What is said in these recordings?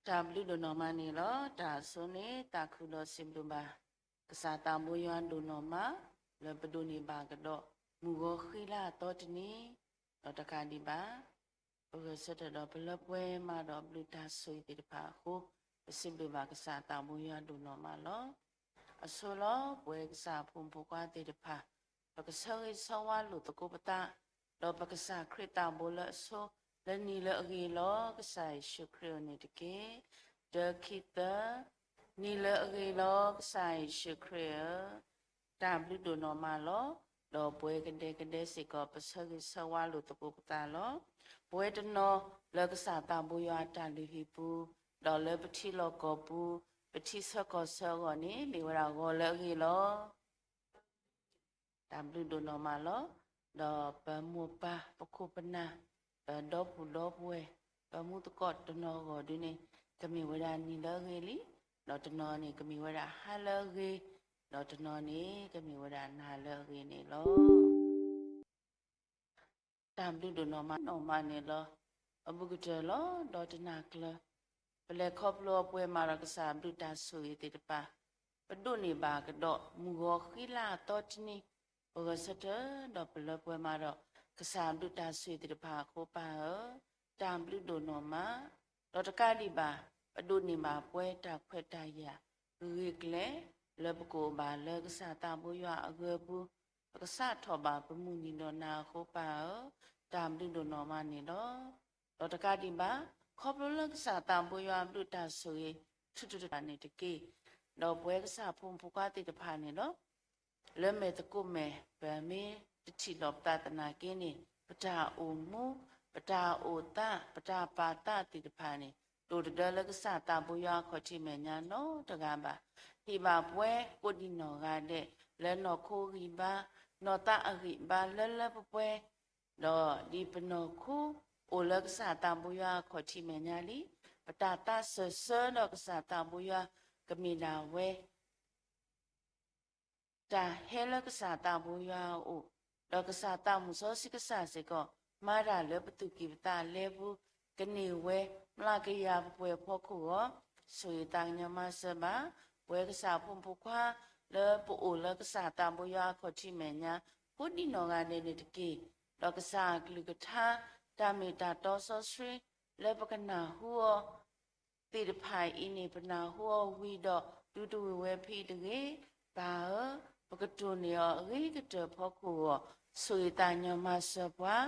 တၢ်ဘျုးဒိၣ်နီၢ်မးန့ၣ်လီၤ. တၢ်အဆိန့ၣ် သးခုဒီးစံးဘျုးဘၣ် ကစၢ်သးဘိယွၤဒိၣ်နီၢ်မး လၢပဒိးန့ၢ်ဘၣ်ကဒီး မုၢ်ဂီၤဃံလၤအသီတနံၤ, ဒီးတကးဒံးဘၣ် ပဂဲၤဆၢထၢၣ်ဒီးပလၢပှဲၤမးဒီးဘျုးတၢ်ဆိၣ်ဂ့ၤသ့ၣ်တဖၣ်အဃိ, ပစံးဘျုးဘၣ်ကစၢ်သးဘိယွၤဒိၣ်နီၢ်မးလီၤ. အဆိလီၤ ပဝဲကစၢ်အဖိမုၣ်ဖိခွါသ့ၣ်တဖၣ် ပကဆၢဂ့ၤဆၢဝါလိာ်သကိးပသး, ဒီးပကစၢ်ခရံာ်သးဘိလၢအဆိ လၢနံၤလၢအဂ့ၤလီၤ. ကစၢ်ယ့ၣ်ၡူးခရံာ်အအိၣ်န့ၣ်တက့ၢ်. တၢ ခံ သၢ, နံၤလၢအဂ့ၤလီၤ ကစၢ်ယ့ၣ်ၡူးခရံာ်ဧၢ, တၢ်ဘျုးဒိၣ်နီၢ်မးလီၤ. ဒီးပဝဲကဒဲကဒဲစ့ၢ်ကီး ပဆၢဂ့ၤဆၢဝါလိာ်သကိးပသးလီၤ. ပဝဲတနီၤလၢကစၢ်သးဘိယွၤအတၢ်လုၢ်ဟံၣ်ပူၤ, ဒီးလၢပထံလီၢ်ကီၢ်ပူၤ, ပထံဆၢကီၢ်ဆၢအဂီၢ်န့ၣ် မ့ၢ်ဝဲဒၣ်ဂီၤလၢအဂ့ၤလီၤ. တၢ်ဘျုးဒိၣ်နီၢ်မးလီၤ. ဒီးပမိၢ်ပၢ်ပခိၣ်ပနၢ်, ပဒီပုၢ်ဒီပုၢ်ဝဲၢ်, ပမူသကိးတနီၤအဂီၢ်ဒုန့ၣ် ကမ့ၢ်ဝဲဒၣ်နံၤလၢအဂ့ၤလံ, ဒီးတနီၤန့ၣ် ကမ့ၢ်ဝဲဒၣ်ဟါလၢအဂ့ၤ, ဒီးတနီၤန့ၣ် ကမ့ၢ်ဝဲဒၣ်နၤလၢအဂ့ၤန့ၣ်လီၤ. တၢ်ဘျုးဒိၣ်နီၢ်မးနီၢ်မးန့ၣ်လီၤ. အဘူးကတၢၢ်လီၤ. ဒီးတနၤကျၢၤ ပလဲၤခီဖျိအပှဲၤမးဒီးကစၢ်ဘျုးတၢ်ဆိၣ်ဂ့ၤသ့ၣ်တဖၣ်, ပဒိးန့ၢ်ဘၣ်ကဒီး မုၢ်ဂီၤဃံလၤအသီတနံၤ, ပဂဲၤဆၢထၢၣ်ဒီးပလၢပှဲၤမးဒီး ကစၢ်ဘျုးတၢ်ဆိၣ်ဂ့ၤသ့ၣ်တဖၣ်အဃိ ပၢ်ဧၢ, တၢ်ဘျုးဒိၣ်နီၢ်မး, ဒီးတကးဒံးဘၣ် ပဒိးန့ၢ်ဘၣ်ပှဲၤတၢ်ခွဲးတၢ်ယာ် ဂ့ၤကျဲ လၢပကအိၣ်ဘၣ်လၢကစၢ်သးဘိယွၤအဂၢၢ်ပူၤ, ပကစးထီၣ်ဘၣ်ပမုၢ်နံၤဒီးနၤအဃိ ပၢ်ဧၢ, တၢ်ဘျုးဒိၣ်နီၢ်မးန့ၣ်လီၤ. ဒီးတကးဒံးဘၣ် ခီဖျိလၢကစၢ်သးဘိယွၤအဘျုးတၢ်ဆိၣ်ဂ့ၤ ထူးထူးတၢ်န့ၣ်တက့ၢ်. ဒီးပဝဲကစၢ်ဖိမုၣ်ဖိခွါသ့ၣ်တဖၣ်န့ၣ်ဒီး လၢမဲာ်သကိးမဲာ် ပမ့ၢ်တထံၣ်လိာ်ပသးသနာ်က့န့ၣ် ပတၢ်အိၣ်မူ, ပတၢ်အိၣ်သး, ပတၢ်ပာ်သးသ့ၣ်တဖၣ်န့ၣ် တအိၣ်တဒၢလၢကစၢ်သးဘိယွၤအခီၣ်ထံးမဲာ်ညါနီတဂၤဘၣ်. ဟ့ၣ်ဘၣ်ပှဲၤကိးဒံးနီၢ်ဂၤဒဲး လၢနီၢ်ခိဂံၢ်ဘါ, နီၢ်သးအဂံၢ်ဘါလၢလၢပှဲၤပှဲၤ, ဒီးဒ်ပနီၢ်ခိအိၣ်လၢကစၢ်သးဘိယွၤအခီၣ်ထံးမဲာ်ညါလံ, ပတၢ်သးစၢၢ်ဆၢဒီးကစၢ်သးဘိယွၤ ကမ့ၢ်ဒၣ်ဝဲ တၢ်ဟဲလၢကစၢ်သးဘိယွၤအအိၣ်, ဒီးကစၢ်သးမုၣ်စီဆှံကစၢ်စ့ၢ်ကီး မၤတၢ်လၢပသူၣ်ကံၢ်ပသးလဲပူၤ, ကန့ၢ်ဝဲ မျးကယၤပှဲၤပှဲၤအဖီခိၣ်အဂီၢ်, ဆိၣ်ဂ့ၤသးကညီၤမၤစၢၤဘၣ် ပဝဲကစၢ်ဖိမုၣ်ဖိခွါ လၢပအိၣ်လၢကစၢ်သးဘိယွၤအခီၣ်ထံးမဲာ်ညါ ကိးဒံးနီၢ်ဂၤဒဲးန့ၣ်တက့ၢ်. ဒီးကစၢ်အကလုၢ်ကထါ တၢ်မ့ၢ်တၢ်တီစီဆှံ လၢပကနၢ်ဟူအီၤ သ့ၣ်တဖၣ်အံၤန့ၣ် ပနၢ်ဟူအီၤဝံၤဒီး ဒုးတဝံၣ်ဝဲဖဲအံၤတဂ့ၤ. ပၢ်ဧၢ, ပကတိၢ်န့ၢ်အီၤအဂ့ၤကတၢၢ်ဖီခိၣ်အဂီၢ်, ဆိၣ်ဂ့ၤသးကညီၤမၤစၢၤပှၤ,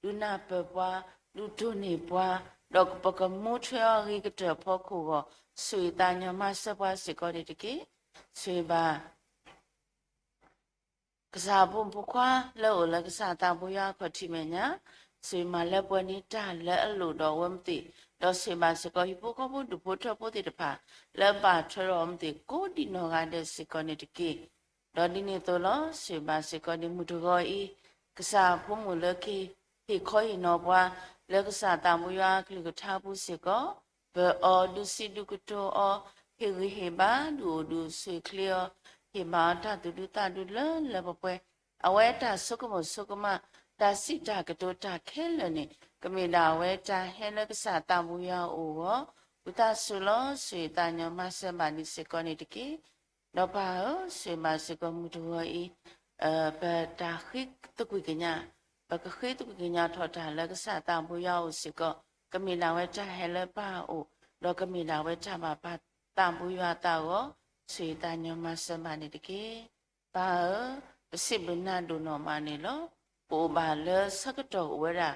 ဒုးနၢ်ပၢၢ်ပှၤ, ဒုးတိၢ်န့ၢ်ပှၤ, ဒီးပကမူထွဲအီၤအဂ့ၤကတၢၢ်ဖီခိၣ်အဂီၢ်, ဆိၣ်ဂ့ၤသးကညီၤမၤစၢၤပှၤစ့ၢ်ကီးန့ၣ်တက့ၢ်. ဆိၣ်ဂ့ၤဘၣ် ကစၢ်ဖိမုၣ်ဖိခွါလၢအိၣ်လၢကစၢ်သးဘိယွၤအခီၣ်ထံးမဲာ်ညါ, ဆိၣ်ဂ့ၤမၤလၢပှဲၤန့ၢ်တၢ်လၢအလိၣ်ဒီးအဝဲသ့ၣ်, ဒီးဆိၣ်ဂ့ၤဘၣ်စ့ၢ်ကီးဟံၣ်ဖိဃီဖိဒူၣ်ဖိထၢဖိသ့ၣ်တဖၣ် လၢအဘၣ်ထွဲဒီးအဝဲသ့ၣ်ကိးဒံးနီၢ်ဂၤဒဲးစ့ၢ်ကီးန့ၣ်တက့ၢ်. ဒီးဒ်န့ၣ်အသိးလီၤ, ဆိၣ်ဂ့ၤဘၣ်စ့ၢ်ကီးန့ၣ်မုၢ်တဂီၤအံၤ, ကစၢ်ဖိမုၣ်လၢကဟ့ၣ်ခီဟ့ၣ်နီၤပှၤ လၢကစၢ်သးဘိယွၤအကလုၢ်ကထါပူၤစ့ၢ်ကီး, ပၢၤအီၤဒုးစံးဒုးကတိၤအီၤ, ဟ့ၣ်ဂံၢ်ဟ့ၣ်ဘါဒုးအိၣ်ဒုးဆိၣ်ချ့အီၤ, ဟ့ၣ်ဘၣ်အီၤတၢ်သူၣ်ဒူသးဒူလၢလၢပှဲၤပှဲၤ, အဝဲတၢ်ဆိကမိၣ်ဆိကမး, တၢ်စံးတၢ်ကတိၤတၢ်ခဲလၢာ်န့ၣ် ကမ့ၢ်ဒၣ်အဝဲတၢ်ဟဲလၢကစၢ်သးဘိယွၤအအိၣ်အဂီၢ်, ဝံသးစူၤလီၤ ဆိၣ်ဂ့ၤသးကညီၤမၤစၢၤဘၣ်ဒံးစ့ၢ်ကီးန့ၣ်တက့ၢ်. ဒီးပၢ်ဧၢ, ဆိၣ်ဂ့ၤဘၣ်စ့ၢ်ကီးမုၢ်တဂီၤအံၤ, ပတၢ်ဃ့သကွံၢ်ကညး, ပကဃ့သကွံၢ်ကညးထီၣ်တၢ်လၢကစၢ်သးဘိယွၤအအိၣ်စ့ၢ်ကီး, ကမ့ၢ်ဒၣ်ဝဲတၢ်ဟဲလၢပၢ်အအိၣ်, ဒီးကမ့ၢ်ဒၣ်ဝဲတၢ်ဘၣ်ပၢ်သးဘိယွၤအသးအဂီၢ်, ဆိၣ်ဂ့ၤသးကညီၤမၤစၢၤဘၣ်န့ၣ်တက့ၢ်. ပၢ်ဧၢ, ပစံးဘျုးနၤဒိၣ်နီၢ်မးန့ၣ်လီၤ. ပအိၣ်ဘၣ်လၢဆၢကတီၢ်အိၣ်ဝဲဒၣ်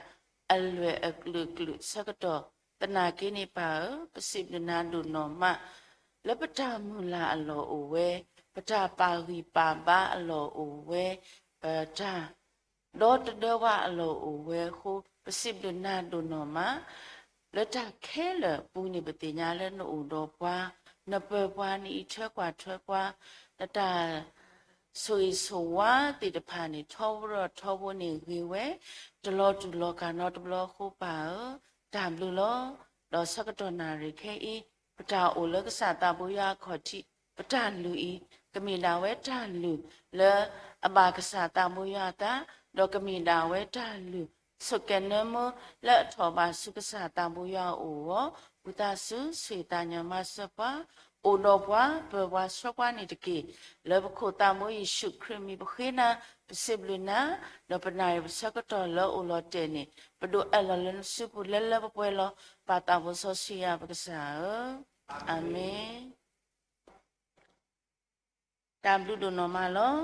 အလွဲၢ်အကလုာ်ကလုာ်ဆၢကတီၢ်, သနာ်က့န့ၣ်ပၢ်ဧၢ, ပစံးဘျုးနၤဒိၣ်နီၢ်မး လၢပတၢ်မုၢ်လၢ်အလီၢ်အိၣ်ဝဲ, ပတၢ်ပာ်ဂံၢ်ပာ်ဘါအလီၢ်အိၣ်ဝဲ, ပတၢ် ဒီတဒၢဝဲအလီၢ်အိၣ်ဝဲအဃိ, ပစံးဘျုးနၤဒိၣ်နီၢ်မး, လၢတၢ်ခဲလၢာ်အပူၤန့ၣ် ပသ့ၣ်ညါလၢနအိၣ်ဒီးပှၤ, နပၢၤပှၤ, နအံးထွဲကွၢ်ထွဲပှၤ, နတၢ်ဆိၣ်ဂ့ၤဆိၣ်ဝါသ့ၣ်တဖၣ်န့ၣ် ထီဘိဒီးထီဘိန့ၣ်ဂ့ၤဝဲ, တလီၤတူာ်လီၤကာ်နီတဘျီအဃိပၢ်ဧၢ, တၢ်ဘျုးလီၤ. ဒီးဆၢကတီၢ်နၣ်ရံၣ်ခဲအံၤ, ပတၢ်အိၣ်လၢကစၢ်သးဘိယွၤအခီၣ်ထံး, ပတၢ်လုၢ်အံၤ, ကမ့ၢ်ဒၣ်ဝဲတၢ်လုၢ်လၢအဘၣ်ကစၢ်သးဘိယွၤအသး, ဒီးကမ့ၢ်ဒၣ်ဝဲတၢ်လုၢ် ဆိၣ်ကဲၤနၢမူလၢအထီၣ်ဘၣ်ဆူကစၢ်သးဘိယွၤအအိၣ်အဂီၢ်, ဝံသးစူၤဆှ့ၣ်သးညါမၤစၢၤပှၤ, အိၣ်ဒီးပှၤ, ပၢၤပှၤဆှၢပှၤန့ၣ်တက့ၢ်. လၢပခိၣ်သးဘိယ့ၣ်ၡူးခရံာ်မံၤပဃ့နၤ, ပစံးဘျုးနၤ, ဒီးပနၢ်အံၤပဆၢကတီၢ်လၢအိၣ်လီၤတဲာ်န့ၣ်, ပဒိးအဲၣ်လီၤလၢနစုပူၤလၢလၢပှဲၤပှဲၤလီၤ. ပၢ်သးဘိစီဆှံယွၤပကစၢ်ဧၢ, အၤမ့ၣ်. တၢ်ဘျုးဒိၣ်နီၢ်မးလီၤ.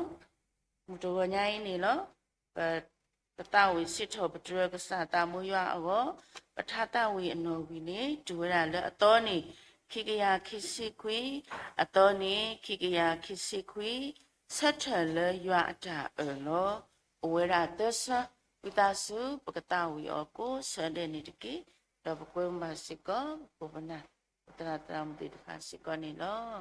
မုၢ်တဂီၤညါအံၤန့ၣ်လီၤ, ပ, ပသးဝံၣ်စံးထီၣ်ပတြၢၤကစၢ်သးဘိယွၤအဂီၢ်, ပထါသးဝံၣ်အနီၣ်ဂံၢ်န့ၣ် တုၤဝဲဒၣ်လၢအသီန့ၣ် ခံကယၤခံဆံခွံ, အသီန့ၣ် ခံကယၤခံဆံခွံ, ဆၢထၢၣ်လၢယွၤအတၢ်အၢၣ်လီၤ. အိၣ်ဝဲဒၣ်သၢဆၢ, ဝံသးစူၤ ပကသးဝံၣ်အီၤကိးဆၢဒဲးန့ၣ်တက့ၢ်. ဒီးပကွဲမုာ်ဘၣ်စ့ၢ်ကီး ပခိၣ်ပနၢ်, ပသရၣ်သရၣ်မုၣ်သ့ၣ်တဖၣ်စ့ၢ်ကီးန့ၣ်လီၤ.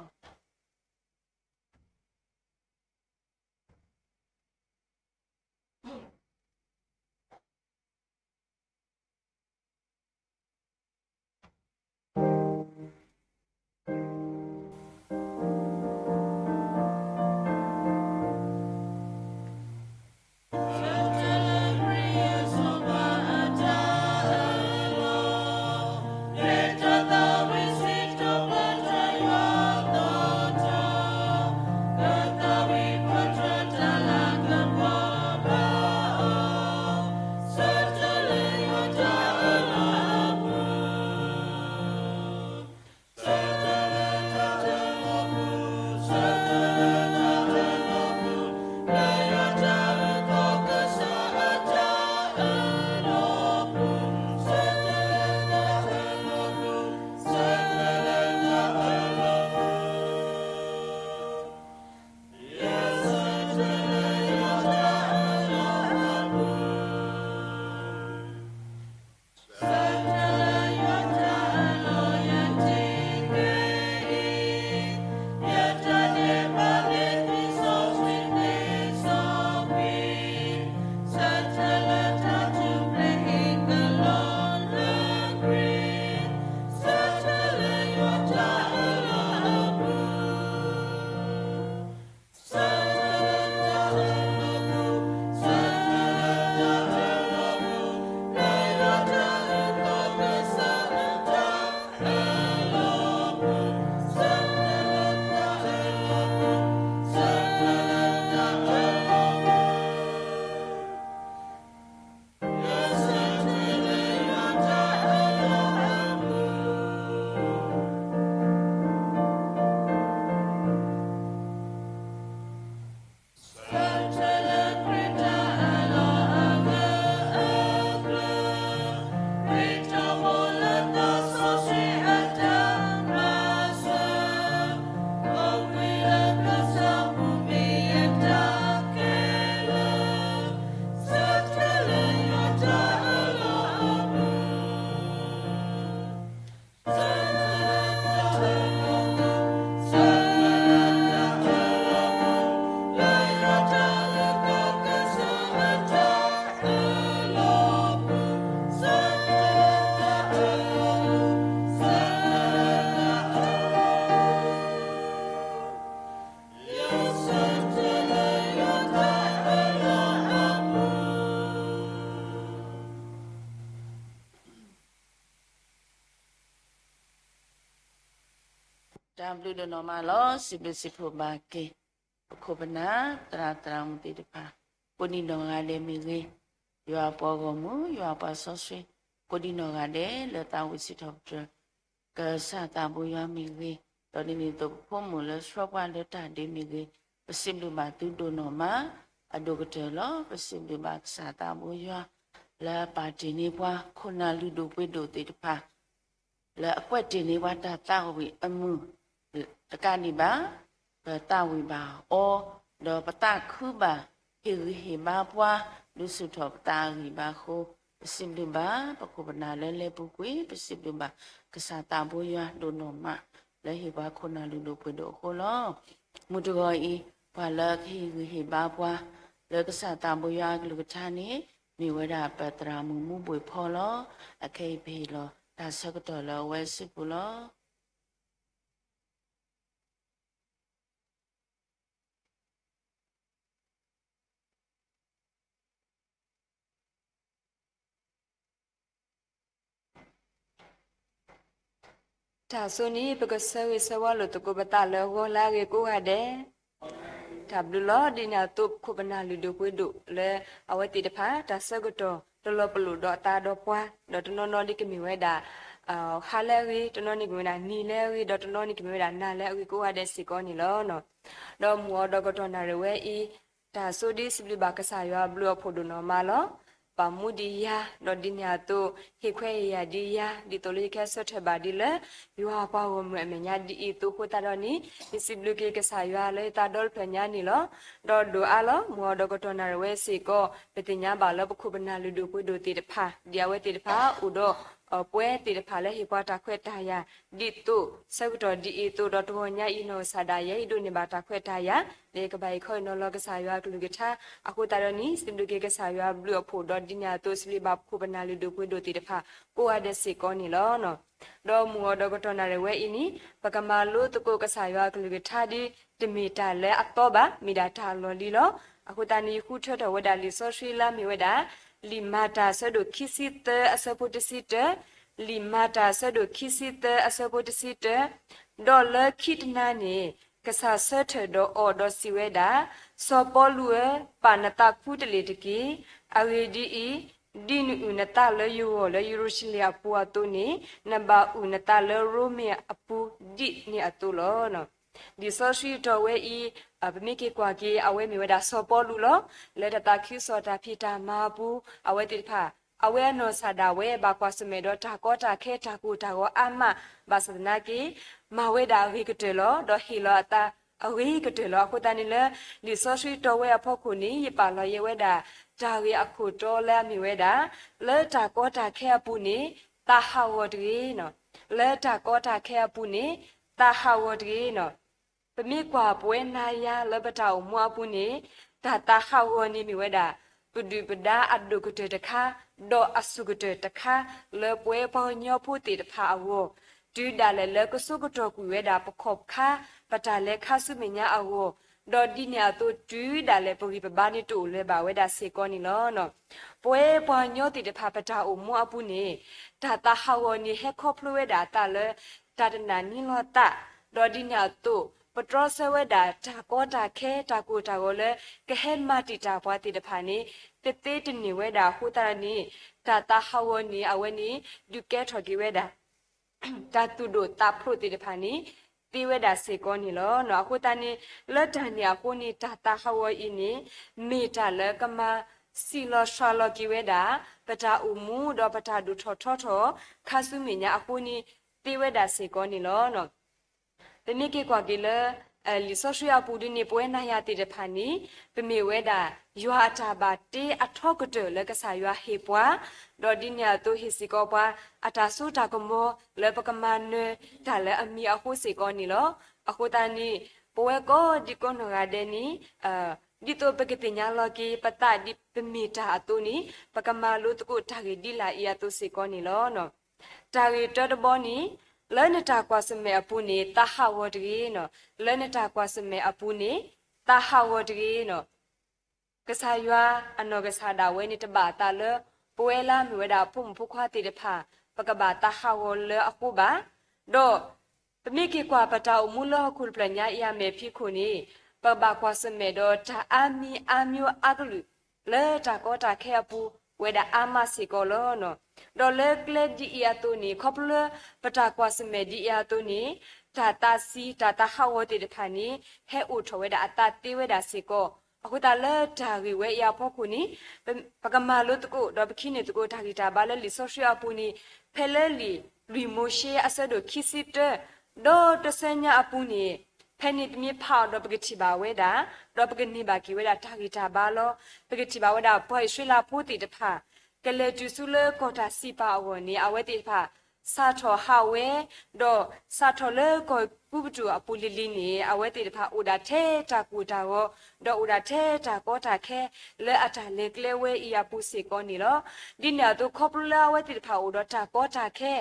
တၢ်ဘျုးဒိၣ်နီၢ်မးလီၤ. စံးဘျုးစံးဖှိၣ်ဘၣ်က့ၤ ပခိၣ်ပနၢ် သရၣ်သရၣ်မုၣ်သ့ၣ်တဖၣ် ကိးဒံနီၢ်ဂၤဒဲးမ့ၢ်ဂ့ၤ, ယွၤအပှၤဂီၢ်မုၢ် ယွၤအပှၤစီဆှံ ကိးဒံနီၢ်ဂၤဒဲး လၢသးဝံၣ်စံးထီၣ်ပတြၢၤ ကစၢ်သးဘိယွၤမ့ၢ်ဂ့ၤ, ဒီးဒ်န့ၣ်အသိး ပဖိမုၣ်လၢဆှၢပှၤလၢတၢ်ဒ့မ့ၢ်ဂ့ၤ, ပစံးဘျုးဘၣ်သုဒိၣ်နီၢ်မး အဒိၣ်ကတၢၢ်လီၤ. ပစံးဘျုးဘၣ်ကစၢ်သးဘိယွၤ လၢအပာ်တ့ၢ်န့ၢ်ပှၤ ခိၣ်နၢ်လုၢ်ဒိၣ်ပှ့ၤဒိၣ်သ့ၣ်တဖၣ် လၢအကွဲးတ့ၢ်န့ၢ်ပှၤတၢ်သးဝံၣ်အမုာ် တကးဒံးဘၣ် ပသးဝံၣ်ဘၣ်အီၤ, ဒီးပသးခုဘၣ် ဟ့ၣ်ဂံၢ်ဟ့ၣ်ဘါပှၤ ဒုးဆူၣ်ထီၣ်ပသးအဂံၢ်ဘါအဃိ, ပစံးဘျုးဘၣ် ပခိၣ်ပနၢ်လၢလဲၤပူၤကွံာ်, ပစံးဘျုးဘၣ်ကစၢ်သးဘိယွၤဒိၣ်နီၢ်မး လၢဟ့ၣ်ပှၤခိၣ်နၢ်လုၢ်ဒိၣ်ပှ့ၤဒိၣ်အဃိလီၤ. မုၢ်တဂီၤအံၤ ပှၤလၢကဟ့ၣ်ဂံၢ်ဟ့ၣ်ဘါပှၤ လၢကစၢ်သးဘိယွၤအကလုၢ်ကထါန့ၣ် မ့ၢ်ဝဲဒၣ်ပသရၣ်မုၣ်မူဘှ့ၣ်ဖီလီၤ. အခဲအံၤပဟ့ၣ်လီၤတၢ်ဆၢကတီၢ်လၢအဝဲစုပူၤလီၤ. တၢ်ဘျုးဒိၣ်နီၢ်မးလီၤ. တၢ်ဆိန့ၣ် ပကဆၢဂ့ၤဆၢဝါလိာ်သကိးပသးလၢဂီၤလၢအဂ့ၤကိးဂၤဒဲး. တၢ်ဘျုးလီၤ. ဒ်န့ၣ်အသိး ပခိၣ်ပနၢ်လုၢ်ဒိၣ်ပှ့ၤဒိၣ်လၢအဝဲသ့ၣ်တဖၣ် တၢ်ဆၢကတီၢ်တလီၤပလိာ်ဒီးအသးဒီးပှၤ, ဒီးတနီၤနီၤဒ်ကမ့ၢ်ဝဲဒၣ် ဟါလၢအဂ့ၤ, တနီၤန့ၣ်ကမ့ၢ်ဝဲဒၣ်နံၤလၢအဂ့ၤ, ဒီးတနီၤန့ၣ်ကမ့ၢ်ဝဲဒၣ်နၤလၢအဂ့ၤကိးဂၤဒဲးစ့ၢ်ကီးန့ၣ်လီၤ. ဒီးမုၢ်အီၤဒီးကတီၢ်နၣ်ရံၣ်ဝဲအံၤ တၢ်ဆိဒ်စံးဘျုးဘၣ်ကစၢ်ယွၤအဘျုးအဖှိၣ်ဒိၣ်နီၢ်မးလီၤ. ပာ်မူဒံးယၤ, ဒီးဒ်န့ၣ်အသိး ဟ့ၣ်ခွဲးဟ့ၣ်ယာ်ဒံးယၤ, ဒ်သိးလၢယကဟဲဆၢထၢၣ်ဘၣ်ဒ်လၢ ယွၤအပှၤဂီၢ်မုၢ်အမဲာ်ညါဒ်အံၤအသိးအဃိသတးဒီးန့ၣ် ယစံးဘျုးက့ၤကစၢ်ယွၤလၢယသးဒီဖျၢၣ်ညါန့ၣ်လီၤ. ဒီးဒိၣ်အါလီၤ. မုၢ်အီၤဒီးကတီၢ်နၣ်ရံၣ်ဝဲစ့ၢ်ကီး ပသ့ၣ်ညါဘၣ်လၢပခိၣ်ပနၢ်လုၢ်ဒိၣ်ပှ့ၤဒိၣ်သ့ၣ်တဖၣ် ဒ်အဝဲသ့ၣ်တဖၣ်အိၣ်ဒီး ပှၤသ့ၣ်တဖၣ်လၢဟ့ၣ်ပှၤတၢ်ခွဲးတၢ်ယာ် ဒ်သိးဆၢကတီၢ်ဒ်အံၤအသိး ဒီးတဂီၤညါအံၤ နီၢ်ကစၢ်ဒၣ်ယဲ ယဒိးန့ၢ်ဘၣ်တၢ်ခွဲးတၢ်ယာ် လၢယကဘၣ်အံၤခီအံၤနီၤလီၤကစၢ်ယွၤအကလုၢ်ကထါအဃိသတးဒီးန့ၣ် စံးဘျုးက့ၤကစၢ်ယွၤအဘျုးအဖှိၣ် ဒီးဒ်န့ၣ်အသိး စံးဘျုးဘၣ်ပခိၣ်ပနၢ်လုၢ်ဒိၣ်ပှ့ၤဒိၣ်သ့ၣ်တဖၣ်ကိးဂၤဒဲးစ့ၢ်ကီးန့ၣ်လီၤ. ဒီးမုၢ်အီၤဒီးကတီၢ်နၣ်ရံၣ်ဝဲအံၤန့ၣ် ပကမၤလိသကိးကစၢ်ယွၤအကလုၢ်ကထါဒ် တမ့ၢ်တၢ်လၢအသီဘၣ်, မ့ၢ်ဒၣ်တၢ်လီၢ်လံၤလီၤ. အဃိသတးန့ၣ် ယဃုထၢထီၣ်ဝဲဒၣ်လံာ်စီဆှံလၢအမ့ၢ်ဝဲဒၣ် လံာ်မၤတၢ်အဆၢဒိၣ်ခံဆံသၢအဆၢဖိတဆံတၢ, လံာ်မၤတၢ်အဆၢဒိၣ်ခံဆံသၢအဆၢဖိတဆံတၢ, ဒီးလၢခံတနၤန့ၣ် ကစၢ်ဆၢထၢၣ်ဒီးအီၤဒီးစံးဝဲဒၣ်, စီၤပီလူးဧၢ, ပာ်နသးခူတလ့ၢ်တက့ၢ်. အဂ့ၢ်ဒ်အံၤ, ဒ်နအုၣ်နသးလၢယဂီၢ်လၢယရူၤၡလ့ၣ်အပူၤအသိးန့ၣ် နဘၣ်အုၣ်နသးလၢရိမ့ၤအပူၤဒ်န့ၣ်အသိးလီၤ. လံာ်စီဆှံတီၢ်ဝဲအံၤ ပမ့ၢ်က့ၤကွၢ်က့ၤ အဝဲမ့ၢ်ဝဲဒၣ်စီၤပီလူးလီၤ. လၢတၢ်သးခုကစီၣ်တၢ်ဖံးတၢ်မၤအပူၤ အဝဲသ့ၣ်တဖၣ် အဝဲအနီၢ်ကစၢ်ဒၣ်ဝဲ ဘၣ်ကွၢ်ဆၢၣ်မဲာ်ဒီးတၢ်ကီတၢ်ခဲတၢ်ကိၢ်တၢ်ဂီၤအါမး ဘၣ်ဆၣ်သနာ်က့ မၤဝဲဒၣ်အဂ့ၤကတၢၢ်လီၤ. ဒီးဟ့ၣ်လီၤအသးအဂ့ၤကတၢၢ်လီၤ. အဃိသတးန့ၣ်လၢ လံာ်စီဆှံတီၢ်ဝဲအဖီခိၣ်န့ၣ် ယပာ်လီၤယဲဝဲဒၣ် တၢ်ဂ့ၢ်အခိၣ်တီလၢအမ့ၢ်ဝဲဒၣ် လၢတၢ်ကီတၢ်ခဲအပူၤန့ၣ် သးဟးဂီၤတဂ့ၤ. လၢတၢ်ကီတၢ်ခဲအပူၤန့ၣ် သးဟးဂီၤတဂ့ၤ. ပမ့ၢ်ကွၢ်ပဝဲနၤယၤလၢပတၢ်အိၣ်မူအပူၤန့ၣ် တၢ်သးဟးဂီၤန့ၣ်မ့ၢ်ဝဲဒၣ် ပဒုၣ်ပဒါအဒိၣ်ကတၢၢ်တခါ ဒီးအစူၢ်ကတၢၢ်တခါ လၢပဝဲပှၤကညီဖိသ့ၣ်တဖၣ်အဂီၢ် တုၤဒၣ်လဲာ်လၢကဆိကတီၢ်ကွံာ်ဝဲဒၣ်ပခီၣ်ပခါ ပတၢ်လဲၤခါဆူမဲာ်ညါအဂီၢ်, ဒီးဒ်န့ၣ်အသိးတုၤဒၣ်လဲာ်ပဂံၢ်ပဘါန့ၣ်တအိၣ်လၢၤဘၣ်ဝဲဒၣ်စ့ၢ်ကီးန့ၣ်လီၤ. ပဝဲပှၤကညီသ့ၣ်တဖၣ်ပတၢ်အိၣ်မူအပူၤန့ၣ် တၢ်သးဟးဂီၤန့ၣ်ဟဲခီဖျိဝဲဒၣ်အသးလၢ တၢ်တနာ်န့ၢ်လီၤသး, ဒီးဒ်န့ၣ်အသိး ပတြီဆၢဝဲဒၣ်တၢ်ကီတၢ်ခဲတၢ်ကိၢ်တၢ်ဂီၤလၢ ကဟဲမၤတံာ်တာ်ပှၤသ့ၣ်တဖၣ်န့ၣ် တသ့တန့ၢ်ဝဲဒၣ်အဃိသတးန့ၣ် တၢ်သးဟးဂီၤန့ၣ် အဝဲန့ၣ် ဒုးကဲထီၣ်က့ၤဝဲဒၣ် တၢ်သူၣ်ဒိၣ်သးဖျိးသ့ၣ်တဖၣ်န့ၣ် သ့ဝဲဒၣ်စ့ၢ်ကီးန့ၣ်လီၤ. အဃိသတးန့ၣ် လၢတၢ်န့ၣ်အဃိန့ၣ် တၢ်သးဟးဂီၤအံၤန့ၣ် မ့ၢ်တၢ်လၢကမၤစံၣ်လီၤဆှးလီၤက့ၤဝဲဒၣ် ပတၢ်အိၣ်မူဒီးပတၢ်ဒိၣ်ထီၣ်ထီထီၣ် ခါဆူမဲာ်ညါအဃိန့ၣ် သ့ဝဲဒၣ်စ့ၢ်ကီးန့ၣ်လီၤ. ပမ့ၢ်က့ၤကွၢ်က့ၤလၢ လံာ်စီဆှံအပူၤဒ်န့ၣ် ပဝဲနၤယၤသ့ၣ်တဖၣ်န့ၣ် ပမ့ၢ်ဝဲဒၣ် ယွၤအတၢ်ဘၣ်တ့အထီကတၢၢ်လၢကစၢ်ယွၤဟ့ၣ်ပှၤ, ဒီးဒ်န့ၣ်အသိးဟ့ၣ်စ့ၢ်ကီးပှၤ အတၢ်စိတၢ်ကမီၤလၢပကမၤနၢၤတၢ်လၢအမံၤအဃိစ့ၢ်ကီးန့ၣ်လီၤ. အဃိသတးန့ၣ် ပဝဲကိးဒံကိးနီၢ်ဂၤဒဲးန့ၣ် ဒ်သိးပကသ့ၣ်ညါလီၤက့ၤပသးဒ်ပမ့ၢ်တၢ်အသိးန့ၣ် ပကမၤလိသကိးတၢ်ဂ့ၢ်ဒ်လာ်အံၤအသိးစ့ၢ်ကီးန့ၣ်လီၤ. တၢ်ဂ့ၢ်တၢတဘီန့ၣ် လၢနတၢ်ကွၢ်ဆၢၣ်မဲာ်အပူၤန့ၣ် သးဟးဂီၤတဂ့ၤန့ၣ်, လၢနတၢ်ကွၢ်ဆၢၣ်မဲာ်အပူၤန့ၣ် သးဟးဂီၤတဂ့ၤန့ၣ်. ကစၢ်ယွၤအနီၢ်ကစၢ်ဒၣ်ဝဲန့ၣ် တဘၣ်အသးလၢ ပဝဲလၢအမ့ၢ်ဝဲဒၣ်ဖိမုၣ်ဖိခွါသ့ၣ်တဖၣ် ပကဘၣ်သးဟးဂီၤလၢအဃိဘၣ်. ဒီး ပမ့ၢ်က့ၤကွၢ်ပတၢ်အိၣ်မူလၢဟီၣ်ခိၣ်တဖျၢၣ်ညါအံၤအမဲာ်ဖံးခိၣ်န့ၣ် ပကဘၣ်ကွၢ်ဆၢၣ်မဲာ်ဒီးတၢ်အါမံၤအါမျိုးအါကလုာ် လၢတၢ်ကီတၢ်ခဲအပူၤ ဝဲဒၣ်အါမးစ့ၢ်ကီးလီၤ. ဒီးလၢကျဲဒ်အံၤအသိးန့ၣ် ခီဖျိလၢပတၢ်ကွၢ်ဆၢၣ်မဲာ်ဒ်အံၤအသိးန့ၣ် တၢ်သးဆံး တၢ်သးဟးဂီၤသ့ၣ်တဖၣ်န့ၣ် ဟဲအိၣ်ထီၣ်ဝဲဒၣ်အသးသ့ဝဲဒၣ်စ့ၢ်ကီး. အဃိသတးလၢတၢ်ဂ့ၢ်ဝဲအံၤအဖီခိၣ်န့ၣ် ပ ပကမၤလိသကိး ဒီးပကဟံးန့ၢ်သကိးတၢ်ဂံၢ်တၢ်ဘါလၢလံာ်စီဆှံအပူၤန့ၣ် ဖဲလၢလံာ်လွံၢ်မိၤၡ့အဆၢဒိၣ်ခံဆံတၢ ဒီးတဆၢညါအပူၤန့ၣ် ဖဲန့ၣ်ပမ့ၢ်ဖးအီၤဒီးပကထံၣ်ဘၣ်ဝဲဒၣ် ဒီးပကန့ၢ်ဘၣ်က့ၤဝဲဒၣ်တၢ်ဂံၢ်တၢ်ဘါလီၤ. ပကထံၣ်ဘၣ်ဝဲဒၣ်ပှၤအံၣ်စရ့လးဖိသ့ၣ်တဖၣ် ကလဲၤတုၤဆူလၢကီၢ်တၢ်စံးပာ်အဂီၢ်န့ၣ် အဝဲသ့ၣ်တဖၣ် စးထီၣ်ဟးဝဲ ဒီးစးထီၣ်လၢကီၢ်ကူပတူးအပူၤလံၤလံၤန့ၣ် အဝဲသ့ၣ်တဖၣ်အိၣ်ဒၣ်ထဲတၢ်ကိၢ်တၢ်ဂီၤ ဒီးအိၣ်ဒၣ်ထဲတၢ်ကီတၢ်ခဲ လၢအတၢ်လဲၤကျဲဝဲအံၤအပူၤစ့ၢ်ကီးန့ၣ်လီၤ. ဒ်န့ၣ်အသိးခီဖျိလၢအဝဲသ့ၣ်တဖၣ်အိၣ်ဒီးတၢ်ကီတၢ်ခဲ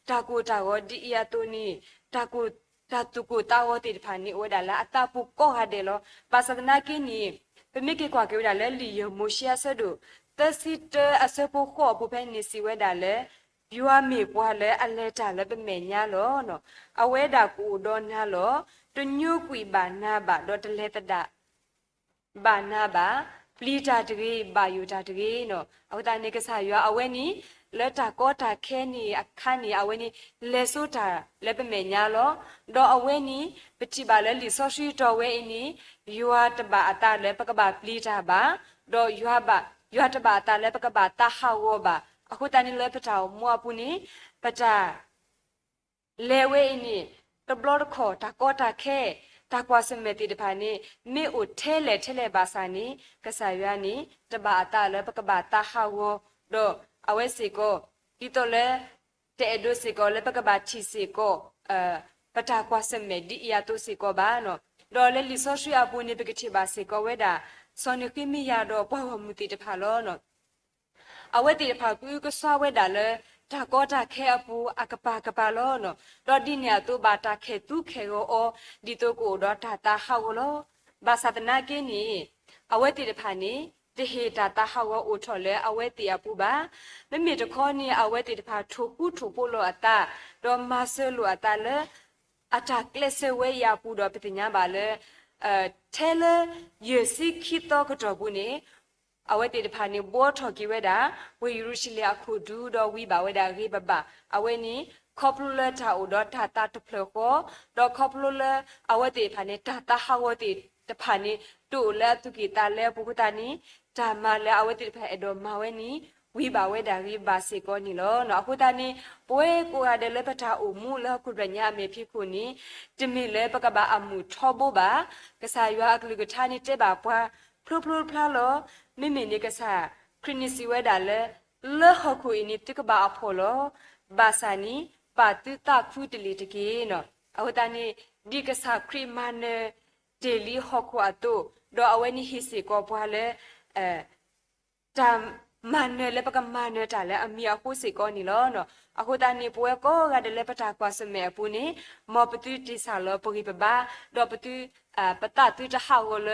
တၢ်ကိၢ်တၢ်ဂီၤဒ်အံၤအသိးန့ၣ် တၢ်ကိၢ် တၢ်သူၣ်ကိၢ်သးဂီၤသ့ၣ်တဖၣ်န့ၣ် အိၣ်ဝဲဒၣ်လၢအသးပူၤကိးဂၤဒဲးလီၤ. ဘၣ်ဆၣ်သနာ်က့န့ၣ် ပမ့ၢ်က့ၤကွၢ်က့ၤဝဲဒၣ်လၢလံာ်ယဲၢ်မိၤၡ့အဆၢဒိၣ် သၢဆံတၢအဆၢဖိဃိးအပူၤဖဲန့ၣ်စံးဝဲဒၣ်လၢ ယွၤမ့ၢ်ပှၤလၢအလဲၤတၢ်လၢပမဲာ်ညါလီၤ. အဝဲဒၣ်ကအိၣ်ဒီးနၤလီၤ. တညိကွံာ်ဘၣ်နၤဘၣ်, ဒီးတလဲၤသဒၣ် ဘၣ်နၤဘၣ်, ပျံၤတၢ်တဂ့ၤ, ဘၣ်ယိၣ်တၢ်တဂ့ၤ. အဃိသတးန့ၣ် ကစၢ်ယွၤအဝဲန့ၣ် လၢတၢ်ကီတၢ်ခဲန့ၣ်အခါန့ၣ် အဝဲန့ၣ် လဲၤစိတၢ်လၢပမဲာ်ညါလီၤ. ဒီးအဝဲန့ၣ် ပထံၣ်ဘၣ်လၢလံာ်စီဆှံတီၤဝဲအံၤန့ၣ် ယွၤတဘၣ်အသးလၢပကဘၣ်ပျံၤတၢ်ဘၣ်, ဒီးယွၤဘၣ်, ယွၤတဘၣ်အသးလၢပကဘၣ်သးဟးဂီၤဘၣ်. အဃိသတးန့ၣ်လၢပတၢ်အိၣ်မူအပူၤန့ၣ် ပတၢ် လဲၤဝဲအံၤန့ၣ် တဘျီတခီၣ် တၢ်ကီတၢ်ခဲ တၢ်ကွၢ်ဆၢၣ်မဲာ်သ့ၣ်တဖၣ်န့ၣ် မ့ၢ်အိၣ်ထဲလဲၣ်ထဲလဲၣ်ဘၣ်ဆၣ်န့ၣ် ကစၢ်ယွၤန့ၣ် တဘၣ်အသးလၢပကဘၣ်သးဟးဂီၤ, ဒီးအဝဲစ့ၢ်ကီး ဒ်သိးလၢ တအဲၣ်ဒိးစ့ၢ်ကီးလၢပကဘၣ်ထံၣ်စ့ၢ်ကီး ပတၢ်ကွၢ်ဆၢၣ်မဲာ်ဒ်အံၤအသိးစ့ၢ်ကီးဘၣ်. ဒီးလၢလံာ်စီဆှံအပူၤန့ၣ် ပကထံၣ်ဘၣ်စ့ၢ်ကီးဝဲဒၣ် စီၤနဃ့မယၤဒီးပှၤဂီၢ်မုၢ်သ့ၣ်တဖၣ်လီၤ. အဝဲသ့ၣ်တဖၣ်ကအုကစွါဝဲဒၣ်လၢ တၢ်ကီတၢ်ခဲအပူၤအကပၤကပၤလီၤ. ဒီးဒ်န့ၣ်အသိးဘၣ်တၢ်ခဲၣ်သူခဲၣ်ဂီၤအီၤ ဒ်သိးကအိၣ်ဒီးတၢ်သးဟးဂီၤလီၤ. ဘၣ်ဆၣ်သနာ်က့န့ၣ် အဝဲသ့ၣ်တဖၣ်န့ၣ် တဟ့ၣ်တၢ်သးဟးဂီၤအိၣ်ထီၣ်လၢအဝဲသ့ၣ်အပူၤဘၣ်. မ့မ့ၢ်တခီန့ၣ် အဝဲသ့ၣ်တဖၣ်ထိၣ်ဃူထိၣ်ဖိးလိာ်အသး ဒီးမၤစၢၤလိာ်အသးလၢ အတၢ်ကျဲးစၢးဝဲအံၤအပူၤဒီး ပသ့ၣ်ညါဘၣ်လၢ ထဲလၢ ယဲၢ်ဆံခံသီကတီၢ်ပူၤန့ၣ် အဝဲသ့ၣ်တဖၣ်န့ၣ် ဘှီထီၣ်က့ၤဝဲဒၣ် ဝ့ၢ်ယရူၤၡလ့ၣ်အခိၣ်ဒူဒီးဝံၤဘၣ်ဝဲဒၣ်ဂ့ၤဘၣ်ဘၣ်. အဝဲန့ၣ် ခီဖျိလၢတၢ်အိၣ်ဒီးတၢ်သးတဖျၢၣ်ဃီ, ဒီးခီဖျိလၢအဝဲသ့ၣ်တဖၣ်န့ၣ် တၢ်သးဟးဂီၤသ့ၣ်တဖၣ်န့ၣ် တအိၣ်လၢအသူၣ်ကံၢ်သးလဲအပူၤအဃိသတးန့ၣ် တၢ်မၤလၢအဝဲသ့ၣ်တဖၣ်အဲၣ်ဒိးမၤဝဲန့ၣ် ဝံၤဘၣ်ဝဲဒၣ်ဂ့ၤဘၣ်စ့ၢ်ကီးန့ၣ်လီၤ. အဃိသတးန့ၣ် ပဝဲကိးဂၤဒဲးလၢပတၢ်အိၣ်မူလၢဟီၣ်ခိၣ်ဒီးညါအမဲာ်ဖံးခိၣ်န့ၣ် တမ့ၢ်လၢပကဘၣ်အမုာ်ထီဘိဘၣ်. ကစၢ်ယွၤအကလုၢ်ကထါန့ၣ်တဲဘၣ်ပှၤဖျိဖျိဖျါလီၤ. မ့မ့ၢ်န့ၣ်ကစၢ်ခရံာ်န့ၣ်စံးဝဲဒၣ်လၢ လၢဟီၣ်ခိၣ်အံၤန့ၣ် သုကဘၣ်အဖှီၣ်လီၤ. ဘၣ်ဆၣ်န့ၣ် ပာ်သုသးခုတလ့ၢ်တက့ၢ်. အဃိသတးန့ၣ် ဒ်ကစၢ်ခရံာ်မၤနၢၤတ့ၢ်လံဟီၣ်ခိၣ်အသိး, ဒီးအဝဲန့ၣ်ဟ့ၣ်စ့ၢ်ကီးပှၤလၢ တၢ်မၤနၢၤလၢပကမၤနၢၤတၢ်လၢအမံၤအဃိစ့ၢ်ကီးန့ၣ်လီၤ. အဃိသတးန့ၣ် ပဝဲကိးဂၤဒဲးလၢပတၢ်ကွၢ်ဆၢၣ်မဲာ်အပူၤန့ၣ် မ်ပသုတ့ၢ်ဆၣ်လီၤပဂံၢ်ပဘါ, ဒီးပသု ပသးသုတဟးဂီၤလ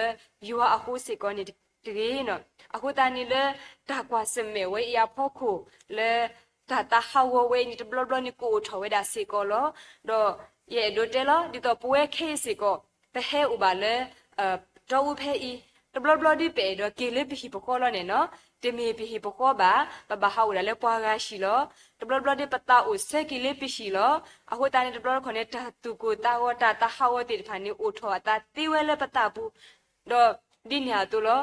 ၢယွၤအဃိစ့ၢ်ကီးန့ၣ်တဂ့ၤ. အဃိသတးန့ၣ်လၢ တၢ်ကွၢ်ဆၢၣ်မဲာ်ဝဲအံၤအဖီခိၣ်လၢ တၢ်သးဟးဂီၤဝဲအံၤန့ၣ် တဘျီဘျီန့ၣ်ကအိၣ်ထီၣ်ဝဲဒၣ်စ့ၢ်ကီးလီၤ. ဒီးယအဲၣ်ဒိးတဲလီၤ ဒ်သိးပဝဲခဲအံၤစ့ၢ်ကီး ပဟဲအိၣ်ဘၣ်လၢ တီအူဖဲအံၤ, တဘျီဘျီဒ်ပအဲၣ်ဒိးက့ၤလၢပဟံၣ်ပဃီလီၤန့ၣ်နီၤ, တမ့ၢ်ပဟံၣ်ပဃီဘၣ်, ပဘၣ်ဟးအိၣ်ဒၣ်လၢပှၤဂၤဟံၣ်လီၤ. တဘျီဘျီဒ်ပသးအိၣ်ဆၢက့ၤလၢပဟံၣ်လီၤ. အဃိသတးန့ၣ် တဘျီတခီၣ်န့ၣ် တၢ်သူၣ်ကိၢ်သးဂီၤ တၢ်သးဟးဂီၤသ့ၣ်တဖၣ်န့ၣ် အိၣ်ထီၣ်အသးသ့ဝဲလၢပသးပူၤ, ဒီးဒ်န့ၣ်အသိးလီၤ.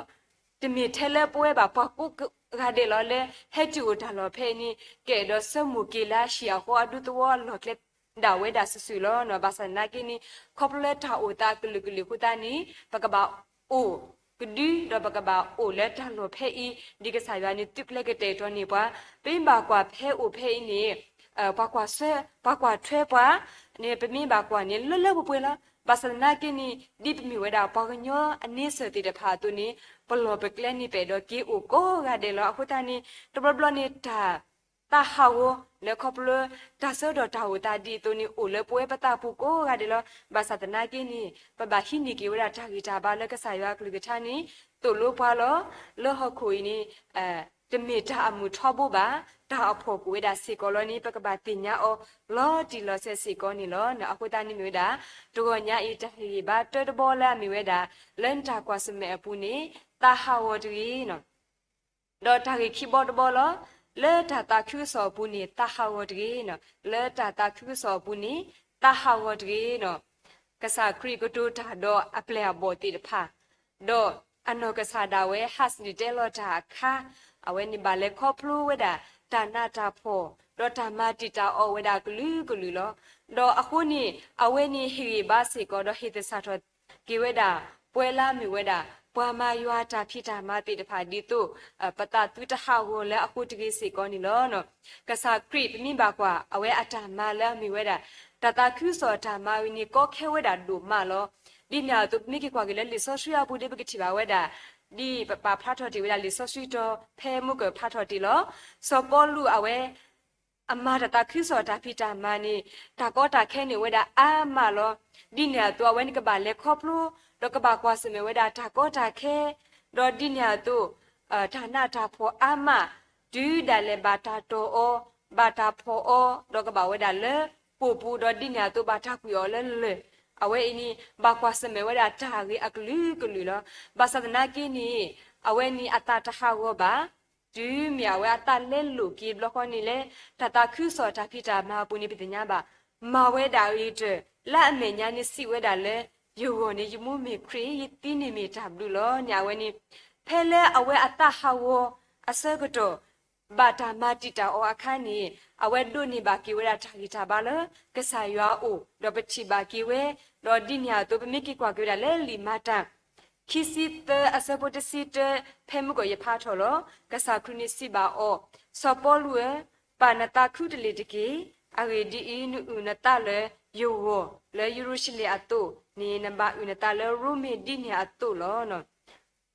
တမ့ၢ်ထဲလၢပဝဲဘၣ် ပှၤကိးဂၤဒဲးလီၤလၢ ဟဲတုၤအိၣ်တၢ်လီၢ်ဖဲအံၤန့ၣ် ကအဲၣ်ဒိးဆၢမုၢ်က့ၤလၢအဟံၣ်အဃီ အဒူသဝီအလီၢ်ကျဲဒၣ်ဝဲဒၣ်စုာ်စုာ်လီၤ. ဘၣ်ဆၣ်သနာ်က့န့ၣ် ခီဖျိလၢတၢ်အိၣ်သးကလုာ်ကလုာ်အဃိသတးန့ၣ် ပကဘၣ်အိၣ်ကဒု ဒီးပကဘၣ်အိၣ်လၢတၢ်လီၢ်ဖဲအံၤ ဒ်ကစၢ်ယွၤန့ၣ်သုးကျဲၤကတဲာ်ကတီၤန့ၢ်ပှၤ, ပမ့ၢ်ဘၣ်ကွၢ်ဖဲအိၣ်ဖဲအံၤန့ၣ် ပှၤကွၢ်ထွဲပှၤန့ၣ် ပမ့ၢ်ဘၣ်ကွၢ်န့ၣ် လၢလၢပှဲၤပှဲၤလီၤ. ဘၣ်ဆၣ်သနာ်က့န့ၣ် ဒ်ပမ့ၢ်ဝဲဒၣ်ပှၤကညီအန့ဆၢၣ်သ့ၣ်တဖၣ်အသိးန့ၣ် ပလီၢ်ပကျဲန့ၣ် ပအဲၣ်ဒိးက့ၤအိၣ်ကိးဂၤဒဲးလီၤ. အဃိသတးန့ၣ် တဘျီဘျီန့ၣ် တၢ်သးဟးဂီၤလၢခီဖျိ တၢ်ဆၢကတီၢ်တၢ်အိၣ်သးဒ်အသိးန့ၣ် အိၣ်လၢပဝဲပသးပူၤကိးဂၤဒဲးလီၤ. ဘၣ်ဆၣ်သနာ်က့န့ၣ် ပဘၣ်ဟံးန့ၢ်က့ၤဝဲဒၣ်တၢ်ဂံၢ်တၢ်ဘါလၢကစၢ်ယွၤအကလုၢ်ကထါန့ၣ် သိၣ်လိပှၤလီၤ. လၢဟီၣ်ခိၣ်အံၤန့ၣ် တမ့ၢ်တၢ်အမုာ်ထီဘိဘၣ်, တၢ်အဖှီၣ်ကအိၣ်ဝဲဒၣ်စ့ၢ်ကီးလီၤန့ၣ် ပကဘၣ်သ့ၣ်ညါအီၤလီၤတံၢ်လီၤဆဲးစ့ၢ်ကီးန့ၣ်လီၤ. အဃိသတးန့ၣ်မ့ၢ်ဝဲဒၣ် တဂီၤညါအံၤ တၢ်ဟ့ၣ်ဂံၢ်ဘါတၢတဘီလၢအမ့ၢ်ဝဲဒၣ် လၢနတၢ်ကွၢ်ဆၢၣ်မဲာ်အပူၤန့ၣ် သးဟးဂီၤတဂ့ၤ ဒီးတၢ်ဂ့ၢ်ခံဘီတဘီလီၤ. လၢတၢ်သးခုကစီၣ်အပူၤန့ၣ် သးဟးဂီၤတဂ့ၤ. လၢတၢ်သးခုကစီၣ်အပူၤန့ၣ် သးဟးဂီၤတဂ့ၤ. ကစၢ်ခရံာ်ကတိၤတၢ်ဒီးအပျဲၢ်အဘီၣ်သ့ၣ်တဖၣ်, ဒီးအနီၢ်ကစၢ်ဒၣ်ဝဲ ဟးဆှဲးတဲလီၤတၢ်အခါ, အဝဲန့ၣ်ဘၣ်လဲၤခီဖျိဝဲဒၣ် တၢ်နးတၢ်ဖှီၣ်, ဒီးတၢ်မၤတံာ်တာ်အီၤဝဲဒၣ်ကလုာ်ကလုာ်လီၤ. ဒီးအဃိန့ၣ် အဝဲန့ၣ်ဟ့ၣ်ဂံၢ်ဘါစ့ၢ်ကီး ဒီးဟ့ၣ်သဆၣ်ထီၣ် က့ၤဝဲဒၣ် ပဝဲလၢအမ့ၢ်ဝဲဒၣ် ပှၤမၤယွၤတၢ်ဖံးတၢ်မၤသ့ၣ်တဖၣ်ဒ်သိး ပသးသုတဟးဂီၤလၢအဃိတဂ့ၤစ့ၢ်ကီးန့ၣ်လီၤ. ကစၢ်ခရံာ် ပမ့ၢ်ဘၣ်ကွၢ် အဝဲအတၢ်မၤလၢအမ့ၢ်ဝဲဒၣ် တၢ်သးခုကစီၣ်အတၢ်မၤဝဲန့ၣ် ကီခဲဝဲဒၣ်ဒိၣ်မးလီၤ. ဒ်န့ၣ်အသိး ပမ့ၢ်က့ၤကွၢ်က့ၤလၢလံာ်စီဆှံအပူၤဒီး ပကထံၣ်ဘၣ်ဝဲဒၣ် ဒ်ပပာ်ဖျါထီၣ်တ့ၢ်ဝဲဒၣ်လံာ်စီဆှံတီၤဖဲမုၢ်ကၢၢ်ဖျါထီၣ်တ့ၢ်လီၤ. စီၤပီလူးအဝဲ အမၤတၢ်သးခုကစီၣ်တၢ်ဖံးတၢ်မၤန့ၣ် တၢ်ကီတၢ်ခဲန့ၣ်အိၣ်ဝဲဒၣ်အါမးလီၤ. ဒ်န့ၣ်အသိး အဝဲန့ၣ်ကဘၣ်လဲၤခီဖျိ ဒီးကဘၣ်ကွၢ်ဆၢၣ်မဲာ်ဝဲဒၣ်တၢ်ကီတၢ်ခဲ, ဒီးဒ်န့ၣ်အသိး တၢ်နးတၢ်ဖှီၣ်အါမး တုၤဒၣ်လဲာ်ဘၣ်တၢ်တီၢ်အီၤ ဘၣ်တၢ်ဖီၣ်အီၤ ဒီးကဘၣ်ဝဲဒၣ်လၢပိာ်ပူၤ ဒီးဒ်န့ၣ်အသိးဘၣ်တၢ်ကွံာ်အီၤလၢလၢၢ်, အဝဲအံၤန့ၣ် ဘၣ်ကွၢ်ဆၢၣ်မဲာ်ဝဲဒၣ်တၢ်ဂ့ၢ်အကလုာ်ကလုာ်လီၤ. ဘၣ်ဆၣ်သနာ်က့န့ၣ် အဝဲန့ၣ်အသးတဟးဂီၤဘၣ် တုၤမ့ၢ်အဝဲအသးလဲလိာ်က့ၤဘျီဃီန့ၣ်လဲၣ်, တၢ်သးခုကစီၣ်တၢ်ဖံးတၢ်မၤအပူၤန့ၣ် ပသ့ၣ်ညါဘၣ်, မၤဝဲဒၣ်ဂ့ၤတၢၢ် လၢအမဲာ်ညါန့ၣ်စံးဝဲဒၣ်လၢ ယဂီၢ်န့ၣ်ယမူမ့ၢ်ခရံာ်, ယသံန့ၣ်မ့ၢ်တၢ်ဘျုးလီၤန့ၣ် အဝဲန့ၣ် ဖဲလၢအဝဲအသးဟးဂီၤအဆၢကတီၢ် ဘၣ်တၢ်မၤတံာ်တာ်အီၤအခါန့ၣ် အဝဲဒိးန့ၢ်ဘၣ်က့ၤဝဲဒၣ်တၢ်ဂံၢ်တၢ်ဘါလၢကစၢ်ယွၤအအိၣ် ဒီးပထံၣ်ဘၣ်က့ၤဝဲ, ဒီးဒ်န့ၣ်အသိး ပမ့ၢ်က့ၤကွၢ်က့ၤဝဲဒၣ်လၢလံာ်မၤတၢ် ခံဆံသၢအဆၢဖိတဆံတၢ ဖဲမုၢ်ကီၢ်ယဖးထီၣ်လီၤ. ကစၢ်ခရံာ်န့ၣ်စံးဘၣ်အီၤ, စီၤပီလူးဧၢ, ပာ်နသးခုတလ့ၢ်တက့ၢ်. အဂ့ၢ်ဒ်အံၤ, နအုၣ်နသးလၢယဂီၢ် လၢယရူၤၡလ့ၣ်အသိးန့ၣ် နဘၣ်အုၣ်နသးလၢရိမ့ၤဒ်န့ၣ်အသိးလီၤ.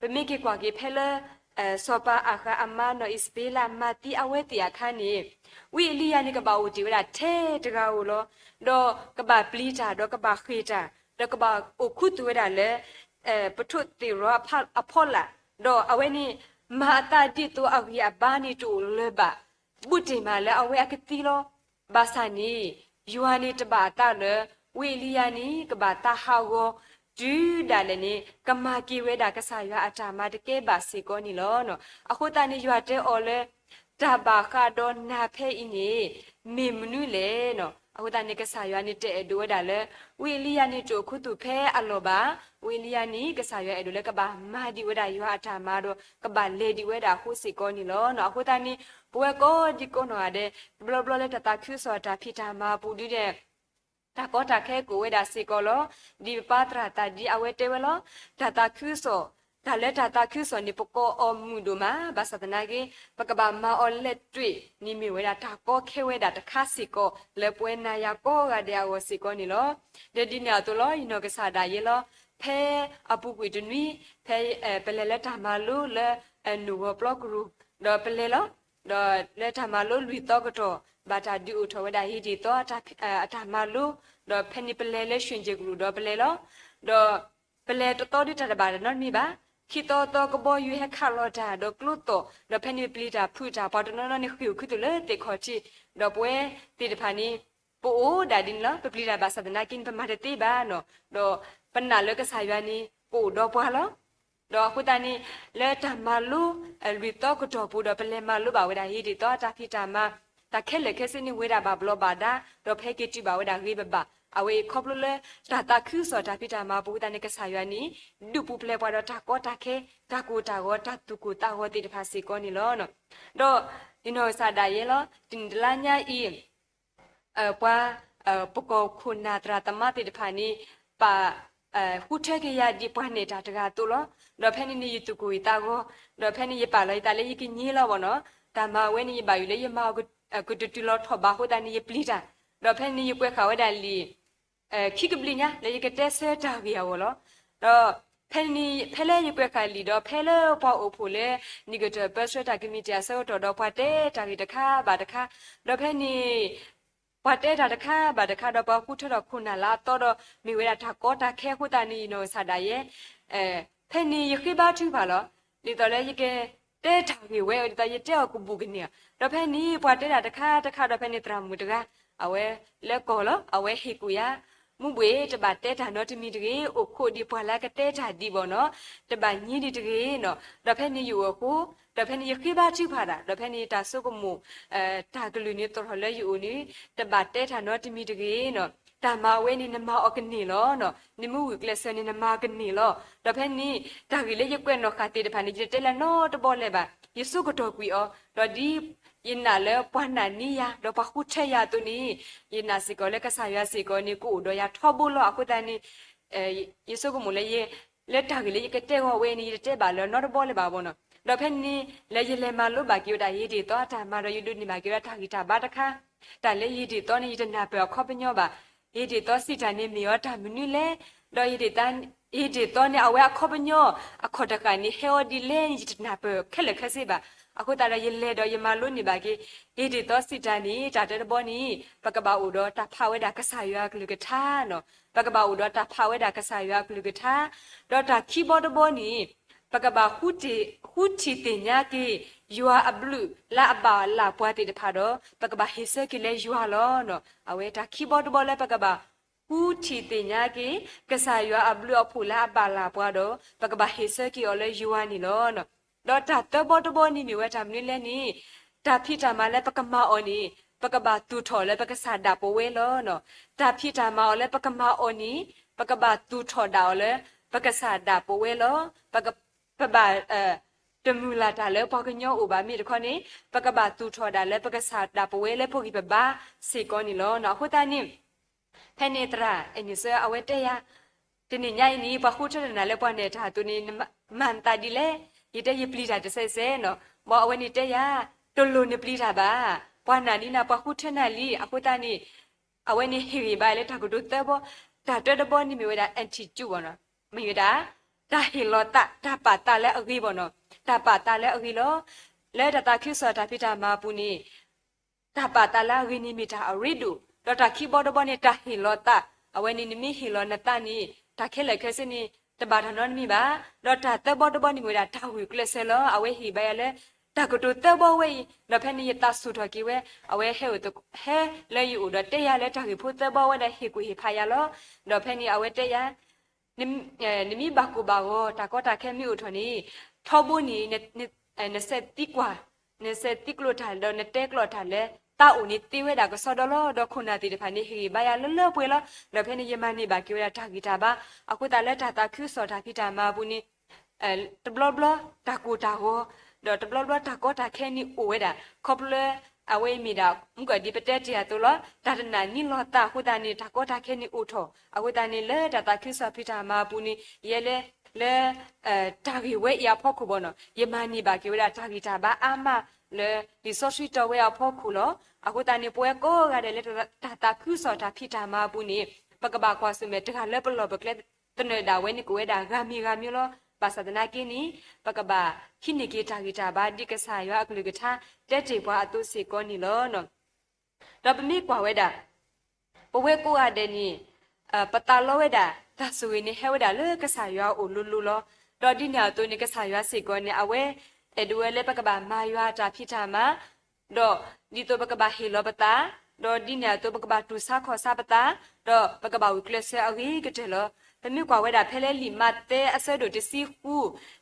ပမ့ၢ်က့ၤကွၢ်က့ၤဖဲလၢ စီၤပၤအၤဃးအမါနီၢ်အံးစဘ့လး မၤသံအဝဲသ့ၣ်အခါန့ၣ် ဝံအ့လံယၤန့ၣ် ကဘၣ်အိၣ်တ့ၢ်ဝဲဒၣ်ထဲတဂၤဧိၤလီၤ. ဒီးကဘၣ်ပျံၤတၢ် ဒီးကဘၣ်ဃ့ၢ်တၢ် ဒီးကဘၣ်အိၣ်ခူသူၣ်ဝဲဒၣ်လၢ ပထိၣ်သ့ၣ်ရီၤအဖီလာ်, ဒီးအဝဲန့ၣ် မၤအသးဒ်သိးအဂံၢ်အဘါန့ၣ်တအိၣ်လၢၤဘၣ် ဘူးတ့ၢ်မးလၢအဝဲအကသံလီၤ. ဘၣ်ဆၣ်န့ၣ် ယွၤန့ၣ်တဘၣ်အသးလၢ ဝံအ့လံယၤန့ၣ် ကဘၣ်သးဟးဂီၤ တုၤဒၣ်လဲာ်န့ၣ် ကမၤက့ၤဝဲဒၣ်ကစၢ်ယွၤအတၢ်မၤတကဲဘၣ်စ့ၢ်ကီးန့ၣ်လီၤ. အဃိသတးန့ၣ် ယွၤတဲအီၤလၢ တၢ်ဘၣ်ဃးဒီးနၤဖဲအံၤန့ၣ် မ့ၢ်မနုၤလဲၣ်န့ၣ်. အဃိသတးန့ၣ် ကစၢ်ယွၤန့ၣ်တအဲၣ်ဒိးဝဲဒၣ်လၢ ဝံအ့လံယၤန့ၣ်တအိၣ်ခူသူၣ်ဖဲအလီၢ်ဘၣ်. ဝံအ့လံယၤန့ၣ် ကစၢ်ယွၤအဲၣ်ဒိးလၢကဘၣ်မၤဒံးဝဲဒၣ်ယွၤအတၢ်မၤဒီး ကဘၣ်လဲၤဒံးဝဲဒၣ်အဃိစ့ၢ်ကီးန့ၣ်လီၤ. အဃိသတးန့ၣ် ပဝဲကိးဒံကိးနီၢ်ဂၤဒဲး တဘျီဘျီလၢတၢ်သးခုကစီၣ်တၢ်ဖံးတၢ်မၤအပူၤဒ်န့ၣ် တၢ်ကီတၢ်ခဲကအိၣ်ဝဲဒၣ်စ့ၢ်ကီးလီၤ. ဒ်ပပၢ်သရၣ်သးဒံအဝဲတဲဝဲလီၤ. တၢ်သးခုကစီၣ်, တၢ်လၢတၢ်သးခုကစီၣ်န့ၣ် ပကိးအီၤမုာ်ဒိၣ်မး, ဘၣ်ဆၣ်သနာ်က့ ပကဘၣ်မၤအီၤလဲၤတ့ၢ်န့ၣ်မ့ၢ်ဝဲဒၣ်တၢ်ကီခဲဝဲဒၣ်တခါစ့ၢ်ကီး လၢပဝဲနၤယၤကိးဂၤဒဲးအဂီၢ်စ့ၢ်ကီးန့ၣ်လီၤ. ဒီးဒ်န့ၣ်အသိးလီၤ ယနီၢ်ကစၢ်ဒၣ်ယဲလီၤ. ဖဲအပူၤကွံာ်တနွံ ဖဲ ပလဲၤလၢတၢ်မၤလိလၢ နုာ်ဂီၤပျီကရူၢ် ဒီးပလဲၤလီၤ. ဒီးလၢတၢ်မၤလိလွံၢ်သီကတီၢ် ဘၣ်တၢ်ဒုးအိၣ်ထီၣ်ဝဲဒၣ်ဟ့ၣ်တ့ၢ်သီ အတၢ်မၤလိ, ဒီးဖဲန့ၣ်ပလဲၤလၢ ရွှ့ၣ်ကၠ့ၣ်ကရူၢ် ဒီးပလဲၤလီၤ. ဒီးပလဲၤတသီဒ်တၢ်တဘၣ်တနီတမံၤဘၣ်. ခံသီသီကဘီယူၤဟဲခးလီၤတၢ် ဒီးကျိသီၣ်, ဒီးဖဲန့ၣ်ပျံၤတၢ်ဖုးတၢ် ပှၤတနီၤနီၤန့ၣ် ဃ့ၢ်အိၣ်ခူသူၣ်လၢသ့ၣ်ခီၣ်ထံး, ဒီးပဝဲသ့ၣ်တဖၣ်န့ၣ် ပအိၣ်ဒၣ်ဒ်န့ၣ်လီၤ. ပပျံၤတၢ်ဘၣ်ဆၣ်သနာ်က့န့ၣ် ပမၤတသ့ဘၣ်နီၤ, ဒီးပနာ်လၢကစၢ်ယွၤန့ၣ် ကအိၣ်ဒီးပှၤလီၤ. ဒီးအဃိသတးန့ၣ် လၢတၢ်မၤလိ လွံၢ်သီကတီၢ်ပူၤဒီး ပလဲၤမၤလိဘၣ်ဝဲဒၣ် ဟ့ၣ်တ့ၢ်သီအတၢ်ဖံးတၢ်မၤ, တၢ်ခဲလၢာ်ခဲဆ့န့ၣ် ဝဲဒၣ်ဘၣ်ဘျီးဘၣ်ဒါ, ဒီးပဟဲက့ၤတုၤဘၣ်ဝဲဒၣ်ဂ့ၤဘၣ်ဘၣ်. အဝဲအံၤခီဖျိလၢ တၢ်သးခုကစီၣ်တၢ်ဖံးတၢ်မၤအပူၤအဃိသတးန့ၣ် ကစၢ်ယွၤန့ၣ် ဒုးပူၤဖျဲးပှၤဒီးတၢ်ကီတၢ်ခဲ, တၢ်ကိၢ်တၢ်ဂီၤ, တၢ်သူၣ်ကိၢ်သးဂီၤသ့ၣ်တဖၣ်စ့ၢ်ကီးန့ၣ်လီၤ. ဒီးယနီၢ်ကစၢ်ဒၣ်ယဲလီၤ. တနံၣ်တလါညါအံၤ ပှၤ ပကီၢ်ခိၣ်နၢ်သရၣ်သမါသ့ၣ်တဖၣ်န့ၣ် ပာ် ဃုထၢက့ၤယၤဒ်ပှၤနဲၣ်တၢ်တဂၤအသိးလီၤ. ဒီးဖဲန့ၣ်န့ၣ် ယသူၣ်ကိၢ်ယသးဂီၤ, ဒီးဖဲန့ၣ်ယပာ်လီၤယသးလၢယကညးလီၤဘၣ်နီၤ. တၢ်မၤဝဲန့ၣ် ယဘၣ်ယိၣ်လၢယမၤအီၤကတတုၤလီၤထီၣ်ဘၣ်အဃိသတးန့ၣ် ယပျံၤတၢ်, ဒီးဖဲန့ၣ်န့ၣ် ယကွဲးဃာ်ဝဲဒၣ်လံာ် ခံကဘျံးညါ လၢယကတဲဆၢတၢ်ဂ့ၢ်အဂီၢ်လီၤ. ဒီးဖဲန့ၣ်န့ၣ် ဖဲလၢယကွဲးဃာ်လံာ်ဒီး ဖဲလၢပှၤအိၣ်ဖှိၣ်လၢ နံၣ်ကတၢၢ်ပၢဆှၢတၢ်ကမံးတံာ်အဆၢကတီၢ်ဒီး ပှၤတဲတၢ်ဂ့ၢ်တခါဘၣ်တခါ, ဒီးဖဲန့ၣ် ပှၤတဲတၢ်တခါဘၣ်တခါဒီး ပှၤဃုထၢထီၣ်ခိၣ်နၢ်လၢအသီဒီး မ့ၢ်ဝဲဒၣ်တၢ်ကီတၢ်ခဲအဃိသတးန့ၣ် ယနီၢ်ကစၢ်ဒၣ်ယဲ ဖဲန့ၣ်ယဃ့ဘါထုကဖၣ်လီၤ. ဒ်သိးလၢယကတဲတၢ်ဂ့ၢ်ဝဲ ဒ်သိးယတဲအီၤကဘူးကန့ၢ်အီၤ, ဒီးဖဲန့ၣ် ပှၤတဲတၢ်တခါတခါဒီး ဖဲန့ၣ်သရၣ်မုၣ်တဂၤ အဝဲလၢကီၢ်လီၤ အဝဲဟ့ၣ်ကူၣ်ယၤ, မူဘှ့ၣ် တဘၣ်တဲတၢ်နီတမံၤတဂ့ၤ, အိၣ်ခိးဒံးပှၤလၢကတဲတၢ်ဒံးဘၣ်နီၤ, တဘၣ်ညါဒံးတဂ့ၤနီၤ. ဒီးဖဲန့ၣ်ယအိၣ်အဃိ, ဒီးဖဲန့ၣ်ယဃ့ဘါထုကဖၣ်တၢ်, ဒီးဖဲန့ၣ်တၢ်ဆိကမိၣ် တၢ်ကလုၢ်န့ၣ် သီၣ်ထီၣ်လၢယအိၣ်န့ၣ်, တဘၣ်တဲတၢ်နီတမံၤတဂ့ၤနီၤ. တၢ်မၤဝဲန့ၣ် နမၤအီၤကန့ၢ်လီၤနီၤ. နမ့ၢ်ဝံၢ်ကျဲးစၢးန့ၣ် နမၤအီၤကန့ၢ်လီၤ. ဒီးဖဲန့ၣ် တၢ်ဂ့ၢ်လၢယကွဲးနီၣ်ဃာ်သ့ၣ်တဖၣ်န့ၣ် ယတတဲလၢနီတဘီလဲၣ်ဘၣ်. ယဆိကတီၢ်ကွံာ်အီၤ, ဒီးဒ်ယနာ်လၢပှၤနာ်န့ၢ်ယၤ ဒီးပှၤဃုထၢယၤအသိးန့ၣ်, ယနာ်စ့ၢ်ကီးလၢကစၢ်ယွၤစ့ၢ်ကီးန့ၣ် ကအိၣ်ဒီးယၤထီဘိလီၤ. အဃိသတးန့ၣ် ယဆိကမိၣ်လၢယ လၢတၢ်ဂ့ၢ်လၢယကတဲဂီၤဝဲန့ၣ် ယတတဲဘၣ်လၢနီတဘီလၢၤဘၣ်ဘၣ်နီၤ. ဒီးဖဲန့ၣ် လၢယလဲၤမၤလိဘၣ်က့ၤဝဲဒၣ် ဟ့ၣ်တ့ၢ်သီအတၢ်မၤဒီး ယဒိးန့ၢ်ဘၣ်က့ၤဝဲဒၣ်တၢ်ဂံၢ်တၢ်ဘါတခါ, တၢ်လၢယဟ့ၣ်တ့ၢ်သီန့ၣ် ယတနၢ်ပၢၢ်အခီပညီဘၣ်. ယဟ့ၣ်တ့ၢ်သီစံးတၢ်န့ၣ် မ့ၢ်အီၤတၢ်မနုၤလဲၣ်, ဒီးယဟ့ၣ်တ့ၢ်သီန့ၣ် အဝဲအခီပညီ အခီၣ်တဃာ်န့ၣ် ဟဲအီၤဒ်လဲၣ်န့ၣ် ယတနၢ်ပၢၢ်ခဲလၢာ်ခဲဆ့ဘၣ်. အဃိသတးဒီး ယလဲၤဒီးယမၤလိန့ၢ်ဘၣ်က့ၤ ဟ့ၣ်တ့ၢ်သီစံးတၢ်န့ၣ် တၢ်တၢတဘီန့ၣ် ပကဘၣ်အိၣ်ဒီးတၢ်ဖးဝဲဒၣ်ကစၢ်ယွၤအကလုၢ်ကထါနီၤ. ပကဘၣ်အိၣ်ဒီးတၢ်ဖးဝဲဒၣ်ကစၢ်ယွၤအကလုၢ်ကထါ, ဒီးတၢ်ခံဘီတဘီန့ၣ် ပကဘၣ်ဃုထံၣ်သ့ၣ်ညါက့ၤ ယွၤအဘျုးလၢအဘၣ်လၢ်ပှၤသ့ၣ်တဖၣ်ဒီး ပကဘၣ်ဟ့ၣ်ဆၢက့ၤလၢယွၤလီၤ. အဝဲတၢ်ခံဘီတဘီလၢပကဘၣ်ဃုထံၣ်သ့ၣ်ညါက့ၤ ကစၢ်ယွၤအဘျုးအဖှိၣ်လၢအဘၣ်လၢ်ပှၤဒီး ပကဘၣ်ဟ့ၣ်ဆၢက့ၤအီၤလၢယွၤန့ၣ်လီၤ. ဒီးတၢ်သၢဘီတဘီန့ၣ်မ့ၢ်ဝဲတၢ်မနုၤလဲၣ်န့ၣ်, တၢ်ဖံးတၢ်မၤလၢပကမၤအီၤန့ၣ် ပကဘၣ်သူၣ်ထီၣ်လၢပကစၢ်ဒၣ်ပဝဲလီၤ. တၢ်ဖံးတၢ်မၤအီၤလၢပကမၤအီၤန့ၣ် ပကဘၣ်သူၣ်ထီၣ်ဒၣ်အီၤလၢပကစၢ်ဒၣ်ပဝဲလီၤ. ပက, ပဘၣ် တမုာ်လၢ်တၢ်လၢပှၤကညီအိၣ်ဘၣ်မ့ၢ်တခီန့ၣ် ပကဘၣ်သူၣ်ထီၣ်ဒၣ်လၢပကစၢ်ဒၣ်ပဝဲလၢပဂံၢ်ပဘါစ့ၢ်ကီးန့ၣ်လီၤ. အဃိသတးန့ၣ် ဖဲန့ၣ်သရၣ်အဲၣ်နံၣ်စၢအဝဲတဲယၤ, တနံၤညါအံၤန့ၣ် ပှၤဃုထၢနၤလၢပှၤနဲၣ်တၢ်အသိးန့ၣ် နမၤနသးဒ်လဲၣ်. ယတဲယပျံၤတၢ်တစဲးစဲးနီၤ. ဘၣ်အဝဲန့ၣ်တဲယၤ, တလိၣ်နပျံၤတၢ်ဘၣ်. ပှၤနာ်န့ၢ်နၤ ပှၤဃုထၢနၤလံ. အဃိသတးန့ၣ် အဝဲန့ၣ်ဟ့ၣ်ဂံၢ်ဘါလၢတၢ်ကတိၤသၢဘီ, တၢ်တၢတဘီန့ၣ်မ့ၢ်ဝဲဒၣ် attitude ဘၣ်နီၤ, မ့ၢ်ဝဲဒၣ် တၢ်ဟ့ၣ်လီၤသး, တၢ်ပာ်သးလၢအဂ့ၤဘၣ်နီၤ, တၢ်ပာ်သးလၢအဂ့ၤလီၤ. လၢတၢ်သးခုကစီၣ်တၢ်ဖံးတၢ်မၤအပူၤန့ၣ် တၢ်ပာ်သးလၢအဂ့ၤန့ၣ်မ့ၢ်တၢ်အရ့ဒိၣ်, ဒီးတၢ်ခံဘီတဘီန့ၣ် တၢ်ဟ့ၣ်လီၤသး, အဝဲန့ၣ်နမ့ၢ်ဟ့ၣ်လီၤနသးန့ၣ် တၢ်ခဲလၢာ်ခဲဆ့န့ၣ် တဘၣ်တၢ်နီတမံၤဘၣ်. ဒီးတၢ်သၢဘီတဘီန့ၣ်မ့ၢ်ဝဲဒၣ်တၢ်ဂုာ်ကျဲးစၢးလီၤ. အဝဲဟ့ၣ်ဘါယၤလၢ တၢ်ကတိၤသၢဘီဝဲအံၤ, ဒီးဖဲန့ၣ်ယသးဆူၣ်ထီၣ်က့ၤဝဲ, အဝဲဟဲအိၣ်သ, ဟဲလၢယအိၣ်ဒီးတဲယၤလၢတၢ်ဂ့ၢ်ဖိသၢဘီဝဲဒီးဟ့ၣ်ကူၣ်ဟ့ၣ်ဖးယၤလီၤ. ဒီးဖဲန့ၣ်အဝဲတဲယၤ နမ့ၢ်ဘၣ်ကိၢ်ဘၣ်ဂီၤ တၢ်ကီတၢ်ခဲမ့ၢ်အိၣ်ထီၣ်န့ၣ်, ထီဘိန့ၣ် နစဲးသံကွၢ်, နစဲးသံကျိးတၢ်ဒီးနတဲကျိးတၢ်လၢ သးအိၣ်န့ၣ်သ့ဝဲဒၣ်ကစီဒီလီၤ. ဒီးခိၣ်နၢ်သ့ၣ်တဖၣ်န့ၣ် ဟ့ၣ်ဂံၢ်ဘါယၤလၢလၢပှဲၤလီၤ. ဒီးဖဲန့ၣ်ယမၤန့ၢ်ဘၣ်က့ၤဝဲဒၣ်တၢ်ဂံၢ်တၢ်ဘါ, အဃိသတးလၢတၢ်သးခုကစီၣ်တၢ်ဖံးတၢ်မၤအပူၤန့ၣ် တဘျီဘျီတၢ်ကိၢ်တၢ်ဂီၤ, ဒီးတဘျီဘျီတၢ်ကီတၢ်ခဲန့ၣ်အိၣ်ဝဲဒၣ်, ခီဖျိလၢ အဝဲအံၤမ့ၢ်ဒၣ် မုၢ်ကီၢ်ဒ်ပတဲတ့ၢ်အသိးလီၤ. တၢ်တနာ်န့ၢ်လီၤသးအဃိသတးန့ၣ် တၢ်ကီတၢ်ခဲန့ၣ်အိၣ်ထီၣ်, အဃိသတးန့ၣ်လၢတၢ်သးခုကစီၣ်ဖံးတၢ်မၤအပူၤန့ၣ် ယဲလၢ လၢ တၢ်ဂ့ၢ်ဝဲအံၤအဖီခိၣ်ဘၣ်နီၤ, ယမၤန့ၢ်ဘၣ်က့ၤဝဲဒၣ်တၢ်ဂံၢ်တၢ်ဘါအါမးလၢ လံာ်စီဆှံတီဝဲအဖီခိၣ်လီၤ. အဃိသတးန့ၣ် ပဝဲကိးဂၤဒဲးလၢတၢ်သးခုကစီၣ်တၢ်ဖံးတၢ်မၤအပူၤန့ၣ် ပကဘၣ်ကွၢ်ဆၢၣ်မဲာ်တဂၤလၢပလီၢ်ပကျဲ သနၢၣ်ဒၣ်ဝဲန့ၣ်ကအိၣ်ဝဲဒၣ်ဂၤမံၤဂၤမံၤလီၤ. ဘၣ်ဆၣ်သနာ်က့န့ၣ် ပကဘၣ်ဟံးန့ၢ်က့ၤတၢ်ဂံၢ်တၢ်ဘါဒ်ကစၢ်ယွၤအကလုၢ်ကထါတဲတ့ၢ်ပှၤအသိးစ့ၢ်ကီးန့ၣ်လီၤ. ဒီးပမ့ၢ်ကွၢ်ဝဲဒၣ် ပဝဲကိးဂၤဒဲးန့ၣ် ပသးလီဝဲဒၣ် တၢ်ဆိၣ်ဂ့ၤန့ၣ်ဟဲဝဲဒၣ်လၢကစၢ်ယွၤအအိၣ်လိၤလိၤလီၤ. ဒီးဒ်န့ၣ်အသိးန့ၣ် ကစၢ်ယွၤစ့ၢ်ကီးန့ၣ် အဝဲအဲၣ်ဒိးဝဲလၢပကဘၣ်မၤယွၤတၢ်ဖံးတၢ်မၤ ဒီးဒ်သိးပကဘၣ်ဟ့ၣ်လီၤပသး, ဒီးဒ်န့ၣ်အသိးပကဘၣ်တူၢ်ဆါခီၣ်ဆါပသး, ဒီးပကဘၣ်ဂုာ်ကျဲးစၢးအဂ့ၤကတၢၢ်လီၤ. ပမ့ၢ်ကွၢ်ဝဲဒၣ်ဖဲလၢလံာ်မးသဲအဆၢဒိၣ်တဆံဃု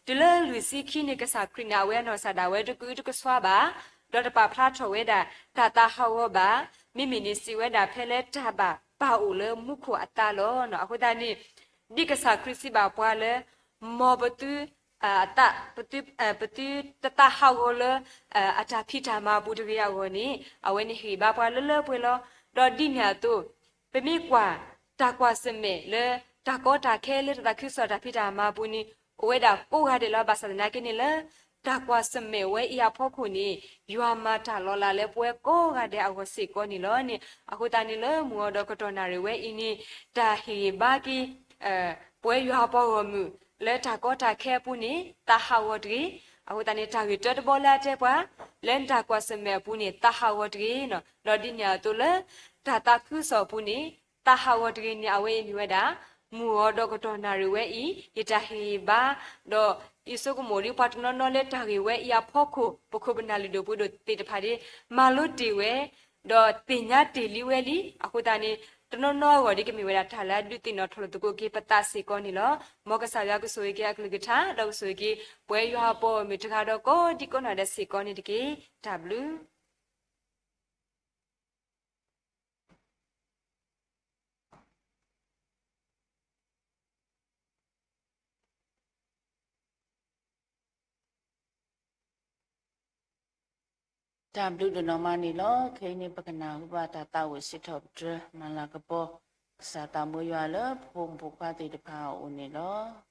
တုၤလၢလွံၢ်ဆံခံန့ၣ် ကစၢ်ခရံာ်န့ၣ် အဝဲအနီၢ်ကစၢ်ဒၣ်ဝဲတကအုတကစွါဘၣ်, ဒီးတပာ်ဖျါထီၣ်ဝဲဒၣ်တၢ်သးဟးဂီၤဘၣ်, မ့မ့ၢ်န့ၣ်စံးဝဲဒၣ်ဖဲလၢတၢ်ဘၣ်ပာ်အိၣ်လၢမူခိၣ်အသးလီၤ. အဃိသတးန့ၣ် ဒ်ကစၢ်ခရံာ်စံးဘၣ်ပှၤလၢ မ်ပသု အသး ပသု ပသုတသးဟးဂီၤလၢ အတၢ်ဖံးတၢ်မၤအပူၤတဂ့ၤအဂီၢ်န့ၣ် အဝဲန့ၣ်ဟ့ၣ်ဘါပှၤလၢလၢပှဲၤလီၤ. ဒီးဒ်န့ၣ်အသိး ပမ့ၢ်ကွၢ် တၢ်ကွၢ်ဆၢၣ်မဲာ်လၢတၢ်ကီတၢ်ခဲလၢတၢ်သးခုကစီၣ်တၢ်ဖံးတၢ်မၤအပူၤန့ၣ် အိၣ်ဝဲဒၣ်ကိးဂၤဒဲးလီၤ. ဘၣ်ဆၣ်သနာ်က့န့ၣ်လၢ တၢ်ကွၢ်ဆၢၣ်မဲာ်ဝဲအံၤအဖီခိၣ်န့ၣ် ယွၤမၤတၢ်လီၤလးလၢပဝဲကိးဂၤဒဲးအဂီၢ်စ့ၢ်ကီးန့ၣ်လီၤန့ၣ်. အဃိသတးန့ၣ်လၢမုၢ်ဂီၤဒီးကတီၢ်နၣ်ရံၣ်ဝဲအံၤန့ၣ် တၢ်ဟ့ၣ်ဂံၢ်ဘါက့ၤ ပဝဲယွၤအပှၤဂီၢ်မုၢ် လၢတၢ်ကီတၢ်ခဲအပူၤန့ၣ် သးဟးဂီၤတဂ့ၤ. အဃိသတးန့ၣ် တၢ်ဂ့ၢ်တၢတဘီလၢအတဲပှၤ လၢနတၢ်ကွၢ်ဆၢၣ်မဲာ်အပူၤန့ၣ် သးဟးဂီၤတဂ့ၤ. ဒီးဒ်န့ၣ်အသိးလၢ တၢ်သးခုကစီၣ်အပူၤန့ၣ် သးဟးဂီၤတဂ့ၤန့ၣ် အဝဲအံၤမ့ၢ်ဝဲဒၣ် မုၢ်ဂီၤဒီးကတီၢ်နၣ်ရံၣ်ဝဲအံၤ ယတၢ်ဟ့ၣ်ဂံၢ်ဘါ, ဒီးယဆိကမိၣ်ဒ်ပှၤတနီၤနီၤလၢတၢ်ဂ့ၢ်ဝဲအံၤအဖီခိၣ် ပခိၣ်ပနၢ်လုၢ်ဒိၣ်ပှ့ၤဒိၣ်သ့ၣ်တဖၣ်ဒ် မၤလိတ့ၢ်ဝဲ ဒီးသ့ၣ်ညါတ့ၢ်လံဝဲလံ. အဃိသတးန့ၣ် တနီၤနီၤအဂီၢ်ဒ်ကမ့ၢ်ဝဲဒၣ်တၢ်လၢအဒုးသ့ၣ်နီၣ်ထီၣ်လိာ်သကိးက့ၤပသးစ့ၢ်ကီးန့ၣ်လီၤ. မ်ကစၢ်ယွၤကဆိၣ်ဂ့ၤက့ၤအကလုၢ်ကထါ ဒီးကဆိၣ်ဂ့ၤက့ၤ ပဝဲယွၤအပှၤဂီၢ်မုၢ်တဂၤဒီးကိးဒံကိးနီၢ်ဒဲးစ့ၢ်ကီးန့ၣ်တက့ၢ်. တၢ်ဘျုး တၢ်ဘျုးဒိၣ်နီၢ်မးန့ၣ်လီၤ. ခဲအံၤန့ၣ် ပကနၢ်ဟူဘၣ်တၢ်သးဝံၣ်စံးထီၣ်ပတြၢၤ မၤလၤကပီၤ ကစၢ်သးမူယွၤလၢပဖိမုၣ်ဖိခွါသ့ၣ်တဖၣ်အအိၣ်န့ၣ်လီၤ.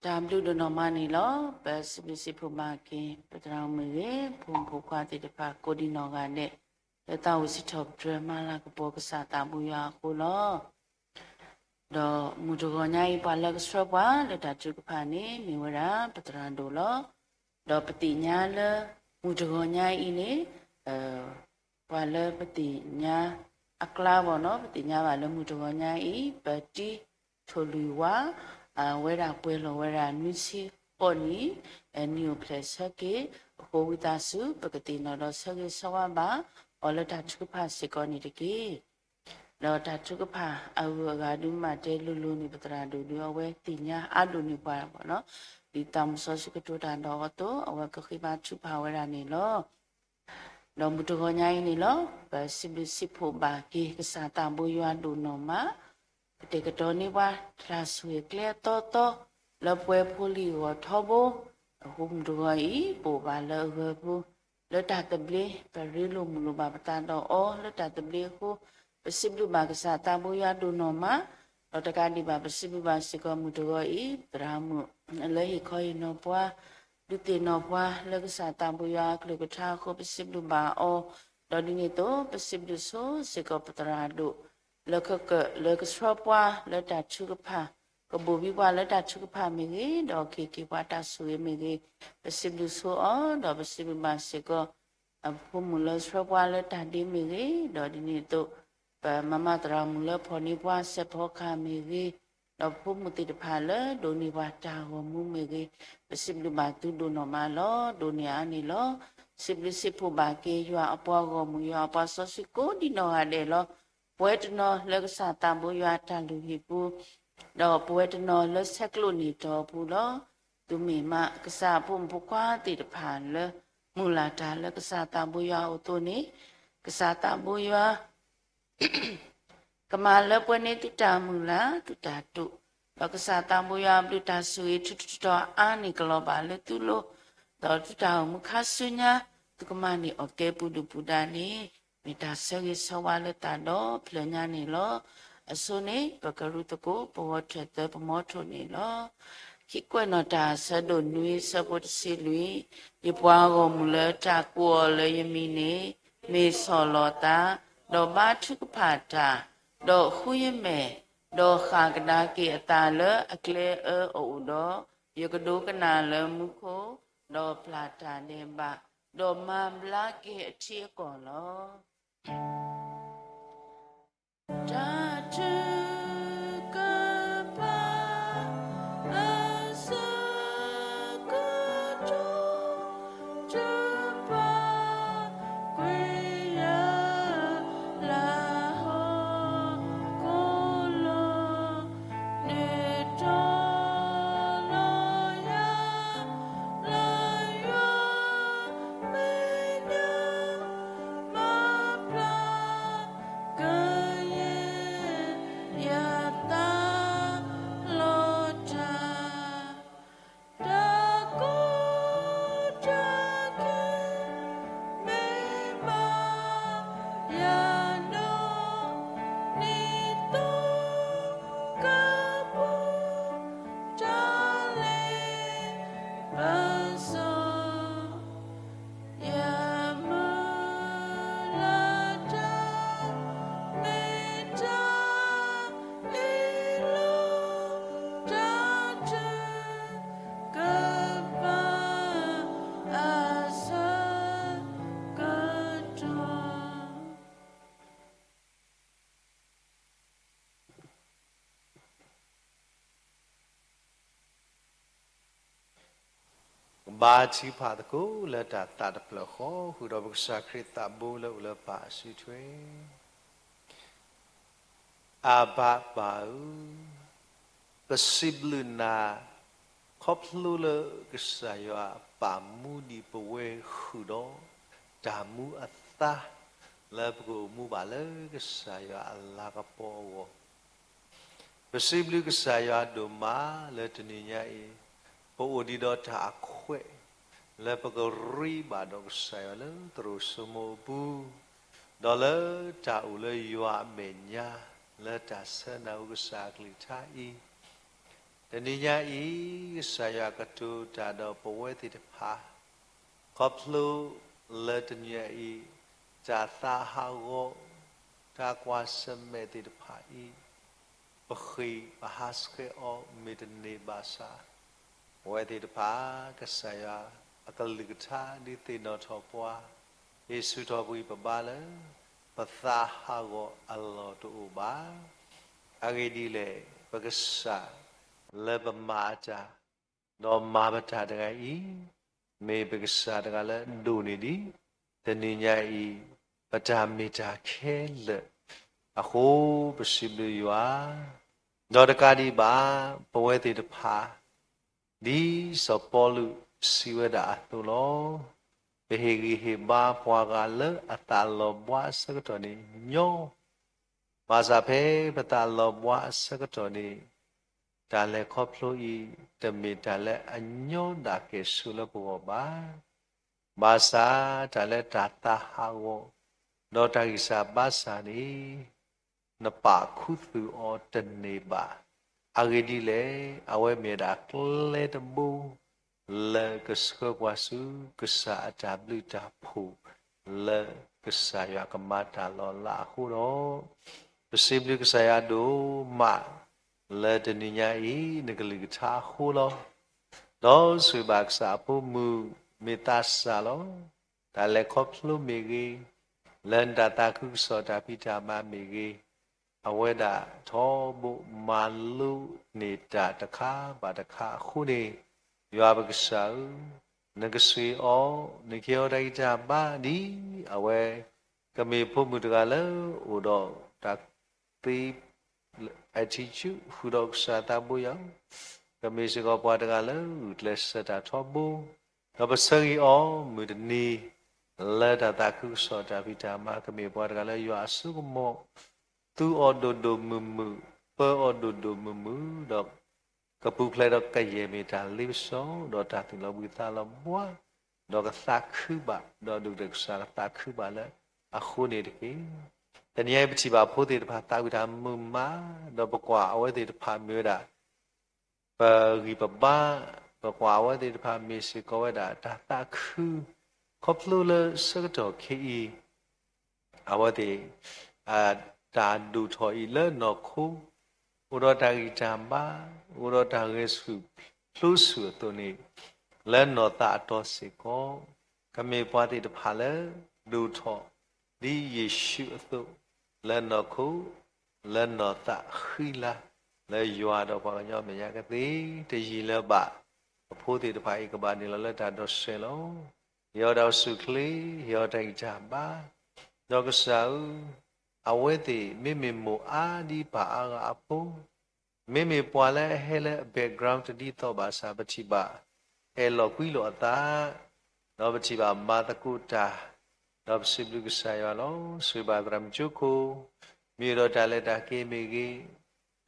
တၢ်ဘျုးဒိၣ်နီၢ်မးန့ၣ်လီၤ. ပစံးဘျုးစံးဖှိၣ်ဘၣ်က့ၤ ပသရၣ်မုၣ်ဂ့ၤ ဖိမုၣ်ဖိခွါသ့ၣ်တဖၣ် ကိးဒံနီၢ်ဂၤဒဲး လၢတၢ်အိၣ်စံးထီၣ်ပတြၢၤမၤလၤကပီၤကစၢ်သးဘိယွၤအဃိလီၤ. ဒီးမုၢ်တဂီၤညါအံၤ ပှၤလၢကဆှၢပှၤလၢတၢ်ထုကဖၣ်န့ၣ် မ့ၢ်ဝဲဒၣ်ပသရၣ်ဒိၣ်လီၤ. ဒီးပသ့ၣ်ညါလၢ မုၢ်တဂီၤညါအံၤန့ၣ် ပှၤလၢပသ့ၣ်ညါအကျါဘၣ်နီၤ, ပသ့ၣ်ညါဘၣ်လၢမုၢ်တဂီၤညါအံၤ ပတံထိၣ်လွံၢ်ဝါ အဝဲဒၣ်ပှဲၤလီၤဝဲဒၣ်နွံဆံဃိးနံၣ်, နံၣ်အိၣ်ဖျဲၣ်ဆၢက့ၤအဃိ ဝံသးစူၤ ပကသ့ၣ်နီၣ်ဒီးဆၢဂ့ၤဆၢဝါဘၣ်အီၤလၢတၢ်ထုကဖၣ်စ့ၢ်ကီးန့ၣ်တက့ၢ်. ဒီးတၢ်ထုကဖၣ်အဂုၤအဂၤဒုးမ့ၢ်တဲလိၤလိၤန့ၣ် ပသရၣ်ဒိၣ်ဒုးအဝဲသ့ၣ်ညါအါဒိၣ်န့ၢ်ပှၤဘၣ်နီၤ, ဒ်သးမုၢ်စီဆှံကတိၤတၢ်ဒီးအသိး အဝဲကဃ့ဘါထုကဖၣ်ဝဲဒၣ်န့ၣ်လီၤ. ဒီးမုၢ်တဂီၤညါအံၤန့ၣ်လီၤ, ပစံးဘျုးစံးဖှိၣ်ဘၣ်က့ၤကစၢ်သးဘိယွၤဒိၣ်နီၢ်မး, ကတဲာ်ကတီၤန့ၢ်ပှၤတၢ်ဆိၣ်ဂ့ၤကျဲအသီသီ လၢပှဲၤဖိလံၤဂီၢ်ထီဘိ, အဃိမုၢ်တဂီၤအံၤ ပအိၣ်ဘၣ်လၢအဂၢၤပူၤ လၢတၢ်သဘျ့, ပရ့လိာ်မုာ်လိာ်ဘၣ်ပသးဒီးအီၤလၢတၢ်သဘျ့အဃိ, ပစံးဘျုးဘၣ်ကစၢ်သးဘိယွၤဒိၣ်နီၢ်မး, ဒီးတကးဒံးဘၣ် ပစံးဘျုးဘၣ်စ့ၢ်ကီးမုၢ်တဂီၤအံၤ သရၣ်မုၣ် လၢဟ့ၣ်ခီဟ့ၣ်နီၤပှၤ ဒုးသ့ၣ်နီၣ်ပှၤလၢကစၢ်သးဘိယွၤအကလုၢ်ကထါအဃိ ပစံးဘျုးဘၣ်အီၤ, ဒီးဒ်န့ၣ်အသိး ပစံးဘျုးဆိစ့ၢ်ကီးပသရၣ်ဒိၣ် လၢကကလၢကဆှၢပှၤလၢတၢ်ထုကဖၣ်, ကဘိၣ်ဘံပှၤလၢတၢ်ထုကဖၣ်မ့ၢ်ဂ့ၤ, ဒီးက့ၤက့ၤပှၤတၢ်ဆိၣ်ဂ့ၤမ့ၢ်ဂ့ၤ, ပစံးဘျုးဆိအီၤ, ဒီးပစံးဘျုးဘၣ်စ့ၢ်ကီး အဖိမုၣ်လၢဆှၢပှၤလၢတၢ်ဒ့မ့ၢ်ဂ့ၤ, ဒီးဒ်န့ၣ်အသိး ပမၤမၤသရၣ်မုၣ်လၢဖီၣ်န့ၢ်ပှၤစဲးဖီကဟၣ်မ့ၢ်ဂ့ၤ, ဒီးဖိမုၣ်သ့ၣ်တဖၣ်လၢဒိးန့ၢ်ပှၤတၢ်ဂီၤမူမ့ၢ်ဂ့ၤ, ပစံးဘျုးဘၣ်သုဒိၣ်နီၢ်မးလီၤ. ဒိးန့ၢ်အါန့ၣ်လီၤ. စံးဘျုးစံးဖှိၣ်ဘၣ်က့ၤ ယွၤအပှၤဂီၢ်မုၢ် ယွၤအပှၤစီဆှံကိးဒံနီၢ်ဂၤဒဲးလီၤ. ပဝဲတနီၤလၢကစၢ်သးဘိယွၤတၢ်လုၢ်ဟံၣ်ပူၤ, ဒီးပဝဲတနီၤလၢဆဲးကျိးန့ၢ်တီၢ်အပူၤလီၤ. သုမ့ၢ်မး ကစၢ်အဖိမုၣ်ဖိခွါသ့ၣ်တဖၣ်လၢ မုၢ်လၢ်တၢ်လၢကစၢ်သးဘိယွၤအအိၣ်အသိးန့ၣ်, ကစၢ်သးဘိယွၤ ကမၤလၢပှဲၤန့ၢ်သုတၢ်မုၢ်လၢ် သုတၢ်တိာ်, ဒီးကစၢ်သးဘိယွၤအဘျုးတၢ်ဆိၣ်ဂ့ၤ ထူထူတီတီအါန့ၢ်ကလီၤဘၣ်လၢသုလိၤ, ဒီးသုတၢ်အိၣ်မူခါဆူညါ သုကမၤန့ၢ်အီၣ်ကဲပူၤဒုၣ်ပူၤဒါန့ၣ် မ့ၢ်တၢ်ဆၢဂ့ၤဆၢဝါလၢသးဒီဖျၢၣ်ညါန့ၣ်လီၤ. အဆိန့ၣ် ပကရူၢ်သကိး ပဂီၤထၢၣ်သၢပမီထိၣ်န့ၣ်လီၤ. ခံကွဲးနီၣ်တၢ် ဆၢဒိၣ်နွံ ဆၢဖိတဆံလွံၢ်, ယပှၤဂီၢ်မုၢ်လၢတၢ်ကိးအီၤလၢယမံၤန့ၣ် မ့ၢ်ဆီၣ်လီၤသး, ဒီးဘါထုကဖၣ်တၢ်, ဒီးဃုယမဲာ်, ဒီးဃၣ်ကဒါက့ၤအသးလၢအကျဲအၢအအိၣ်ဒီး, ယကဒိကနၣ်လၢမူခိၣ်, ဒီးပျၢ်တၢ်ဒဲးဘး, ဒီးမၤဘျါက့ၤအထံအကီၢ်လီၤ. တၢ်ထုကဖၣ် အဆၢကတီၢ် ထုကဖၣ်ကွံာ်ယၤ လၢဟီၣ်ခိၣ်လီၤ. နုာ်ထီၣ်လီၤယၤ လၢယွၤမဲာ်ညါ မၤပျၢ်ကယဲၢ် ယသးလီၤတၢ် တၢ်ကိၢ်တၢ်ဂီၤ မ့ၢ်ဘၣ်ယၤဒီး နံၣ်သိကပူၤ တၢ်လ့ပစီ ယမုၢ်လၢ်တၢ် မ့ၢ်တၢ်အ့ၣ်လိာ် တၢ်ထုကဖၣ် အဆၢကတီၢ် ကဘါထုကဖၣ်သကိးလၢတၢ်သးတဖျၢၣ်ဃီ ဃုာ်ဒီးပကစၢ်ခရံာ်သးဘိလၢအအိၣ်လၢပၢ်အစုထွဲ အဘၤပၢ်ဧၢ, ပစံးဘျုးနၤ ခီဖျိလၢကစၢ်ယွၤပာ်မူဒံးပဝဲဃုာ်ဒီး တၢ်မူအသါ လၢပကအိၣ်မူဘၣ်လၢကစၢ်ယွၤအလၤကပီၤအဂီၢ် ပစံးဘျုးကစၢ်ယွၤဒိၣ်မးလၢတနံၤညါအံၤ ပအိၣ်ဒံးဒီးတၢ်အခွဲး လၢပကရ့ဘၣ်ဒီးကစၢ်ယွၤလၢသရိာ်စိမိၤအပူၤ, ဒီးလၢတၢ်အိၣ်လၢယွၤအမဲာ်ညါ လၢတၢ်ဆၢနၢ်ဟူကစၢ်အကလုၢ်ကထါအံၤ တနံၤညါအံၤ ကစၢ်ယွၤကတိၤတၢ်ဒီးပဝဲသ့ၣ်တဖၣ်, ခီဖျိလၢတနံၤညါအံၤ တၢ်သးဟးဂီၤ, တၢ်ကွၢ်ဆၢၣ်မဲာ်သ့ၣ်တဖၣ်အံၤ ပဃ့ၢ်ပဟးဆှဲးအီၤမ့ၢ်တန့ၢ်ဘၣ်ဆၣ်, ပဝဲသ့ၣ်တဖၣ် ကစၢ်ယွၤအကလုၢ်ကထါဒုးသ့ၣ်နီၣ်ထီၣ်ပှၤ, ဟ့ၣ်ဆူၣ်ထီၣ်ပှၤပဘါလၢ ပသးဟးဂီၤအလီၢ်တအိၣ်ဘၣ်. အဂ့ၢ်ဒ်လဲၣ်, ပကစၢ်လၢပမၤအတၢ် ဒီးမၤပတၢ်တဂၤအံၤ မ့ၢ်ပကစၢ်တဂၤလၢအဒိၣ်န့ၢ်ဒံး တနံၤညါအံၤ ပတၢ်မ့ၢ်တၢ်ခဲလၢာ်အဃိ ပစံးဘျုးယွၤ, ဒီးတကးဒံးဘၣ် ပဝဲသ့ၣ်တဖၣ် ဒ်စီၤပီလူးစံးဝဲဒၣ်အသိးလီၤ. ပဟ့ၣ်ဂံၢ်ဟ့ၣ်ဘါပှၤဂၤလၢအသးလီၤဘှါအဆၢကတီၢ်န့ၣ်ညီ ဘၣ်ဆၣ်ဖဲပသးလီၤဘှါအဆၢကတီၢ်န့ၣ် တၢ်လဲၤခီဖျိအံၤ တမ့ၢ်တၢ်လၢအညီဒၣ်ကဲၣ်ဆိးလၢပဂီၢ်ဘၣ်. ဘၣ်ဆၣ်တၢ်လၢတၢ်သးဟးဂီၤ ဒီးတၢ်ဂံၢ်စၢ်ဘါစၢ်န့ၣ် နပာ်ခူသူၣ်အီၤတန့ၢ်ဘၣ်. အဂ့ၢ်ဒ်လဲၣ်, အဝဲမ့ၢ်ဝဲဒၣ်ကျဲတဘိ လၢကဆှၢပှၤဆူကစၢ်အတၢ်ဘျုးတၢ်ဖှိၣ် လၢကစၢ်ယွၤကမၤတၢ်လီၤလးအဃိဒီး, ပစံးဘျုးကစၢ်ယွၤဒိၣ်မး လၢတနံၤညါအံၤ နကလုၢ်ကထါအဃိလီၤ. ဒီးဆိၣ်ဂ့ၤဘၣ်ကစၢ်အဖိမုၣ် မ့ၢ်သးစၢ်လီၤ. တၢ်လဲၤခီဖျိမ့ၢ်ဂ့ၤ, လၢနတၢ်သးခုကစီၣ်တၢ်ဖံးတၢ်မၤမ့ၢ်ဂ့ၤ, အဝဲဒၣ်ထီဘိမၤလိန့ၢ်တၢ်တခါဘၣ်တခါအဃိန့ၣ်, ယွၤပကစၢ်ဧၢ, နကဆှၢအီၤ, နကဟ့ၣ်အီၤတၢ်ဂံၢ်တၢ်ဘါဒ်အဝဲ ကမ့ၢ်ဖိမုၣ်တဂၤလၢအိၣ်ဒီးတၢ်သ့ attitude ဃုာ်ဒီးကစၢ်သးဘိယွၤ, ကမ့ၢ်စ့ၢ်ကီးပှၤတဂၤလၢဂုာ်ကျဲးစၢးတၢ်ထီဘိ, ဒီးပဆၢဂ့ၤအီၤမုၢ်တနံၤ လၢတၢ်သးခုကစီၣ်တၢ်ဖံးတၢ်မၤ ကမ့ၢ်ပှၤတဂၤလၢယွၤအစိကမီၤ သူအီၤဒိၣ်ဒိၣ်မုၢ်မုၢ်, ပၢအီၤဒိၣ်ဒိၣ်မုၢ်မုၢ်, ဒီးကပူၤဖျဲးဒီးကယဲၢ်မ့ၢ်တၢ်လ့ပစီ, ဒီးတၢ်သူၣ်လီၤဘှံးသးလီၤဘှါ, ဒီးကသးခုဘၣ်, ဒီးဒုၣ်ဒီးကစၢ်ကသးခုဘၣ်လၢအဃိန့ၣ်တက့ၢ်. တနံၤအံၤပထံၣ်ဘၣ်ဖိသ့ၣ်တဖၣ်သးဝံၣ်တၢ်မုာ်မး, ဒီးပကွၢ်အဝဲသ့ၣ်တဖၣ်မ့ၢ်ဝဲဒၣ် ပဂံၢ်ပဘါ, ပကွၢ်အဝဲသ့ၣ်တဖၣ်မ့ၢ်စ့ၢ်ကီးဝဲဒၣ်တၢ်သးခု, ခီဖျိလၢဆၢကတီၢ်ခဲအံၤ အဝဲသ့ၣ် တၢ်ဒိၣ်ထီၣ်အံၤလၢနီၢ်ခိ, အိၣ်ဒီးတၢ်ဂံၢ်တၢ်ဘါ, အိၣ်ဒီးတၢ်ဂဲၤဆူၣ်ဖျိဆူၣ်အသိးန့ၣ်, လၢနီၢ်သးအတီၤစ့ၢ်ကီး, ကမ့ၢ်ပှၤသ့ၣ်တဖၣ်လၢဒိၣ်ထီၣ် ဒ်ယ့ၣ်ၡူးအသိး, လၢနီၢ်ခိ လၢနီၢ်သးဃံလၤ, လၢယွၤဒီးပှၤကညီမဲာ်ညါကသ့, တယံာ်လၢၤဘၣ် အဖိသ့ၣ်တဖၣ်အံၤကဘၣ်န့ၣ်လီၤလၢတၢ်ဒိးစဲးလီၤ. ဟ့ၣ်အီၤတၢ်အိၣ်ဆူၣ်အိၣ်ချ့, ဟ့ၣ်အီၤတၢ်ဂံၢ်တၢ်ဘါ, ဒီးကစၢ်ဧၢ, အဝဲသ့ၣ်မ့မ့ၢ်မိၢ်အါဒ်ပၢ်အါဂၤအဖိ မ့မ့ၢ်ပှၤလၢအဟဲလၢအ background တဒ်သိးဘၣ်ဆၣ် ပထံၣ်ဘၣ်အဲၣ်လီၤကွံလိာ်အသး, ဒီးပထံၣ်ဘၣ်မၤသကိးတၢ်, ဒီးပစံးဘျုးကစၢ်ယွၤလီၤ. ဆိၣ်ဂ့ၤဘၣ်သရၣ်မုၣ်ကၠိခိၣ်, မ့ၢ်အိၣ်ဒီးတၢ်လဲၤတၢ်က့ၤမ့ၢ်ဂ့ၤ,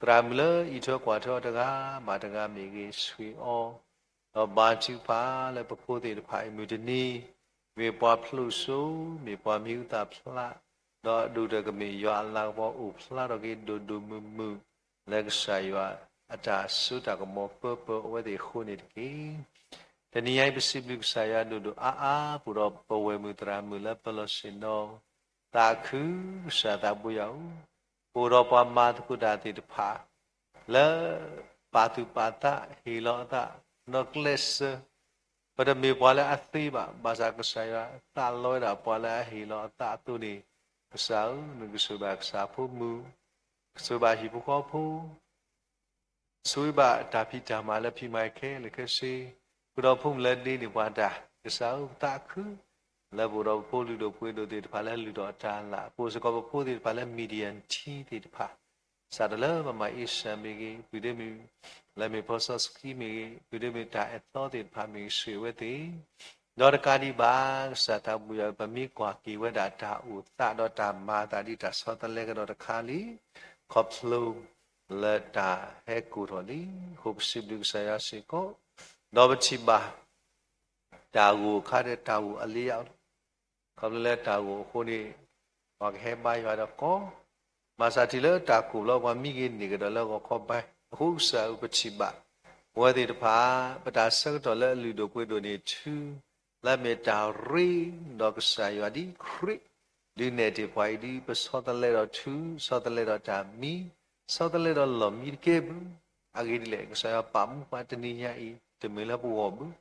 သရၣ်မုၣ်လၢအံးထွဲကွၢ်ထွဲအီၤတဂၤမးတဂၤမ့ၢ်ဂ့ၤ, ဆိၣ်ဂ့ၤအီၤ, ဒီးဘါထုကဖၣ်လၢပဖိသ့ၣ်တဖၣ်အံၤမုၢ်တနံၤ, မ့ၢ်ပှၤဖျိၣ်စိ, မ့ၢ်ပှၤမံၤဟူသၣ်ဖျါ, ဒီးအဒိၣ်ဒီးကမ့ၢ်ယွၤအလၤကပီၤအိၣ်ဖျါထီၣ်က့ၤဒိၣ်ဒိၣ်မုၢ်မုၢ်, လၢကစၢ်ယွၤအတၢ်စိတၢ်ကမီၤပၢပၢအဝဲသ့ၣ်အဃိန့ၣ်တက့ၢ်. တနံၤညါအံၤပစံးဘျုးကစၢ်ယွၤဒိၣ်ဒိၣ်အါအါ ပအိၣ်ဒီးပဝဲၢ်မုၣ်သရၣ်မုၣ်လၢပလီၢ်ဆ့ၣ်နီၤ, သးခုကစၢ်သးဘိယွၤဧၢ, ပအိၣ်ဒီးပှၤမၤသကိးတၢ်သ့ၣ်တဖၣ် လၢပာ်သူၣ်ပာ်သးဟ့ၣ်လီၤအသး နီၢ်ကျဲးစၢး, ပတမ့ၢ်ပှၤလၢအသ့ဘၣ်, ဘၣ်ဆၣ်ကစၢ်ယွၤသးလီဝဲဒၣ်ပှၤလၢအဟ့ၣ်လီၤအသးအသိးန့ၣ်, ကစၢ်ဧၢ, နကဆိၣ်ဂ့ၤဘၣ်ကစၢ်အဖိမုၣ်, ကဆိၣ်ဂ့ၤဘၣ်ဟံၣ်ဖိဃီဖိ ဆိၣ်ဂ့ၤဘၣ်တၢ်ဖံးတၢ်မၤလၢဖံးမၤခဲလၢာ်ခဲဆ့, ဃုာ်ဒီးဖိမုၣ်လၢဒ့န့ၢ်ပှၤတၢ်, ကစၢ်ဧၢ, ပသးခု လၢပအိၣ်ဒီးပဖိလုၢ်ဒိၣ်ပှ့ၤဒိၣ်သ့ၣ်တဖၣ်လၢလုၢ်ထီၣ်အတၢ်လၢ်, ပအိၣ်စ့ၢ်ကီးပဖိသ့ၣ်တဖၣ်လၢ Media Team သ့ၣ်တဖၣ်, စးထီၣ်လၢပမၤအ့ရှၢၣ်မ့ၢ်ဂ့ၤ, ပုၢ်ဒ့မုၣ်လၢမ့ၢ်ဖီစီဆှံမ့ၢ်ဂ့ၤ, ပုၢ်ဒ့မုၣ်တၢ်အဲၣ်သီသ့ၣ်တဖၣ်မ့ၢ်ဂ့ၤ, ဆိၣ်ဂ့ၤဝဲသ့ၣ် ဒီးတကးဒံးဘၣ်, ကစၢ်သးဘိယွၤဧၢ, ပမ့ၢ်ကွၢ်က့ၤဝဲဒၣ်တၢ်အိၣ်သးဒီးတၢ်မၤအသးဒ်တၢ်ဆီတလဲကဒီးတခါလံ, ခီဖျိလၢတၢ်ဟဲကိၢ်ထီၣ်လံ, အဃိပစံးဘျုးကစၢ်ယွၤစ့ၢ်ကီး, ဒီးပထံၣ်ဘၣ် တၢ်ဂိၢ်အခါဒီးတၢ်ဂိၢ်အလံယါလီၤ. ခီဖျိလၢတၢ်ဂိၢ်အဃိန့ၣ်, ပှၤကဟဲဘါယွၤဒီးကီ, ဘၣ်ဆၣ်တုၤလၢတၢ်ကိၢ်လီၤ ပှၤမံက့ၤန့ၢ်ကဒီးလၢဂီၤခီဘါ, အဃိကစၢ်ဧၢ ပထံၣ်ဘၣ် ပဝဲသ့ၣ်တဖၣ် ပတၢ်ဆၢကတီၢ်လၢအလုၢ်ဒိၣ်ပှ့ၤဒိၣ်န့ၣ် ထု လၢအမ့ၢ်တၢ်ရ့ဒီးကစၢ်ယွၤဒ်ခရံာ် ဒုးနဲၣ်တ့ၢ်ပှၤအံၤဒ် ပဆီတလဲဒီးထု, ဆီတလဲဒီးတၢ်မံ, ဆီတလဲဒီးလီၢ်မံတက့ၢ်ပူၤ, အဂ့ၢ်ဒ်လဲၣ် ကစၢ်ယွၤပာ်မူပှၤတနံၤညါအံၤ တမ့ၢ်လၢပဂီၢ်ဘၣ်,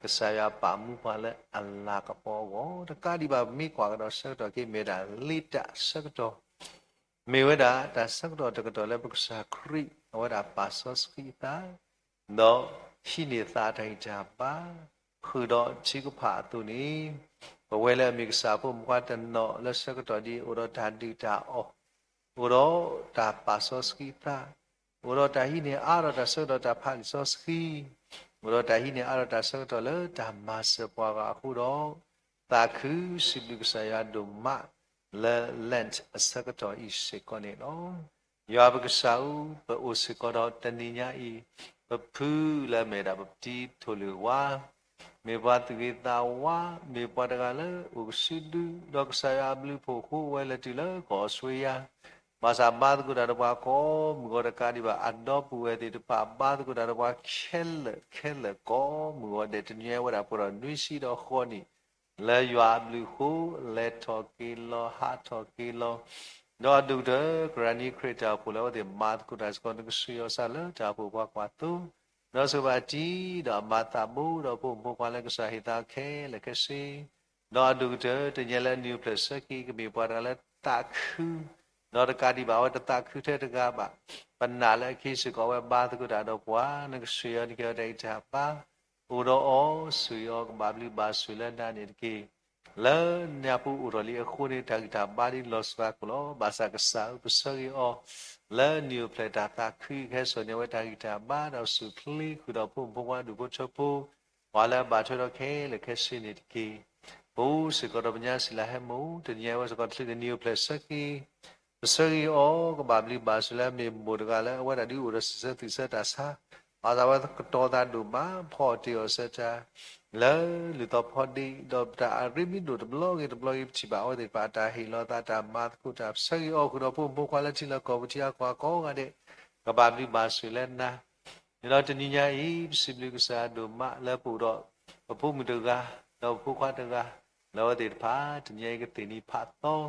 ကစၢ်ယွၤပာ်မူပှၤလၢအလၤကပီၤအဂီၢ်, တကးဒံးဘၣ် ပမ့ၢ်ကွၢ်ကဒီးဆၢကတီၢ်က့ မ့ၢ်ဝဲဒၣ်လ့တၢ်ဆၢကတီၢ် မ့ၢ်ဝဲဒၣ်တၢ်ဆၢကတီၢ်တကတီၢ်လၢပကစၢ်ခရံာ် အဝဲဒၣ်ပာ်စီဆှံအသး, ဒီးဟံးန့ၢ်သးအတၢ်ဂံၢ်တၢ်ဘါ, ဃုာ်ဒီးထုကဖၣ်အသိးန့ၣ်, ပဝဲလၢအမ့ၢ်ကစၢ်ဖိမုၣ်ဖိခွါတနီၤလၢဆၢကတီၢ်ဒ်အံၤ အိၣ်ဒီးတၢ်ဒုၣ်တၢ်အီၣ်, အိၣ်ဒီးတၢ်ပာ်စီဆှံအသး, အိၣ်ဒီးတၢ်ဟံးန့ၢ်အါထီၣ်တၢ်ဆၢကတီၢ်တၢ်ဖးလံာ်စီဆှံ, အိၣ်ဒီးတၢ်ဟံးန့ၢ်အါထီၣ်တၢ်ဆၢကတီၢ်လၢတၢ်မၤစၢၤပှၤဂၤအဃိဒီး, သးခုစံးဘျုးကစၢ်ယွၤဒိၣ်မးလၢ Lent အဆၢကတီၢ်အံၤစ့ၢ်ကီးန့ၣ်လီၤ. ယွၤပကစၢ်ဧၢ, ပအိၣ်စ့ၢ်ကီးဒီးတနံၤညါအံၤ, ပဖုလၢအမ့ၢ်ဒၣ်ပပတံၤထိၣ်လွံၢ်ဝါ, မ့ၢ်ပှၤသူၣ်ဂ့ၤသးဝါ, မ့ၢ်ပှၤတဂၤလၢအိၣ်ကစုဒုဒီးကစၢ်ယွၤအဘျုးအဖှိၣ်အဃိ အဝဲလဲၤတုၤလၢကီၢ်အီစထြ့လယါ, ဘၣ်ဆၣ်ဘါသကိးတၢ်ဒီးပှၤကိးမုၢ်ဂီၤတကးဒံးဘၣ် အဒီပုၢ်ဝဲၢ်သ့ၣ်တဖၣ် ဘါသကိးတၢ်ဒီးပှၤခဲလၢာ်ခဲလၢာ်ကိးမုၢ်ဂီၤဒဲး တနံၤညါအံၤဝဲဒၣ်ပှဲၤဒီးနွံဆံဒီးဃိးနံၣ် လၢယွၤအဘျုးအဃိ လဲၤထီၣ်က့ၤလီၤ ဟးထီၣ်က့ၤလီၤ, ဒီးအဒိၣ်ကတၢၢ် ကရၢနံခရံာ်တၢ်အိၣ်ဖှိၣ်လၢအဝဲသ့ၣ်မၤသကိးတၢ်စ့ၢ်ကီး နကဆှၢအီၤစးလၢတၢ်အိၣ်ဖှိၣ်ပှၤကွၢ်သိ, ဒီးဆိၣ်ဂ့ၤဘၣ်တံၤ ဒီးအမၤသးဘိ ဒီးဖိမုၣ်ဖိခွါလၢကစၢ်ဟ့ၣ်သးခဲလၢာ်ခဲဆ့, ဒီးအဒိၣ်ကတၢၢ် တနံၤညါလၢအနံၣ်အိၣ်ဖျဲၣ်ဆၢက့ၤ ကမ့ၢ်ပှၤတဂၤလၢသးခု ဒီးတကးဒံးဘၣ် အဝဲတသးခုထဲတဂၤဘၣ်, ပနာ်လၢအခံစ့ၢ်ကီး အဝဲဘါသကိးတၢ်ဒီးပှၤ နကဆှၢအီၤ နကဟ့ၣ်အီၤတၢ်ဂံၢ်တၢ်ဘါ, အိၣ်ဒီးအီၤ ဆိၣ်ဂ့ၤအီၤ ကဘၣ်ဘျုးဘၣ်ဆိၣ်လၢနၤန့ၣ်တက့ၢ်. လၢညါပူၤအိၣ်ထီၣ်လံအဃိန့ၣ် တၢ်ဂံၢ်တၢ်ဘါဒ်လီၤစှၤကီးလီၤ. ဘၣ်ဆၣ်ကစၢ်ဧၢ ပဆၢဂ့ၤအီၤ လၢနံၣ်အိၣ်ဖျဲၣ်တၢ်သးခုကဟဲစိာ်န့ၢ်အဝဲတၢ်ဂံၢ်တၢ်ဘါ ဒီးစူၢ်ချ့ဃုာ်ဒီးဖိမုၣ်ဖိခွါဒူၣ်ဖိထၢဖိ ပှၤလၢအဘၣ်ထွဲဒီးခဲလၢာ်ခဲဆ့န့ၣ်တက့ၢ်. ပအိၣ်စ့ၢ်ကီးဒီးပညါစံးလၢဟဲမုၢ် တနံၤညါအံၤဝဲစ့ၢ်ကီးတချုးန့ၣ် နံၣ်အိၣ်ဖျဲၣ်ဆၢက့ၤ ပဆၢဂ့ၤအီၤ ကဘၣ်ဘျုးဘၣ်ဆိၣ်လၢအမ့ၢ်မိၢ်တဂၤလၢအဝဲဒၣ်ဒုးအိၣ်ဒီးစံးဆၢသုးဆၢတၢ်ဆါ, ဘၣ်ဆၣ်ဝဲကတီၤသးဒိၣ်မး ဖီအီၣ်တ့ၢ်အီၣ်ဆၢတၢ် လၢလုၢ်သီဖီဒ့ ဒီးတၢ်အရ့မ့ၢ်ဒိၣ်တဘျီဂ့ၤတဘျီဂ့ၤ ပထံၣ်ဘၣ်အဝဲသ့ၣ်တဖၣ်အတၢ်ဟ့ၣ်လီၤသးတၢ်မၤသကိးတၢ် ပဆၢဂ့ၤအီၤဃုာ်ဒီးဖိမုၣ်ဖိခွါလၢထံလီၢ်ကီၢ်ပူၤထံအကွၢ်ကိးဂၤဒဲး ကဘၣ်ဘျုးဘၣ်ဆိၣ်လၢနၤ န့ၣ်ဒီးတနံၤညါအံၤ ပစံးဘျုးကစၢ်ဒိၣ်မးလၢပအိၣ်ဒီး ပဖိမုၣ်တဂၤ ဒီးပဖိခွါတဂၤ လၢအဝဲသ့ၣ်တဖၣ် တနံၤညါအံၤကသ့ၣ်နံၤဖးသီ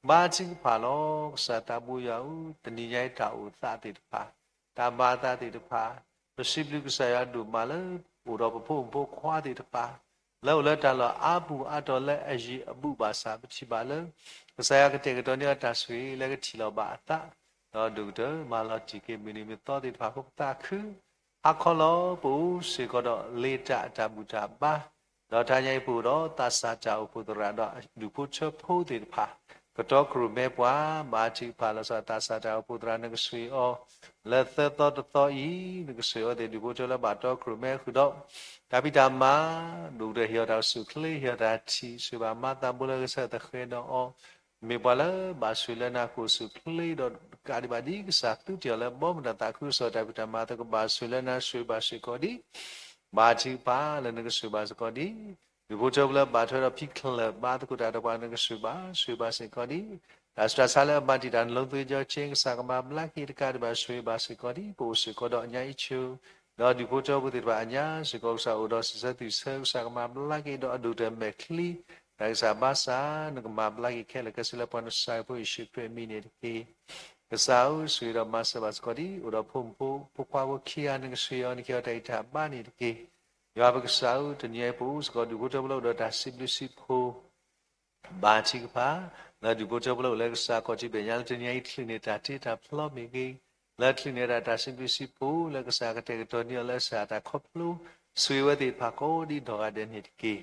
ဘါထုကဖၣ်လီၤ. ကစၢ်သးဘိယွၤဧၢ, တနံၤညါအံၤတၢ်အိၣ်သးသ့ၣ်တဖၣ် တၢ်မၤအသးသ့ၣ်တဖၣ် ပစံးဘျုးကစၢ်ယွၤဒိၣ်မးလၢ အိၣ်ဒီးပဖိမုၣ်ဖိခွါသ့ၣ်တဖၣ် လၢအိၣ်လၢတၢ်လီၢ်အါပူၤအါတီၤလၢအယံာ်အဘူးဘၣ်ဆၣ် ပထံၣ်ဘၣ်လၢ ကစၢ်ယွၤကတဲာ်ကတီၤန့ၢ်အီၤတၢ်ဆိၣ်ဂ့ၤလၢကထံၣ်လီၤဘၣ်အသး ဒီးဒိၣ်ကတၢၢ်မၤလီၤတံၢ်က့ၤမုၢ်နံၤမုၢ်သီသ့ၣ်တဖၣ်အဃိ ပသးခု ဟါခီလီၤ ပအိၣ်စ့ၢ်ကီးဒီးလ့တၢ်အတၢ်ဘူၣ်တၢ်ဘါ ဒီးတနံၤညါအံၤပအိၣ်ဒီးသးစၢ်တၢ်အိၣ်ဖှိၣ်သရၣ်ဒီးဒူၣ်ဖိထၢဖိသ့ၣ်တဖၣ် ကတီၤကြၢးမဲပှၤ ဘါထုကဖၣ်လီၤဆီသးစၢ်တၢ်အိၣ်ဖှိၣ်သရၣ် နကဆိၣ်ဂ့ၤအီၤ လၢသၢသီတသီအံၤ နကဆိၣ်ဂ့ၤအဝဲသ့ၣ်ဒူၣ်ဖိထၢလၢဘၣ်တီကြၢးမဲဃုာ်ဒီး တၢ်ဖံးတၢ်မၤ ဒိၣ်ကတၢၢ်ဟ့ၣ်အီၤတၢ်ကစူၢ်ချ့ ဟ့ၣ်အီၤတၢ်ထံၣ် ဆိၣ်ဂ့ၤဘၣ်မၤသးဘိလၢကစၢ်သဃဲၤဒီးအီၤ မ့ၢ်ပှၤလၢဘၣ်ဆိၣ်ဂ့ၤလၢနၤ ကအိၣ်ဆူၣ်ချ့ဒီးကးဒံးဘၣ်ဒ်ကစၢ်သူတ့ၢ်အီၤလၢဘီမုၢ်တၢ်သးခုကစီၣ်တၢ်ဖံးတၢ်မၤအသိး ကဘၣ်ဆိၣ်ဂ့ၤလၢနၤ ဆိၣ်ဂ့ၤဘၣ်စ့ၢ်ကီးဒ် ဘါထုကဖၣ်လၢနကဆိၣ်ဂ့ၤဘၣ်စ့ၢ်ကီးဒ် ဒူၣ်ဖိထၢဖိလၢဘၣ်ထွဲဒီးဖံးချၢၣ်ဘါသကိးတၢ်ဒီးပှၤ နကဆိၣ်ဂ့ၤဘၣ် ဆိၣ်ဂ့ၤဘၣ်စ့ၢ်ကီးဒ် တၢ်ဆူးတၢ်ဆါလၢအမၤတံာ်တာ် နလီသုကၠီဆ့ ကစၢ်ကမၤဘျါက့ၤတကးဒံးဘၣ် ဆိၣ်ဂ့ၤဘၣ်စ့ၢ်ကီးဒ် ပအိၣ်စ့ၢ်ကီးဒီးအညါအံၤဆူ ဒီးဒူၣ်ဖိထၢဖိသ့ၣ်တဖၣ်အညါစ့ၢ်ကီး ကစၢ်အိၣ်ဒီးစံးဆၢသုးဆၢ ကစၢ်ကမၤဘျါက့ၤ ဒီးအဒိၣ်ကတၢၢ်မဲာ်ချံ တၢ်ကစၢ်ဘါစၢ် နကမၤဘျါက့ၤခဲလၢာ်ခဲဆ့လၢပှၤနဆၢဖိယ့ၣ်ၡူးခရံာ်အမံၤန့ၣ်တက့ၢ်. ကစၢ်ဧၢ ဆိၣ်ဂ့ၤဒီးမၤစၢၤဘၣ်စ့ၢ်ကီးဒ် အိၣ်ဒီးဖိမုၣ်ဖိခွါဖိခံဂၤ နကဆိၣ်ဂ့ၤအီၤ နကဟ့ၣ်အီၤတၢ်ဂံၢ်တၢ်ဘါန့ၣ်တက့ၢ်. ယွၤပကစၢ်ဧၢ တနံၤအံၤပအိၣ်စ့ၢ်ကီးဒူၣ်ဖိထၢဖိလၢအိၣ်ဒီးတၢ်စံးဘျုးစံးဖှိၣ် ဘါထုကဖၣ် လၢဒူၣ်ဖိထၢဖိလၢအိၣ်လၢကစၢ်ခီၣ်ထံးမဲာ်ညါလၢတနံၤအံၤ ချုးန့ၢ်တၢ်တ့တၢ်ဖျီမ့ၢ်ဂ့ၤ, လၢချုးန့ၢ်ဒၣ်တၢ်စံးဘျုးစံးဖှိၣ် လၢကစၢ်ကတဲာ်ကတီၤန့ၢ်အီၤလၢအစၢ်တၢ်ခီဖျိ ဆိၣ်ဂ့ၤဝဲသ့ၣ်တဖၣ်ကိးဒ်နီၢ်ဂၤဒဲးန့ၣ်တက့ၢ်.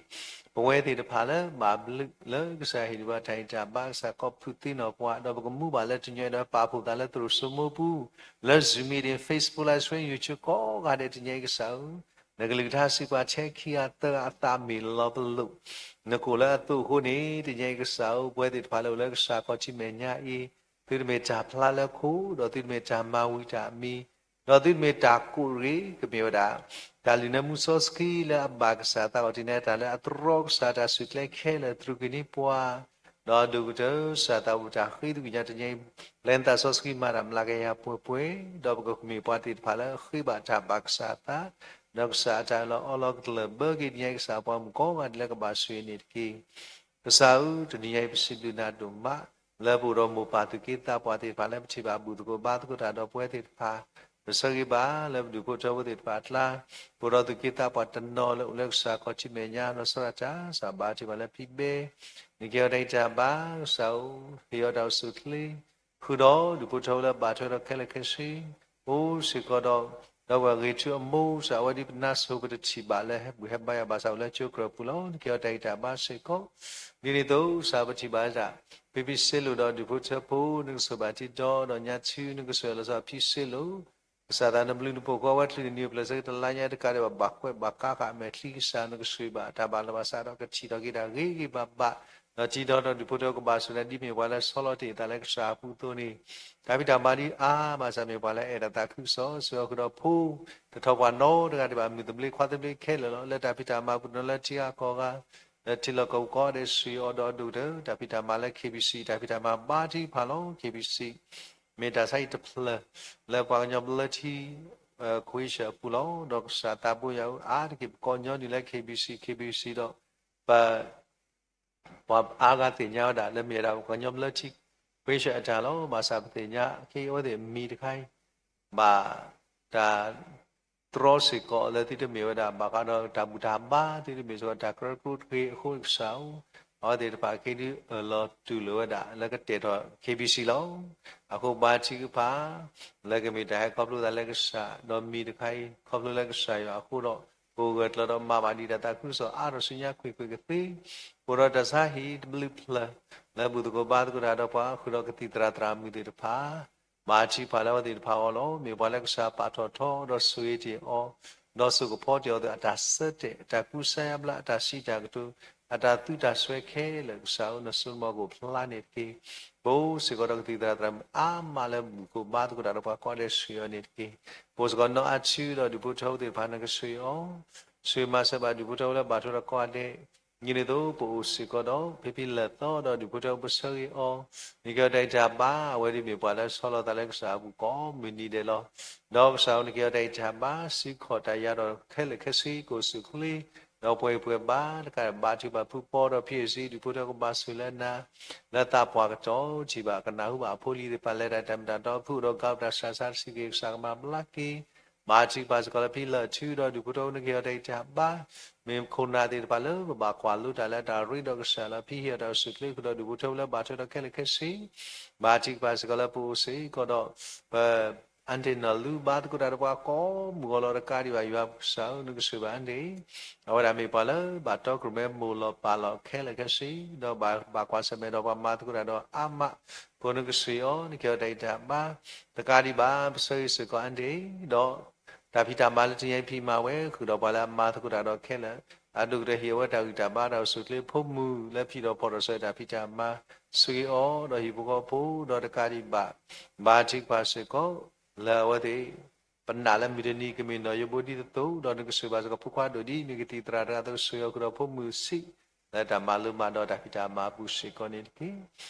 ပဝဲသ့ၣ်တဖၣ်လၢဘၣ်ဘျုးလၢကစၢ်ဟ့ၣ်ဒံးဘၣ်တၢ်ဂံၢ်တၢ်ဘါ ကစၢ်ကိးဖုသ့ၣ်နီၣ်ပှၤ ဒီးပကမူဘၣ်လၢတနံၤအံၤဒီးပာ်ဖှိၣ်သးလၢသရိာ်စိမိပူၤ လၢ Zoom meeting, Facebook live stream, YouTube ကိးဂၤဒဲးတနံၤအံၤကစၢ်ဧၢ နကလုၢ်ကထါစံးပှၤထဲခံဂၤသၢဂၤအသးမ့ၢ်လီၤပလိာ် နကိာ်လၢအသိးအဃိန့ၣ် တနံၤအံၤကစၢ်ဧၢ ပဝဲသ့ၣ်တဖၣ်လၢအိၣ်လၢကစၢ်ခီၣ်ထံးမဲာ်ညါအံၤ သုတမ့ၢ်တၢ်ဖျါလၢခိၣ် ဒီးသုတမ့ၢ်တၢ်မၤဝံၤတၢ်အမံၤ ဒီးသုတမ့ၢ်တၢ်ကိးရ့ၣ် ကမ့ၢ်ဝဲဒၣ် တၢ်လုၢ်နၢမူစီဆှံလၢအဘၣ်ကစၢ်သးခီၣ်ထံးန့ၣ် တၢ်လၢအတြီကစၢ်တၢ်ဆူၣ်ကျဲခဲလၢာ် သရူးက့ၤန့ၢ်ပှၤ ဒီးအဒိၣ်ကတၢၢ် ကစၢ်သးဘိးတၢ်ဃ့သကွံာ်ညါတနံၤအံၤ, ပျဲနသးစီဆှံမၤတၢ်မျးကယၤပှဲၤပှဲၤ, ဒီးပကမ့ၢ်ပှၤသ့ၣ်တဖၣ်လၢအဃ့ဘၣ်တၢ်ဘၣ်ကစၢ်အသး, ဒီးကစၢ်အတၢ်အၢၣ်လီၤအီလီၤကလၢၢ်ဘၢက့ၤတနံၤအံၤ ကစၢ်ပှၤမုၣ်ကိးဂၤဒဲးလၢကဘၣ်ဆိၣ်ဂ့ၤန့ၣ်တက့ၢ်. ကစၢ်ဧၢ, တနံၤညါအံၤ ပစံးဘျုးနၤဒိၣ်မး လၢပအိၣ်ဒီးမိၢ်ပၢ်သူၣ်က့သးပှၢ်သ့ၣ်တဖၣ်လၢပထံၣ်ဘၣ် ဘူၣ်သကိးဘါသကိးတၢ်ဒီးပဝဲသ့ၣ်တဖၣ်, ပဆၢဂ့ၤဘၣ်လၢပဒူၣ်ဖိထၢဖိသ့ၣ်တဖၣ်အကျါ, ပအိၣ်ဒီးသူၣ်က့သးပှၢ်တနီၤလၢအိၣ်လၢကစၢ်ခီၣ်ထံးမဲာ်ညါ နီၢ်စီၤရၣ်တၢ် ကစၢ်ဘါထုကဖၣ်လၢဖံဘဲ နကဲအီၤတၢ်ဂံၢ်တၢ်ဘါ ကစၢ်ဧၢ, ဟ့ၣ်အီၤတၢ်အိၣ်ဆူၣ်အိၣ်ချ့, ဃုာ်ဒီးဒူၣ်ဖိထၢဖိလၢဘၣ်ထွဲဒီးခဲလၢာ်ခဲဆ့, အိၣ်စ့ၢ်ကီးဒီး ဒီးပှၤဂ့ၤထူအမိၢ် ကစၢ် အဝဲဒၣ်ပနါစိၤပတထံၣ်ဘၣ်လၢဟဲဘူၣ်ဟဲဘါယွၤဘၣ်ဆၣ်အိၣ်လၢကၠိကြၢးပူၤလီၤ. နကဲအီၤတၢ်ဂံၢ်တၢ်ဘါစ့ၢ်ကီး, ဒ်န့ၣ်အသိး ကစၢ် ပထံၣ်ဘၣ်ဒၣ် ဖံဖံစ့လိာ်ဒီးဒူၣ်ဖိထၢဖိ နကဆိၣ်ဘၣ်ထံဒီး ဒီးညါထု နကဆိၣ်ဂ့ၤလီၤဆီဖံစ့လိာ် ကစၢ်သး နဘျုးနဖှိၣ်ဃီဝဲချုးနံၤနံၤအိၣ်ဖျဲၣ်ဆၢကတီၢ်လါညါတကးဒံးဘၣ် ဘၣ်ကွဲးဘၣ်ကါဃာ်အမဲာ်ချံ ကစၢ် နကဆိၣ်ဂ့ၤဘၣ်တၢ်ဘၣ်လီၤဘၣ်စးဒီးကထံၣ်ထီၣ်က့ၤတၢ်ဂ့ၤဂ့ၤဘၣ်ဘၣ်, ဒီးထံထီၣ်ဒီးဒူၣ်ဖိထၢကဘၣ်ဆိၣ်ဂ့ၤ ဒ်မ့ၢ်ပှၤလၢဆီလီၤတ့ၢ်အသးလၢကစၢ်အပူၤအသိးန့ၣ်, တၢ်ဖံးတၢ်မၤဒ်အါမး ကစၢ် မ့ၢ်ပှၤလၢအအဲၣ်တၢ်သးခုကစီၣ် ဆိၣ်ဂ့ၤအီၤဃုာ်ဒီးဖိ တထီၣ်ပှၤနီတဂၤဒံးဘၣ် မုၢ်သဘျ့ခွါသဘျ့ခဲလၢာ်လီၤ. လၢတၢ်ဖံးတၢ်မၤပူၤတနီၤလၢထံဂၤကီၢ်ဂၤ လၢထံလီၢ်ကီၢ်ပူၤကိးဂၤဒဲး ဆိၣ်ဂ့ၤအီၤဒီးအဒိၣ်ကတၢၢ် တၢ်ဖံးတၢ်မၤလၢ K B C တၢ်ဖံးတၢ်မၤဘါထုကဖၣ်လီၤ. K B C မ့ၢ်တၢ်ဆါဟံၣ်တဖျၢၣ် လၢပှၤကညီဘျၢထံ Croatia အပူၤလီၤ. ဒီးကစၢ်သးဘိယွၤအါတက့ၢ် ပကိးညီနုၢ်လၢ K B C, K B C ဒီး ပ ပှၤအါဂၤသ့ၣ်ညါဝဲဒၣ် လၢမ့ၢ်ဝဲဒၣ်ပှၤကညီဘျၢထံ Croatia အတၢ်လီၤ. ဘၣ်ဆၣ်ပသ့ၣ်ညါ ခဲအံၤအဝဲသ့ၣ်အမံၤတခါအံၤ ဘၣ်တၢ် တြီစ့ၢ်ကီးလၢသုတမ့ၢ်ဝဲဒၣ် ဘၣ်ဃးဒီးတၢ်ဘူၣ်တၢ်ဘါ သုတမ့ၢ်စ့ၢ်ကီးတၢ်ကရၢကရိတဂ့ၤအဃိ ကစၢ်ဧၢ, အဝဲသ့ၣ်တဖၣ်ခဲအံၤဒုးအၢၣ်လီၤတူၢ်လိာ်ဝဲဒၣ် လၢကတဲာ်ထီၣ် K B C လီၤ. အဃိဘါထုကဖၣ် လၢကမ့ၢ်တၢ်ဟဲခီဖျိသးလၢကစၢ်, ဒီးမံၤတခါအံၤ ခီဖျိလၢကစၢ်ယွၤအဃိဒီး ပအိၣ်ဂၢၢ်ကျၢၤဒီးမၤဘၣ်ဒံးတၢ်သးခုကစီၣ်အါထီၣ်ဆူညါကွ့ၢ်ကွ့ၢ်ကသ့, ပအိၣ်ဒီးတၢ်ဆါဟံၣ်တဘျုးဖျၢၣ် လၢဘူၣ်သကိးဘါသကိးတၢ်ဒီးပှၤ ဃုာ်ဒီးကသံၣ်သရၣ်သရၣ်မုၣ်သ့ၣ်တဖၣ် ဘါထုကဖၣ်လၢအဝဲသ့ၣ်တဖၣ်အဂီၢ်လီၤ. မ့ၢ်ပှၤလၢကစၢ်ပာ်ထီၣ်ထီ ဒီးဆိၣ်ဂ့ၤတ့ၢ်အီၤ, ဒီးစိာ်ကဖီတ့ၢ်အီၤသ့ၣ်အတၢ်ဆၢတဲာ်, အတၢ်ကူစါယါဘျါ, အတၢ်စံးတၢ်ကတိၤ, အတၢ်သုးတၢ်စွဲခဲလၢာ် ကစၢ်ဧၢ နစိနမီၤကအိၣ်ဖျါန့ၣ်တက့ၢ်. ပအိၣ်စ့ၢ်ကီးဒီးကသံၣ်သရၣ်သရၣ်မုၣ်အါမးလၢဘူၣ်သကိးဘါသကိးတၢ်ဒီးပှၤကိးဂၤဒဲး ဆိၣ်ဂ့ၤအီၤန့ၣ်တက့ၢ်. ပအိၣ်စ့ၢ်ကီးနီၢ်အါထုဒီးဒူၣ်ဖိထၢဖိသ့ၣ်တဖၣ် နကဆိၣ်ဂ့ၤအီၤ, ဆိၣ်ဂ့ၤမၤစၢၤဘၣ်ဒူၣ်ဖိထၢဖိလၢဘၣ်ထွဲဒီးကိးဂၤဒဲး ဒ်န့ၣ်အသိး ပအိၣ်စ့ၢ်ကီးဒီး ဖံဖံလၢာ်သီဒီးဒူၣ်ဖိထၢဖိပဆၢဂ့ၤအီၤ, နကဲအီၤတၢ်ဂံၢ်တၢ်ဘါ အဝဲဒ်မ့ၢ်ပှၤလၢဆီလီၤသးလၢကစၢ်အပူၤကိးမုၢ်နံၤဒဲးလီၤ. ဒီးကစၢ်ဧၢ နကဲအီၤတၢ်ဂံၢ်တၢ်ဘါ စူၢ်ခီၣ်တၢ်ယၤဒီးခဲလၢာ်ခဲဆ့ ကအိၣ်ဆူၣ်အိၣ်ချ့ ဒီးပှဲၤဂံၢ်ပှဲၤဘါတကးဒံး ဘါထုကဖၣ်ဖုပီဒီး ဖံးအ့ၣ်စံ ဒူၣ်ဖိထၢဖိကဘၣ်ဆိၣ်လၢနၤ လၢသးပှၢ်ကတီၢ်ထံၣ်ဘၣ် ကနၢ်ဟူဘၣ်အဖိအလံၤသ့ၣ်တဖၣ် လဲၤတၢ်တၢ်မ့ၢ်တၢ်တီ ဖုအိၣ်ဒီးကါအိၣ်တၢ်ဆးဆါတစူၢ်က့ၤ ကစၢ်ကမၤဘျါက့ၤ ဘါထုကဖၣ်စ့ၢ်ကီးလၢဖံလၢာ်ထုဒီးဒူၣ်ဖိထၢဖိ နကဲအီၤတၢ်ဂံၢ်တၢ်ဘါ မ့ၢ်ခိၣ်နၢ်သ့ၣ်တဖၣ်လၢပဘၣ်ကွၢ်လိတၢ်လၢအတၢ်ရ့ဒီးကစၢ်လီၤ. ဖံဟ့ၣ်အီၤတၢ်အိၣ်ဆူၣ်အိၣ်ချ့ ဃုာ်ဒီးဒူၣ်ဖိထၢဖိလၢဘၣ်ထွဲဒီးခဲလၢာ်ခဲဆ့ ဘါထုကဖၣ်စ့ၢ်ကီးလၢပအိၣ်စ့ၢ်ကီးဒီး ပ အါတ့ၢ်နီၢ်လူဘါသကိးတၢ်ဒီးပှၤကိးမုၢ်ဂီၤလီၤတကးဒံးဘၣ် ယွၤပကစၢ်ဧၢ နကဆိၣ်ဂ့ၤဘၣ်အါတ့ၢ် အဝဲဒၣ်မ့ၢ်ပှၤလၢဘၣ်တီကြၢးမဲမိၢ်လီၤပၢ်လီၤခဲလၢာ်ခဲဆ့ ဒီးဘၣ်ကွၢ်ဆၢၣ်မဲာ်ဒီးပှၤမၤသကိးတၢ်ဒီးအါမး ပနကဆိၣ်ဂ့ၤအီၤ နကဲအီၤတၢ်ဂံၢ်တၢ်ဘါ တကးဒံးဘၣ် ပဆၢဂ့ၤစ့ၢ်ကီးအါတ့ၢ် ဒီး တၢ်ဖံးတၢ်မၤလၢတနံၤအံၤဖံးမၤဝဲ ဃုာ်ဒီးပှၤလၢအမၤသကိးတၢ်ဒီးခဲလၢာ် အဒိၣ်ကတၢၢ်ဟ့ၣ်အဝဲတၢ်ဂံၢ်တၢ်ဘါ တၢ်အိၣ်ဆူၣ်အိၣ်ချ့ ဖိမုၣ်လၢဖံးဒီးဖီၣ်ဒီးဆၢတၢ်ဖံးတၢ်မၤ ဆိၣ်ဂ့ၤအီၤ ဒီးဟံၣ်ဖိဃီဖိ ဒီးတကးဒံးဘၣ် ဘါထုကဖၣ်စ့ၢ်ကီး လၢအဝဲသ့ၣ် ပနာ်လၢမုၢ်တနံၤကမ့ၢ်နီၢ်ယိဘိဒ်သိးသိး ဒီးနကဆိၣ်ဂ့ၤဘၣ်စ့ၢ်ကီးဖိခွါဒိၣ်ဒ်မ့ၢ်ကသံၣ်သရၣ်တဂၤအသိး ဆိၣ်ဂ့ၤအီၤဃုာ်ဒီးဖိမုၣ်ဆံး လၢတၢ်မၤလိမၤဒိးတၢ်ဖံးတၢ်မၤအပူၤစ့ၢ်ကီးန့ၣ်တက့ၢ်.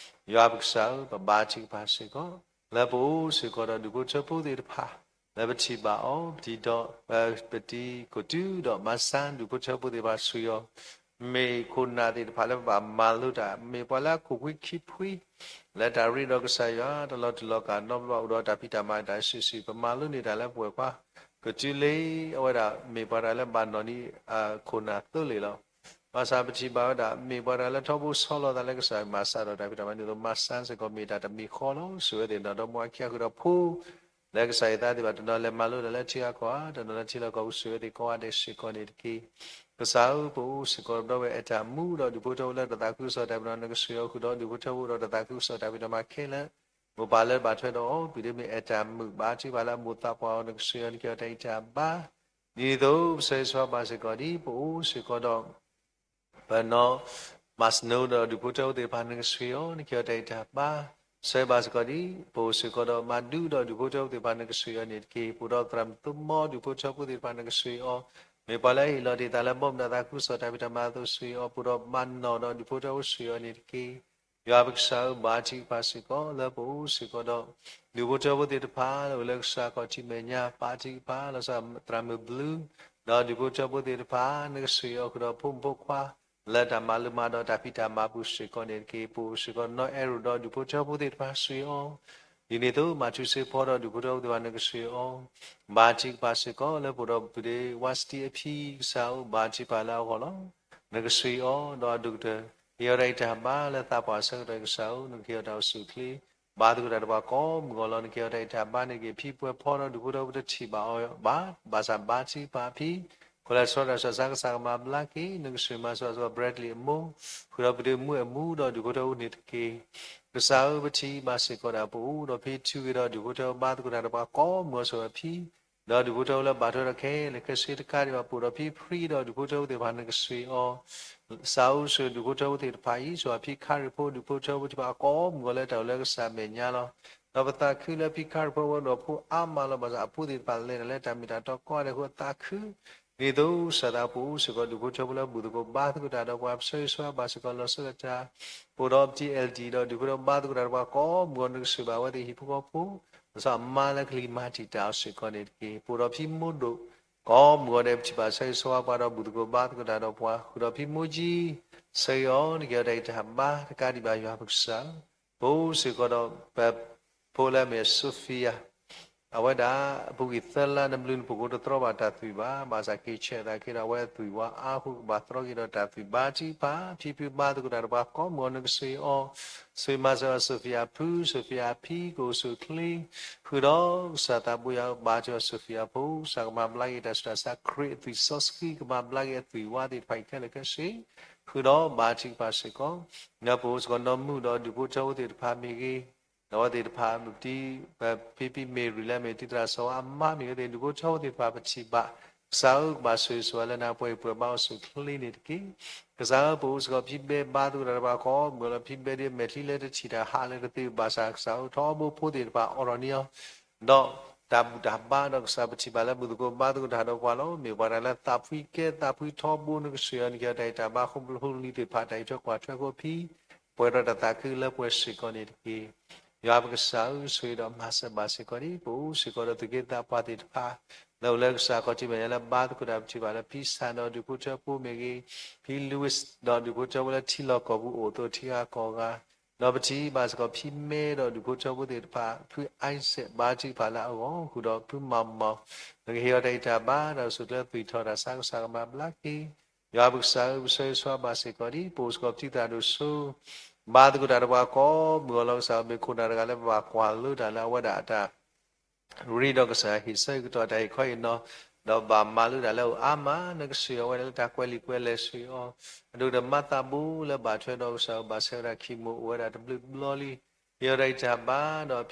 ယွၤပကစၢ်ဧၢ ပဘါထုကဖၣ်စ့ၢ်ကီး လၢပအိၣ်စ့ၢ်ကီးဒီးဒူၣ်ဖိထၢဖိသ့ၣ်တဖၣ် လၢပထံၣ်ဘၣ်အီၤ ပတံၤဒီး ပတံၤကိၢ်တုဒီး မၤစၢၤဒူၣ်ဖိထၢဖိသ့ၣ်တဖၣ် ဆိၣ်ဂ့ၤအီၤ မ့ၢ်ခိၣ်နၢ်သ့ၣ်တဖၣ်လၢပဘၣ်မၤလိတၢ် မ့ၢ်ပှၤလၢအခိၣ်ဖှံခံဖှံ လၢတၢ်ရ့ဒီးကစၢ်ယွၤ တၢ်လီၤတူာ်လီၤကာ် နီတဘျီဘၣ်အိၣ်ဒီးတၢ်ဖံးတၢ်မၤတၢ်စုာ်စုာ် ပမၤလိန့ၢ်တၢ်လၢပဝဲၢ်ခွါ ကတုၤလၢ အဝဲဒၣ်မ့ၢ်ပှၤတၢ်လၢဘၣ်နီၢ်ဒံး ခိၣ်နၢ်သိလ့ၣ်လီၤ. ဘၣ်ဆၣ်ပထံၣ်ဘၣ်ဝဲဒၣ် မ့ၢ်ပှၤတၢ်လၢထီဘိဆီလီၤသးလၢကစၢ် မၤစၢၤဒီးတၢ်ဖံးတၢ်မၤန့ၣ်အသိး မၤစၢၤစ့ၢ်ကီးမ့ၢ်တၢ်တမံၤဃီလီၤ. ဆိၣ်ဂ့ၤအဝဲသ့ၣ်ဒီး ဒီမါအခံအဃုာ်ဒီးဖိ လၢကစၢ်ယွၤသးသ့ၣ်တဖၣ် တနီၤလဲၤမၤလိတၢ်လၢထံဂၤကီၢ်ဂၤ တနီၤလၢထံလီၢ်ကီၢ်ပူၤ ဆိၣ်ဂ့ၤအဝဲသ့ၣ်ကိးဂၤဒဲးစ့ၢ်ကီးန့ၣ်တက့ၢ်. ကစၢ်ဧၢ ပအိၣ်စ့ၢ်ကီးဒီးပဝဲအဲၣ်တၢ်မူဒီးဒူၣ်ဖိထၢဖိလၢတၢ်သးခုကစီၣ်တၢ်ပနီၣ် နကဆိၣ်ဂ့ၤအီၤဃုာ်ဒီးဒူၣ်ဖိထၢဖိဒီးတၢ်သးခုကစီၣ်တၢ်ဖံးတၢ်မၤခဲလၢာ် မိၢ်ပၢ်လၢဘၣ်ထွဲဒီးအီၤ ပံၤဒမ့ၢ်အဲၣ်တၢ်မုာ်ဘါထုကဖၣ်လၢအမိၢ်သးပှၢ်အီၤ နကဆိၣ်ဂ့ၤအီၤ နကဲအီၤတၢ်ဂံၢ်တၢ်ဘါ ဒ်န့ၣ်အသိးပဆၢဂ့ၤဆၢဝါဘၣ်စ့ၢ်ကီးဒ် ပအိၣ်စ့ၢ်ကီးဒီး ပနီၢ် မၤစနိဒီးဒူၣ်ဖိထၢဖိသ့ၣ်တဖၣ် နကဆိၣ်ဂ့ၤအီၤ နကဲအီၤတၢ်ဂံၢ်တၢ်ဘါ ဆၢဂ့ၤဘၣ်စ့ၢ်ကီးဒ် ပအိၣ်စ့ၢ်ကီးဒီးမၤဒူဒီးဒူၣ်ဖိထၢဖိသ့ၣ်တဖၣ် နကဆိၣ်ဂ့ၤအီၤန့ၣ်တက့ၢ်. ပအိၣ်ဒီးသရၣ်မုၣ်သမီဒူၣ်ဖိထၢဖိသ့ၣ်တဖၣ် နကဆိၣ်ဂ့ၤအီၤ မ့ၢ်ပှၤလၢအဟ့ၣ်လီၤတ့ၢ်သးလၢဘီမုၢ်ဒီးသးခုကစီၣ်တၢ်ဖံးတၢ်မၤအသိးဆိၣ်ဂ့ၤအီၤ ပအိၣ်ဒီးမၤနီၢ်ဒီးဒူၣ်ဖိထၢဖိဆိၣ်ဂ့ၤအီၤန့ၣ်တက့ၢ်. ယွၤပကစၢ်ဧၢ, ဘါထုကဖၣ်စ့ၢ်ကီးလၢပအိၣ်စ့ၢ်ကီးဒီး ဒူၣ်ဖိထၢဖိသ့ၣ်တဖၣ်လၢအိၣ်လၢကစၢ်ခီၣ်ထံးမဲာ်ညါ, ဘါထုကဖၣ်လီၤဆီသရၣ်မုၣ်ဘျုး, ဒီးဒူၣ်ဖိထၢဖိသ့ၣ်တဖၣ် နကဆှ့ၣ်အီၤဃုာ်ဒီးဖိမုၣ်ဖိခွါ လၢတၢ်မၤလိမၤဒိးတၢ်ဖံးတၢ်မၤပူၤစ့ၢ်ကီးန့ၣ်တက့ၢ်. ပအိၣ်စ့ၢ်ကီးနီၢ်အဲၣ်ရိၣ်ဒီးဒူၣ်ဖိထၢဖိသ့ၣ်တဖၣ်ဆှ့ၣ်အီၤ ဒ်န့ၣ်အသိးမၤထူစ့ဖီဒီးဒူၣ်ဖိထၢဖိသ့ၣ်တဖၣ်နကဆှ့ၣ်အီၤ, ဘါထုကဖၣ်စ့ၢ်ကီးလၢပအိၣ်ဒီးပုၢ်ဒ့ဝါစတံအဖံကစၢ်ဧၢ, ဘါထုကဖၣ်လၢအဂီၢ်လီၤ. နကဆှ့ၣ်အီၤဒီးအဒိၣ်ကတၢၢ် ကဟ့ၣ်အီၤတၢ်အံးတၢ်ဘါလၢသးပှၢ်ဆၢကတီၢ်ကစၢ်ဧၢ, နကဟ့ၣ်အီၤတၢ်အိၣ်ဆူၣ်အိၣ်ချ့ ဘါသကိးတၢ်ဒီးပှၤကိးမုၢ်ဂီၤလီၤ. နကဟ့ၣ်အီၤတၢ်အံးတၢ်ဘါန့ၣ်တက့ၢ်. ဖံပှဲၤဖီဒီးဒူၣ်ဖိထၢဖိတထံၣ်ဘၣ်အီၤဘၣ်, ဘၣ်ဆၣ်ဘါထုကဖၣ်ဖံ ခိၣ်လၢဆှီတၢ်ဆှီဆါကစၢ်ကမၤဘျါက့ၤ, နကဆှ့ၣ်မၤစၢၤစ့ၢ်ကီး Bradley အမိၢ် ဃုာ်ဒီးပုၢ်ဒ့မုၣ်အမူဒီးဒူၣ်ဖိထၢဖိန့ၣ်တက့ၢ်. ကစၢ်ဧၢ, ပထံၣ်ဘၣ်စ့ၢ်ကီးဒၣ်ပအိၣ်ဒီးဖံထုးက့ၤဒီးဒူၣ်ဖိထၢဖိ ဘါသကိးတၢ်ဒီးပှၤကိးမုၢ်ဂီၤစ့ၢ်ကီးဖံ ဒီးဒူၣ်ဖိထၢဖိလၢဘၣ်ထွဲဒီးခဲလၢာ်ခဲဆ့တကးဒံးဘၣ် ပအိၣ်ဒီးဖံဖှံဒီးဒူၣ်ဖိထၢဖိသ့ၣ်တဖၣ်နကဆှ့ၣ်အီၤ, ကစၢ်ဧၢ, ဆှ့ၣ်ဒူၣ်ဖိထၢဖိသ့ၣ်တဖၣ်အံၤ ဆိၣ်ဖံခါရ့ၣ်ဖိဒူၣ်ဖိထၢဖိသ့ၣ်တဖၣ်အကိးမုၢ်ဂီၤလၢတၢ်အိၣ်လၢကစၢ်မဲာ်ညါလီၤ. ဒီးပသးခုလၢဖံခါရ့ၣ်ဖိအဝဲအိၣ်ဒီးဖိအါမးလီၤ. ဘၣ်ဆၣ်အဖိသ့ၣ်တဖၣ်လဲၤတၢ်လၢတၢ်မ့ၢ်တၢ်တီကိးဂၤဒဲးအဃိ သးခု ဒ်သိးကစၢ်သးပအိၣ်စ့ၢ်ကီးဒူၣ်ဖိထၢဖိလၢဘူၣ်သကိးဘါသကိးတၢ်ဒီးပှၤ ပဆၢဂ့ၤဆၢဝါဘၣ်စ့ၢ်ကီးလီၤဆီဒၣ်တၢ်, ပအိၣ်ဒီးပတံၤ L D ဒီးဒူၣ်ဖိထၢဖိဘါသကိးတၢ်ဒီးပှၤကိးမုၢ်ဂီၤ နကဆှ့ၣ်ဘၣ်အဝဲသ့ၣ်ဟံၣ်ဖိဃီဖိ လီၤဆီအမါလၢကလံၤမၤတံာ်တာ်အီၤစ့ၢ်ကီးန့ၣ်တက့ၢ်. ပအိၣ်ဒီးဖံမိၢ်ဒိၣ် ကိးမုၢ်ဂီၤဒဲး ပထံၣ်ဘၣ်ဆၢဂ့ၤဆၢဝါပှၤဒီးဘူၣ်သကိးဘါသကိးတၢ်ဒီးပှၤ ဃုာ်ဒီးဖံမိၢ်ကၠံ ဆၢဂ့ၤအီၤ နကဟ့ၣ်အီၤတၢ်အံးတၢ်ဘါတကးဒံးဘၣ်ယွၤပကစၢ်ဧၢ, ပအိၣ်စ့ၢ်ကီးဒီးပဖိလၢအမ့ၢ် Sophia အဝဲဒၣ် အပူၤကွံာ်သၢလါ နဘျုးနဖှိၣ်ကိတတြီဘၣ်တၢ်သွံၣ်ဘၣ်, ဘၣ်ဆၣ်က့ၤဆဲးသးခဲဒီးအဝဲအသွံၣ်ဝါအါဃိ ကဘၣ်တြီက့ၤဒီးတၢ်သွံၣ် ဘါထုကဖၣ် ဖံဖုဘါသကိးတၢ်ဒီးပှၤကိးမုၢ်ဂီၤ နကဆှ့ၣ်အီၤ, ဆှ့ၣ်မၤစၢၤအီၤ Sophia ဖု Sophia အဖံ ကအိၣ်ဆူၣ်အိၣ်ချ့ ဃုာ်ဒီးကစၢ်သးပှၢ်ယွၤဧၢ ဘါထုကဖၣ် Sophia ဖိ ကစၢ်ကမၤဘျါက့ၤတၢ်ဆူးတၢ်ဆါ ခရံာ်အသွံၣ်စီဆှံ ကမၤဘျါက့ၤအသွံၣ်ဝါသ့ၣ်တဖၣ်အံၤခဲလၢာ်ခဲဆ့ ဃုာ်ဒီးဘါထုကဖၣ်စ့ၢ်ကီး, ဒီးပအိၣ်စ့ၢ်ကီးနီၢ်မုၣ်ဒီးဒူၣ်ဖိထၢဖိသ့ၣ်တဖၣ်မ့ၢ်ဂ့ၤ, ဒီးအဝဲသ့ၣ်တဖၣ် ပတံၤ ပဖံဖံမ့ၢ်ရံၤလၢအမ့ၢ်တံၤသရၣ်စီၤဝါအမါမ့ၢ်ဂ့ၤသ့ၣ် ဒူၣ်ဖိထၢဖိသ့ၣ်တဖၣ်ပထံၣ်ဘၣ်, ကစၢ်ဧၢ ကဘၣ်ဆိၣ်ဂ့ၤဆိၣ်ဝါလၢနၤပှဲၤပှဲၤဘါအိၣ်ဆူၣ်အိၣ်ချ့န့ၣ်တက့ၢ်. ကစၢ်ဧၢ ပအိၣ်စ့ၢ်ကီးဖံဘဲဘါသကိးတၢ်ဒီးပှၤကိးမုၢ်ဂီၤလီၤ ဖံဘဲဒ်အမဲာ်ချံလၢတထံၣ်တၢ်ဟးလၢတသ့ဘၣ်ဆၣ် ကစၢ်ဧၢ ထီဘိဖိသ့ၣ်တဖၣ်အိးထီၣ်န့ၢ်အီၤ ဒီးတၢ်ဘူၣ်တၢ်ဘါဒီးကစၢ်ပထံၣ်ဘၣ်လၢဘူၣ်သကိးဘါသကိးတၢ်ဒီးပှၤလီၤ. မ့ၢ်ပှၤတၢ်လၢသးဖှံကဲသးဖှံထီဘိ နကဆှ့ၣ်အီၤ နကဟ့ၣ်အီၤတၢ်အံးတၢ်ဘါ ဃိၣ်ဖျိလံၤသ့ၣ်တဖၣ် တၢ်အံးထွဲကွၢ်ထွဲဃိဖံ ပှဲၤဒီးတၢ်သးခုလၢပှဲၤစ့ၢ်ကီးန့ၣ်တက့ၢ်. ယွၤပကစၢ်ဧၢ ဆိၣ်ဂ့ၤဒီးမၤစၢၤဘၣ်စ့ၢ်ကီးဒံး ပအိၣ်စ့ၢ်ကီးဒီးသူၣ်က့သးပှၢ်သ့ၣ်တဖၣ် လၢအိၣ်လၢကစၢ်ခီၣ်ထံးမဲာ်ညါလၢဘါသကိးတၢ် ပထံၣ်ဘၣ်လၢဖံစၣ်ဒီးဒူၣ်ဖိထၢဖိမ့ၢ်ဂ့ၤ, ဖံ Louis ဒီးဒူၣ်ဖိထၢဖိလၢထံလီၢ်ကီၢ်ပူၤအိၣ်အသိးထံဂၤကီၢ်ဂၤ, ဒီးပထံၣ်ဘၣ်စ့ၢ်ကီးဖံမဲဒီးဒူၣ်ဖိထၢဖိသ့ၣ်တဖၣ် ဖု Isaac ဘါထုကဖၣ်လၢအဂီၢ် ဃုာ်ဒီးဖုမၤမီၤ နကဟ့ၣ်အီၤတၢ်အံးတၢ်ဘါ တၢ်အိၣ်ဆူၣ်အိၣ်ချ့သွံၣ်ထီၣ်တၢ်ဆါ ကစၢ်ကမၤဘျါက့ၤ ယွၤပကစၢ်ဧၢ ပဆၢဂ့ၤဆၢဝါဘၣ်စ့ၢ်ကီးဒံး ပအိၣ်စ့ၢ်ကီးပတံၤသရၣ်ဒိၣ်စိ ဘါသကိးတၢ်ဒီးပှၤကိးမုၢ်ဂီၤလီၤ. ကစၢ်ဧၢ မ့ၢ်ခိၣ်နၢ်တဂၤလၢပဘၣ်ကွၢ်လိတၢ်လၢအဝဲဒၣ်အတၢ် ရ့ဒီးကစၢ်ဟ့ၣ်ဆၢကတီၢ်တၢ်ဟ့ၣ်ခီဟ့ၣ်နီၤ, ဒီးဘၣ်မၤလိတၢ်လၢအအိၣ်အါမး နကဆှ့ၣ်အီၤဝဲဒၣ်လၢတၢ်ကွဲးလံာ်ကွဲးလဲၢ်ဆှ့ၣ်အီၤ, အဒိၣ်ဒီးမၤသးဘိလၢဘၣ်ထွဲဒီးကစၢ်ဧၢ ဘၣ်ဆၢဝဲဒၣ်ခံမိၢ်အိၣ်ဝဲဒၣ်တဘျုးဘျီလံ ဟ့ၣ်အီၤတၢ်အံးတၢ်ဘါ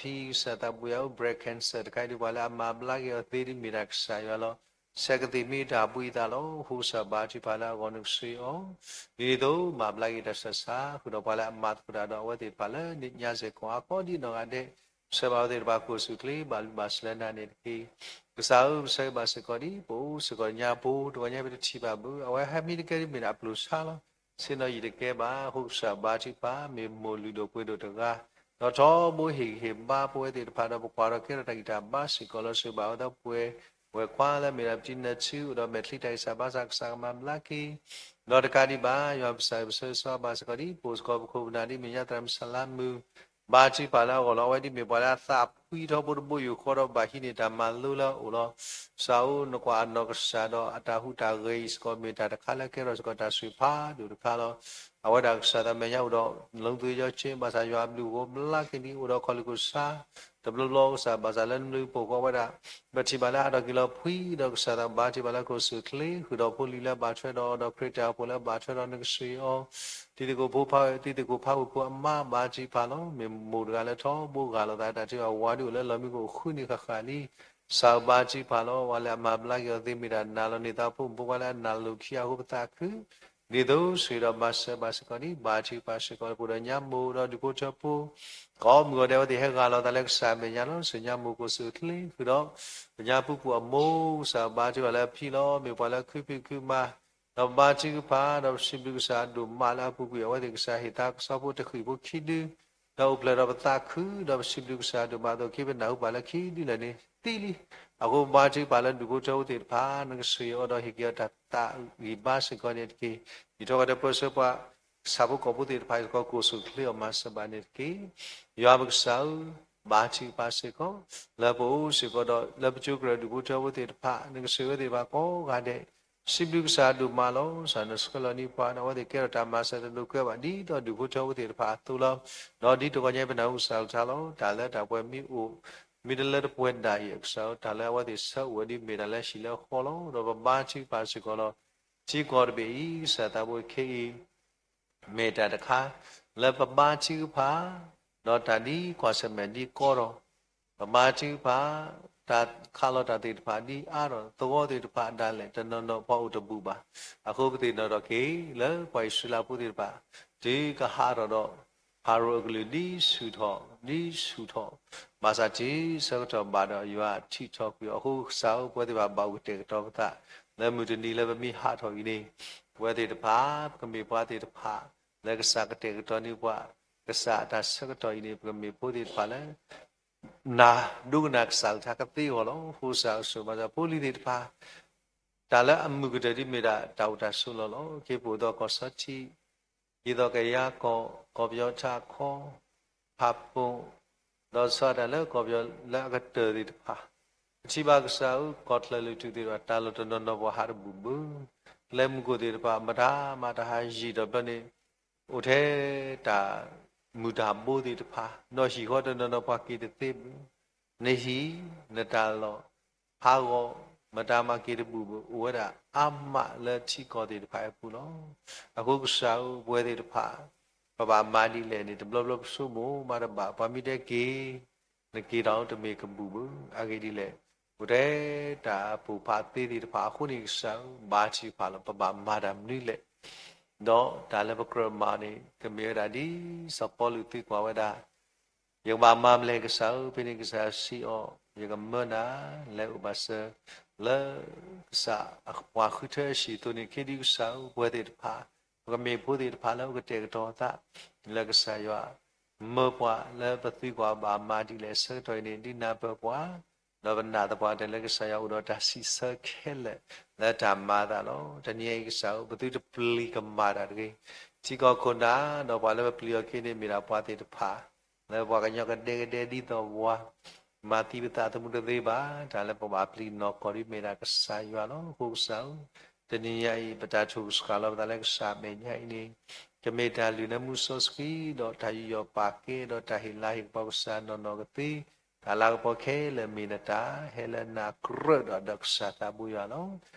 ဒီးဖံကစၢ်သးပှၢ်ယွၤဧၢ breast cancer တခါအံၤဒ်ပှၤလၢအမၤဘျါက့ၤအီၤသ့ဒ်မ့ၢ်ဒၣ်ကစၢ်ယွၤလီၤ. ဆဲးကသံၣ်မ့ၢ်တၢ်ဘှံးအသးလီၤ. အဃိကစၢ်ဘါထုကဖၣ်လၢအဂီၢ် နကဆှ့ၣ်အီၤ ဒ်န့ၣ်အသိးမၤဘျါက့ၤတၢ်ဆူးတၢ်ဆါ ဃုာ်ဒီးပှၤလၢအမၤသကိးတၢ်ဒီးအဝဲသ့ၣ်တဖၣ်လၢညါစဲးကီးအါကီးဒ်နီၢ်ဂၤဒဲး ဆှၢဘၣ်အဝဲသ့ၣ်တဖၣ်ကအိၣ်ဆူၣ်အိၣ်ချ့ ဘၣ်လုၢ်ဘၣ်စၢၤလၢနၤန့ၣ်တက့ၢ်. ကစၢ်ဧၢ ပဆၢဂ့ၤဘၣ်စ့ၢ်ကီးဒံး ပအိၣ်စ့ၢ်ကီးညါပူၤ တဂီၤညါပတထံၣ်ဘၣ်ဘၣ် အဝဲဟဲမံတကဲဒ်မ့ၢ်ဒၣ်အပျိၢ်ဆါလီၤ. ဆ့ၣ်နီၤယံာ်တကဲဘၣ် အဃိကစၢ်ဘါထုကဖၣ် မ့ၢ်မိၢ်လုၢ်ဒိၣ်ပှ့ၤဒိၣ်တဂၤ ဒီးထီဘိဟ့ၣ်ဂံၢ်ဟ့ၣ်ဘါပဝဲသ့ၣ်တဖၣ်ဒီး ပကွၢ်ထီၣ်ကဲထီၣ်တၢ်ဂံၢ်တၢ်ဘါစ့ၢ်ကီးလီၤ. ဆှ့ၣ်ဘၣ်အဝဲသ့ၣ်ပှဲၤ ဝဲၤခွါလၢမ့ၢ်ဒၣ်ပတံၤနၢၤထူ အိၣ်ဒီးမဲာ်ချံတၢ်ဂံၢ်စၢ်ဘါစၢ် ကစၢ်ကမၤဘျါက့ၤ ဒီးတကးဒံးဘၣ် ယွၤပကစၢ်ဧၢ ပဆၢဂ့ၤဆၢဝါဘၣ်စ့ၢ်ကီးဒံး ပအိၣ်စ့ၢ်ကီးပခိၣ်ပနၢ်ဒ်မ့ၢ်ညါသရၣ်မုၣ်စလါမုၢ် ဘါထုကဖၣ်လၢအဂီၢ်လီၤ. အဝဲဒ်မ့ၢ်ပှၤလၢအသးဖှံထီဘိတဘိယူၢ်ဃီဒီးဘၣ်ဟံးန့ၢ်တၢ်မၤလိလၢအအိၣ်လီၤ. ကစၢ်ဧၢ နကွၢ်အနီၢ်ကစၢ်ဒီးအတၢ်ဟူးတၢ်ဂဲၤအံၤစ့ၢ်ကီး မ့ၢ်တၢ်တခါလၢကဲထီၣ်စ့ၢ်ကီးတၢ်ဆိၣ်ဖးဒိၣ်တခါလီၤ. အဝဲဒၣ်ကစၢ်သးမဲာ်ညါအိၣ်ဒီး လူသူယီၤက့ ဘၣ်ဆၣ်ယွၤအဘျုးအဖှိၣ်ဘျါက့ၤန့ၣ် အိၣ်ဒီးခီၣ်လ့ၢ်ခိၣ်ဆါ တဘျီဘျီကစၢ် ဘၣ်ဆၣ်လၢနဘျုးနဖှိၣ်ဃီဝဲဒၣ် ပထံၣ်ဘၣ်လၢအါထီၣ်က့ၤလီၤဖှံဒီးကစၢ်သးဘါထုကဖၣ်လၢကအိၣ်ဆူၣ်အိၣ်ချ့ ဃုာ်ဒီးဖိလံၤလၢဘၣ်ထွဲဒီး ဒီးခရံာ်တၢ်အိၣ်ဖှိၣ်လၢဘၣ်ထွဲဒီး နကဆှ့ၣ်အီၤ တံၤသကိးဖိဖးဝဲ တံၤသကိးဖးဝဲဖိအမါ ဘါထုကဖၣ်လီၤ. မ့ၢ်မိၢ်တဂၤလၢထီဘိဂၢ်လိာ်သးတၢ်ထုကဖၣ် ဝၤဒုးအိၣ်လၢလီၢ်မံကအိၣ်ဃုနံၣ်ဃၣ်ဃၣ်လံ ကစၢ်ဧၢ ဘါထုကဖၣ်လီၤ. ပှၤလၢအမၤဘျါက့ၤအီၤသ့မ့ၢ်ဒၣ်နၤလီၤ. န့ၢ်သးဖိမုၣ်ဖိခွါလၢအနၢ်လိၤခံဂၤအဃိ ပသးခု ဒ်သိးဆှ့ၣ်ဒီးမၤစၢၤဘၣ်စ့ၢ်ကီးဒံး ဘါထုကဖၣ်စ့ၢ်ကီး ပအိၣ်ဒီးညါမိၢ်ဒီးဒူၣ်ဖိထၢဖိ ကိးမုၢ်ဂီၤဒဲး အဝဲသ့ၣ်ဟဲဂၢ်လိာ်သးလၢကစၢ်အမဲာ်ညါလီၤ. ဆှ့ၣ်ညါမိၢ်ကအိၣ်ဆူၣ်အိၣ်ချ့ ဃုာ်ဒီး ပညါပူၤကွံာ်အမိၢ် ကစၢ်ဘါထုကဖၣ်လၢအဖံလီၤ. မ့ၢ်ပှၤလၢခုဖံးခုမၤ ဒီးပဘါထုကဖၣ် ဒီးပစံးဘျုးကစၢ်အဒိၣ်မးလၢအပူၤကွံာ် အဝဲသ့ၣ်ကစၢ်ဟ့ၣ်သါကစီၣ်ဖိတဃံးဖိခံဒု, ဒီးအိၣ်ဖျဲၣ်ဒီးပသးခု, ဒီးပစံးဘျုးကစၢ်အဒိၣ်မးအသိး က့ၤပနၢ်ဟူပှၤလၢခံဒုလၢာ်န့ၣ်သံလံ. အဃိပဘါထုကဖၣ်လၢဒူၣ်ဖိထၢဖိသ့ၣ်တဖၣ် နကဆှၢအီၤဒီးဟ့ၣ်က့ၤအီၤတၢ်သးဂံၢ်ဘါစ့ၢ်ကီးန့ၣ်တက့ၢ်. ယထီၣ်ကဒီးပၢဆှၢပှၤ ကစၢ်ဖိကိးဖိသ့ၣ်တဖၣ်စ့ၢ်ကီး ကိးဆူၣ်ချ့အီၤမၤစၢၤဘၣ်န့ၣ်တက့ၢ်. ယွၤပကစၢ်ဧၢ, ဘါထုကဖၣ်စ့ၢ်ကီး လၢပအိၣ်စ့ၢ်ကီးဒီး လၢပကၠိကရၢဒူၣ်ဖိထၢဖိသ့ၣ်တဖၣ် နကဆှၢဝဲသ့ၣ်တဖၣ်ကိးဂၤဒဲး စံးဘျုးကစၢ်အဒိၣ်မးလီၤ. ကစၢ်နဆှၢလီၤန့ၢ်ပှၤဒီး အဝဲသ့ၣ်ကဲထီၣ်တၢ်မၤစၢၤတလိာ်ကွဲဘၣ် ဒ်သိးဒူၣ်ဖိထၢဖိသ့ၣ်တဖၣ်အသိးလီၤ. ဒီးဒ်တဂီၤညါပနၢ်ဟူကစၢ်ကလုၢ်ကထါလီၤ. တၢ်လၢတၢ်ပှဲၤမ့ၢ်အိၣ် မ့ၢ်တလၢတပှဲၤဒၣ်အံၤ ကစၢ်ဧၢ, တၢ်လၢအဝဲသ့ၣ်ဆၢအိၣ်ဝဲဒ်မ့ၢ်တၢ်လၢဟံၣ်လၢဃီလီၤ. ဒီးပဘါထုကဖၣ်စ့ၢ်ကီးလီၤ. ထံကီၢ်တဘ့ၣ်အံၤ ကစၢ်သးဘိခဲအံၤ မ့ၢ်တၢ်တခါ လၢပဘါထုကဖၣ် ဒီးတၢ်ဒ်ကွၢ်ဆၢၣ်မဲာ်ဒ်ကီထီၣ်, ပဘါထုကဖၣ် တၢ်ခးလီၤတၢ်သ့ၣ်တဖၣ်ဒ်အါထီၣ်, သဝီသ့ၣ်တဖၣ်ဒၣ်လဲာ် တနီၤနီၤပှၤအိၣ်တဘူၣ်ဘၣ်. အဃိပသ့ၣ်နီၣ်ထီၣ်က့ၤ လၢပှၤအံၣ်စရ့လးဖိသ့ၣ်တဖၣ် တုၤကဟးထီၣ်ဒီး ဖၤရိၤအကလုၢ်ဒ်ဆူၣ်ထီၣ် ဒ်ဆူၣ်ထီၣ်, ဘၣ်ဆၣ်တုၤဆၢကတီၢ်ဘၣ်ဒီးယွၤထံၣ်ထီၣ်ကွံာ်အီၤ. အဃိကစၢ်ဧၢ, ပဝဲသ့ၣ်တဖၣ်ဘၣ်အိၣ်ကတဲာ်ကတီၤပသး လၢမုၢ်တနံၤလၢပမ့ၢ်ဟးထီၣ်အံၤန့ၣ် ပဝဲသ့ၣ်တဖၣ် ပကမ့ၢ်ပှၤသ့ၣ်တဖၣ် လၢကစၢ်ကတဲာ်ကတီၤန့ၢ်ပှၤ, ကစၢ်အတၢ်ဆၢကတီၢ်အံၤန့ၣ် ပကမ့ၢ်ဖိသ့ၣ်တဖၣ်လၢ နၢ်ဒိကနၣ်ကစၢ်ကလုၢ်ကထါကသ့အဂီၢ်လီၤ. အဃိကစၢ်ဧၢ, စိၤမၤစၢၤဖိလံၤသ့ၣ်တဖၣ် တၢ်လၢအမုာ်ကတၢၢ်ဒ်မ့ၢ်ဒၣ်တၢ်အိၣ်တၢ်ဆိးလီၢ်လီၤ. က့ၤပအိၣ်ဒီးကီၢ်ဆီထံး, က့ၤသိးကယၤကီၢ်, ကီၢ်ပယီၤထးခီ, ဖးပိာ်, ဒီးဆှၢတၢ်လၢကီၢ်ပယီၤလၢအကတၢၢ်သ့ၣ်တဖၣ်, ပထံၣ်ဘၣ်ကစၢ်ဧၢ, ကီၢ်ချၢၣ်လုၢ်ထူၣ်သ့ၣ်တဖၣ် တၢ်လီၢ်တနီၤနီၤပှၤဟးတဘူၣ်ဘၣ်, ကျဲမုၢ်ခိၣ်သ့ၣ်တဖၣ် မတၤမၤတၢ်ဟးယံာ်ဒီးဘျီန့ၣ် အိၣ်ထဲတၢ်မုၢ်တၢ်ဘိသ့ၣ်တဖၣ်, ဒီးဟံၣ်ဃီတနီၤနီၤပှၤက့ၤတသ့ဘၣ်, နဟံၣ်, နတၢ်လီၢ်, ဟးဂီၤ, မတၤမၤက့ၤတဘူၣ်ဘၣ်, အိၣ်ဝဲဒၣ်အါမးလၢထံကီၢ်သ့ၣ်တဖၣ်အပူၤလီၤ. အဃိကစၢ်ဧၢ, ပဝဲသ့ၣ်တဖၣ် ပဘၣ်မၤဒ်လဲၣ်န့ၣ် တဘျီဘျီပဆိကမိၣ်မးတဘၣ်, ပှၤမ့ၢ်တဲက့ၤ နက့ၤထီၣ်တမ့ၢ်ကဘူၣ်ဘၣ်. အဂ့ၢ်ဒ်လဲၣ်, အိၣ်ထဲတၢ်ပိာ်ဖးသ့သ့ၣ်တဖၣ်အဃိန့ၣ် ကစၢ်ဧၢ, ဘါထုကဖၣ်လီၤ. ပဘၣ်မၤတၢ်မနုၤလဲၣ်, ဒီးတၢ်လၢပကြၢးမၤန့ၣ် ကမ့ၢ်ဝဲဒၣ်ဒ်စီၤပီလူးသံကွၢ်ဝဲဒၣ်, ယကဘၣ်မၤမနုၤလဲၣ်ကစၢ်ဧၢ, ဖဲန့ၣ်ကစၢ်စံးအီၤ, ယကမၢနၤလၢအိၣ်ဘၣ်စၢၤ လၢကစၢ်အပှၤဃုထၢအဟံၣ်အသိးန့ၣ် ခဲဒုးကစၢ်ဧၢ, ပဝဲသ့ၣ်တဖၣ် ပကမ့ၢ်ဖိသ့ၣ်တဖၣ်လၢအိၣ်ကတဲာ်ကတီၤသး လၢကစၢ်ယွၤ မၢပှၤလၢပသံကွၢ်ဘၣ်မၤဒ်လဲၣ်အဆၢကတီၢ်အံၤန့ၣ် ဒုးနၢ်ပၢၢ်ပှၤ, ဒီးပနာ်သပှၢ်တၢၢ်လၢကစၢ်ယွၤအိၣ်ဒီးတၢ်စံးဆၢခဲလၢာ်လၢတၢ်မၤအသးလီၤ. တနံၤအံၤကစၢ်ဧၢ, ပသုတပျံၤကမၣ်တၢ်တဂ့ၤ. ထံကီၢ်ခိၣ်နၢ် ဒီးပှၤလၢပပျံၤအီၤက့ၤန့ၣ် မ့ၢ်ဒၣ်ပှၤသ့ၣ်တဖၣ် လၢပှၤကညီကဒဲကဒဲဒ်သိးပှၤ မၤသံပသးသမူတသ့ဘၣ်. တၢ်လၢပဘၣ်ပျံၤနီၢ်ကီၢ်ဒ်မ့ၢ်ဒၣ်ကစၢ်ယွၤလီၤ. အဃိကစၢ်ဧၢ, တနံၤညါအံၤ ပတၢ်ထိၣ်ကဆှၣ်လီၤပသးလၢကစၢ်အမဲာ်ညါအံၤန့ၣ် ကမ့ၢ်တၢ်လုၢ်နၢမူစီဆှံ ဒီးတၢ်ယူးယီၣ်ပာ်ကဲ ဒီးတၢ်ဟ့ၣ်လၤဟ့ၣ်ကပီၤကစၢ်နီၢ်နီၢ်ကသ့, တၢ်လၤကပီၤခဲလၢာ်မ့ၢ်နတၢ် ဟဲလၢနၤကြၢးဒီးဒီးကစၢ်သးဘိယွၤလီၤ.